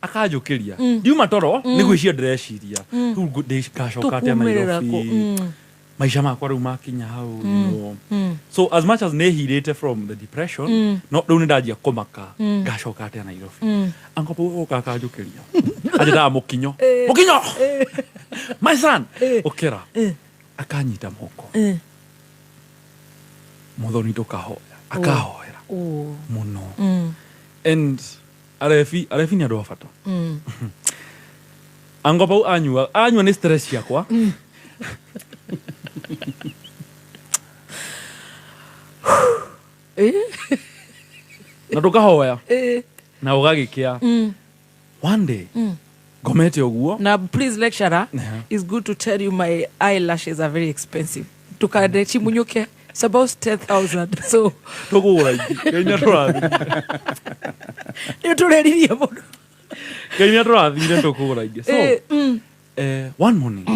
akanjũkĩria ndiuma toro nĩ gwĩciria ndĩreciria rĩu ngacoka atĩa Tũkumĩrĩra Nairobi kũ? Maica makwa rĩu makinya hau, you know. So as much as nĩ hirĩte from the depression, no rĩu nĩ ndanjia kũmaka ngacoka atĩa Nairobi. Uncle Paul oka akanjũkĩria anjĩtaga mũkinyo, mũkinyo, my son, ũkĩra, akanyita moko, Muthoni, ndũkahoya, akahoera Oh. mũno. And arebi, arebi nĩ andũ a bata. Uncle Pau anyua anyua nĩ stress ciakwa. Na ndũkahoya na ũgagĩkĩa. One day ngomete ũguo. Now, please, lecturer, Yeah. it's good to tell you my eyelashes are very expensive. Tukande chimunyuke. It's about 10,000. So, tũkũgũra ingĩ. Ngai nĩ atũrathimire. Nĩ tũreririe mũno. Ngai nĩ atũrathimire, tũkũgũra ingĩ. So one morning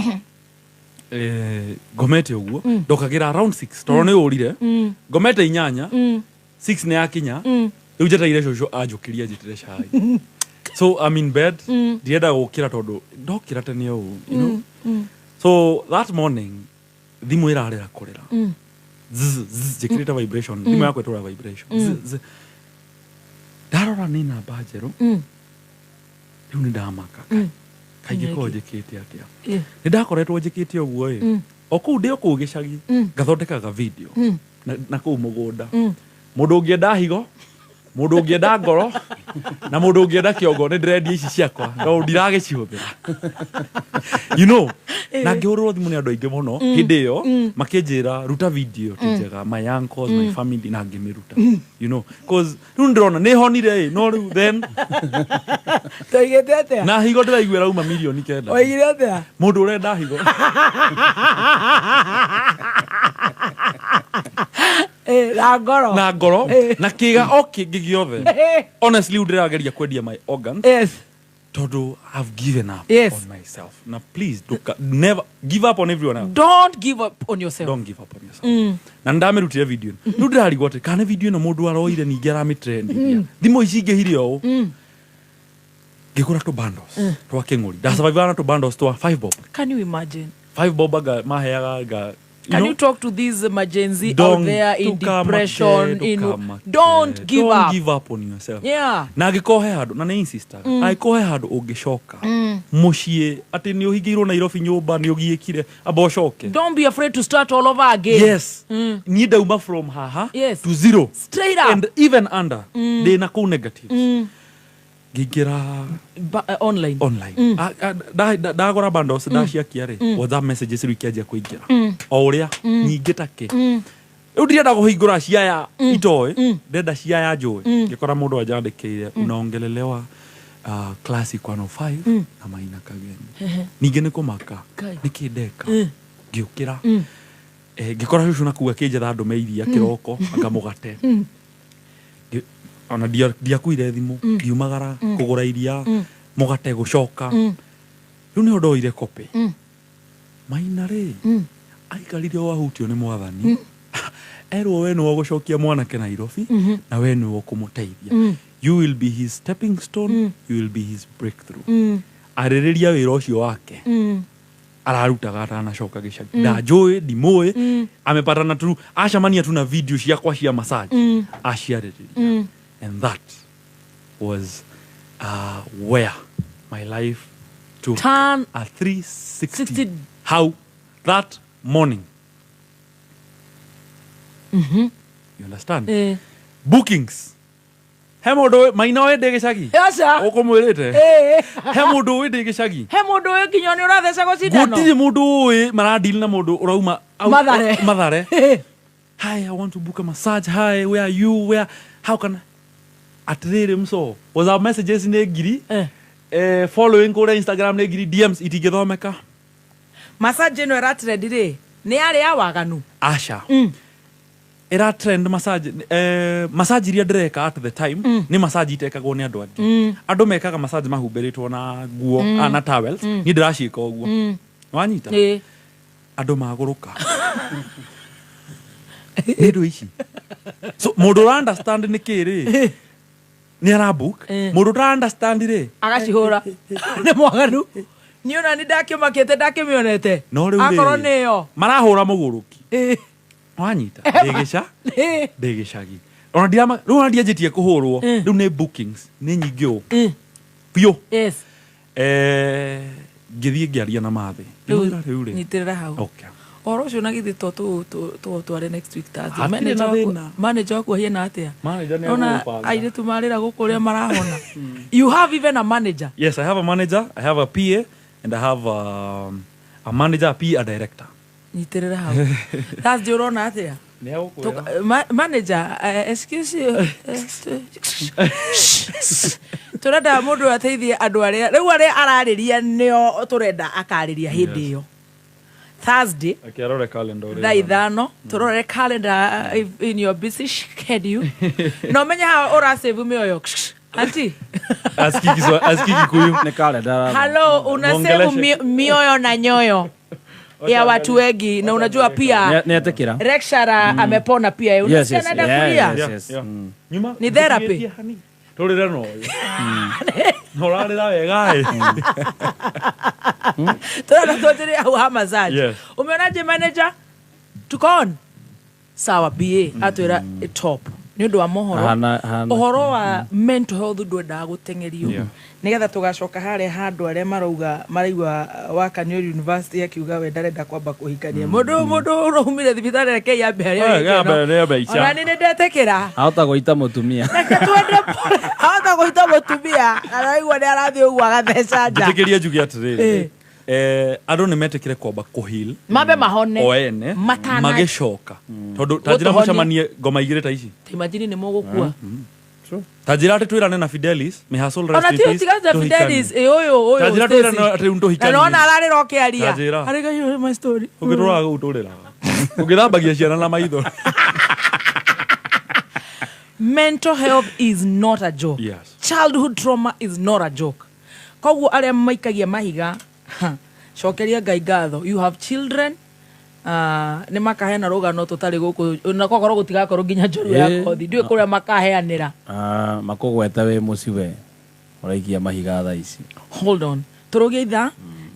ngomete ũguo, ndokagĩra around 6 tondũ nĩ ũrire. Ngomete 8, 6 nĩ yakinya. Rĩu njetereire cũcũ anjũkĩrie anjĩtĩre cai. So I'm in bed, ndirenda gũkĩra tondũ ndokĩra tene ũũ. So that morning thimũ ĩrarĩra kũrĩra. Zzz, zzz, njĩkĩrĩte vibration. Thimũ yakwa ĩtũraga vibration. Zzz, zzz. Ndarora nĩ namba njerũ. Rĩu nĩ ndamaka, kaingĩ korwo njĩkĩte atĩa? Nĩ ndakoretwo njĩkĩte ũguo ĩ, o kũu ndĩ o kũu gĩcagi, ngathondekaga video na kũu mũgũnda, mũndũ ũngĩenda higo, mũndũ ũngĩenda ngoro na mũndũ ũngĩenda kĩongo, nĩ ndĩrendia ici ciakwa no ndiragĩcihũthĩra. Na ngĩhũrĩrwo thimũ nĩ andũ aingĩ mũno hĩndĩ ĩyo, makĩnjĩra ruta video ti njega, my uncles, my family, na ngĩmĩruta, cause rĩu ndĩrona nĩ honire ĩ, no rĩu then Toigĩte atĩa? Na higo ndĩraigua ĩrauma 9 million. Oigire atĩa? Mũndũ ũrenda higo. Na ngoro. Na ngoro na kĩga o kĩngĩ gĩothe. Honestly, rĩu ndĩrageria kwendia my organs tondũ I've given up on myself. Na please nduka, never give up on everyone else. Don't give up on yourself. Don't give up on yourself. Na nĩndamĩrutire video ĩno. Rĩu ndĩrarigwo atĩ kana video ĩno mũndũ aroire ningĩ aramĩtrendiria. Thimũ ici ingĩhire ũũ, ngĩgũra tũ bundles twa kĩng'ũri. Ndasurvivaga na tũ bundles twa 5 bob. Can you imagine? 5 bob anga maheaga nga you Can know, you talk to these Gen Z out there in ndũkamake, depression? In ndũkamake. Don't give Don't up. give up on yourself. Na angĩkorwo he handũ, na nĩ insistaga, angĩkorwo he handũ ũngĩcoka mũciĩ atĩ nĩ ũhingĩirwo Nairobi nyũmba, nĩ ũgiĩkire, amba ũcoke. Don't be afraid to start all over again. Yes. Niĩ ndauma from haha to zero. Straight up. And even under ndĩna kũu negative, ngĩingĩra Online. Online. Ah, ah, ndagũra bundles, ndaciakia rĩ, WhatsApp messages rĩu ikĩanjia kũingĩra o ũrĩa nyingĩ take. Rĩu ndirenda kũhingũra ciaya itoĩ, ndĩrenda ciaya njũĩ. Ngĩkora mũndũ anjandĩkĩire, unaongelelewa Classic 105 na Maina Kageni. Ningĩ nĩ kũmaka. Ngai. Nĩkĩ ndeka? Ngĩũkĩra. Ngĩkora cũcũ na kuu akĩnjetha ndũme iria kĩroko anga mũgate. Ona ndiakuire thimũ, ngiumagara kũgũra iria, mũgate, gũcoka. Rĩu nĩho ndoire copy. Maina rĩ, aikarire o ahutio nĩ mwathani, erwo we nĩwe ũgũcokia mwanake Nairobi na we nĩwe ũkũmũteithia. You will be his stepping stone, you will be his breakthrough. Arĩrĩria wĩra ũcio wake ararutaga atanacoka gĩcagi, ndanjũĩ, ndimũĩ, amepatana tu, acamania tu na video ciakwa cia massage, aciarĩrĩria. And that was where my life took Turn a 360. How that morning, you understand? Bookings, he mũndũ maina ũĩ ndĩ gĩcagi? Aca. Ũkũmwĩrĩte? Eh. He mũndũ ũĩ ndĩ gĩcagi? He mũndũ ũyũ nginya nĩ ũrathecagwo cindano. Gũtirĩ mũndũ ũĩ maradili na mũndũ ũrauma Mathare. Mathare. Hi, I want to book a massage. Hi, where are you? Where, how can I? Atĩrĩrĩ, mso WhatsApp messages nĩ ngiri, following kũrĩa Instagram nĩ ngiri, DMs itingĩthomeka. Massage ĩno ĩratrend rĩ, nĩ yarĩ ya waganu? Aca, ĩra trend massage, massage iria ndĩreka at the time nĩ massage itekagwo nĩ andũ angĩ. Andũ mekaga massage mahumbĩrĩtwo na nguo, na towels. Niĩ ndĩraciĩka ũguo. Wanyita? Ĩĩ. Andũ magũrũka nĩ ndũ ici. So mũndũ ũra understand nĩ kĩ rĩ, nĩ arabook. Mũndũ ũtara understand rĩ, agacihũra nĩ mwaganu. Niĩ ona nĩ ndakĩmakĩte ndakĩmĩonete. No rĩu akorwo rĩ, nĩyo marahũra mũgũrũki. Wanyita? Ndĩ ndĩ gĩcagi, ona ndirama rĩu, ona ndianjĩtie kũhũrwo. Rĩu nĩ bookings nĩ nyingĩ ũũ biũ. Ngĩthiĩ ngĩaria na mathĩ. Rĩu Ngĩmwĩra rĩu rĩ, nyitĩrĩra hau. Okay. Ũhoro ũcio na githĩ to tũtware next week Thursday. Hatirĩ Manager na waku- thĩna. Manager waku ahiana atĩa? Manager nĩ Ona egũgũbanga. airĩtu marĩra gũkũ ũrĩa marahona. You have even a manager? Yes, I have a manager, I have a PA, and I have a manager, a PA, a director. Nyitĩrĩra hau. Thursday ũrona atĩa? Nĩ egũkwĩra. Manager, excuse you. Tũrenda mũndũ ateithie andũ arĩa rĩu arĩa ararĩria nĩo tũrenda akarĩria hĩndĩ ĩyo Thursday. Reke arore calendar ũrĩa Thaa ĩhana. 5 tũrore calendar in your busy schedule na ũmenye ha ũrasave mĩoyo anti. Asikii asikii Kikuyu. Nĩ calendar. Halo, unasave Mwongeleshe. mioyo na nyoyo ya watu wengi na unajua pia Nĩ etĩkĩra. lecturer amepona pia. Yes, Unasikia yes, anaenda yeah, kulia. yes, yes. Nyuma Ni therapy. Tũrĩre no ũyũ. Na ũrarĩra wega ĩ. Tũrenda twanjĩrĩrie hau ha massage. Yes. Umeonaje manager? Tuko on sawa? Ba atwĩra top nĩ ũndũ wa mohoro. Hana. Ũhoro wa mental health ndwendaga gũteng'erio. Nĩgetha tũgacoka harĩa handũ arĩa marauga maraigua Wakaniori University akiuga we ndarenda kwamba kũhikania mũndũ ũraumire thibitarĩ, reke yambe harĩa Eh, yambe, yambe ica. Ona nĩ ndetĩkĩra. Ahota gũita mũtumia. Ahota gũita mũtumia, araigua nĩ arathiĩ ũguo agatheca nja. Njĩtĩkĩrie njuge atĩrĩrĩ, andũ nĩ metĩkĩre kwamba kũheal mambe mahone o ene Matana- magĩcoka, tondũ ta njĩra Gũtũhonia. mũcemanie ngoma igĩrĩ ta ici. Ta imagine nĩ mũgũkua. Ta njĩra atĩ twĩrane na Fidelis, may her soul rest Ona in ti peace, tiga ta tũhikanie. Fidelis ĩ ũyũ ũyũ Ta njĩra Stacy. twĩrane atĩ rĩu Na tũhikanie. nona ararĩra ũkĩaria. Ta njĩra. Arĩga, "You heard my story." Ũngĩtũraga gũtũrĩraga ũngĩthambagia ciana na maitho. Mental health is not a joke. Childhood trauma is not a joke. Koguo arĩa maikagia mahiga, ha, cokeria Ngai ngatho you have children. Nĩ makaheana rũgano tũtarĩ gũkũ na kwakorwo gũtigakorwo nginya njorua ya kothi ndiũĩ kũrĩa makaheanĩra. Ah, makũgweta wĩ mũci we ũraikia mahiga thaa ici. Hold on, tũrũgie ithaa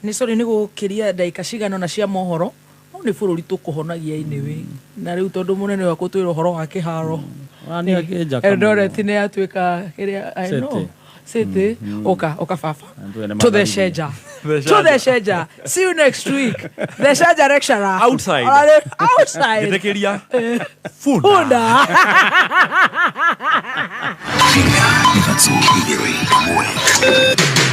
nĩ sorry nĩ gũkĩria ndagĩka cigana ona cia mohoro, no nĩ bũrũri tũkũhonagia anyway. Na rĩu tondũ mũnene wakũ twĩra ũhoro wa kĩharo. Ona nĩ akĩnjaka Eldoret nĩ yatuĩka kĩrĩa, I know. City. City. Ũka ũka baba. Andũ ene To the matharirie. Sheja. The To the Sheja. See you next week. The Sheja lecturer. Outside. Outside. Njĩtĩkĩria. Funda. Ithatũ igĩrĩ ĩmwe.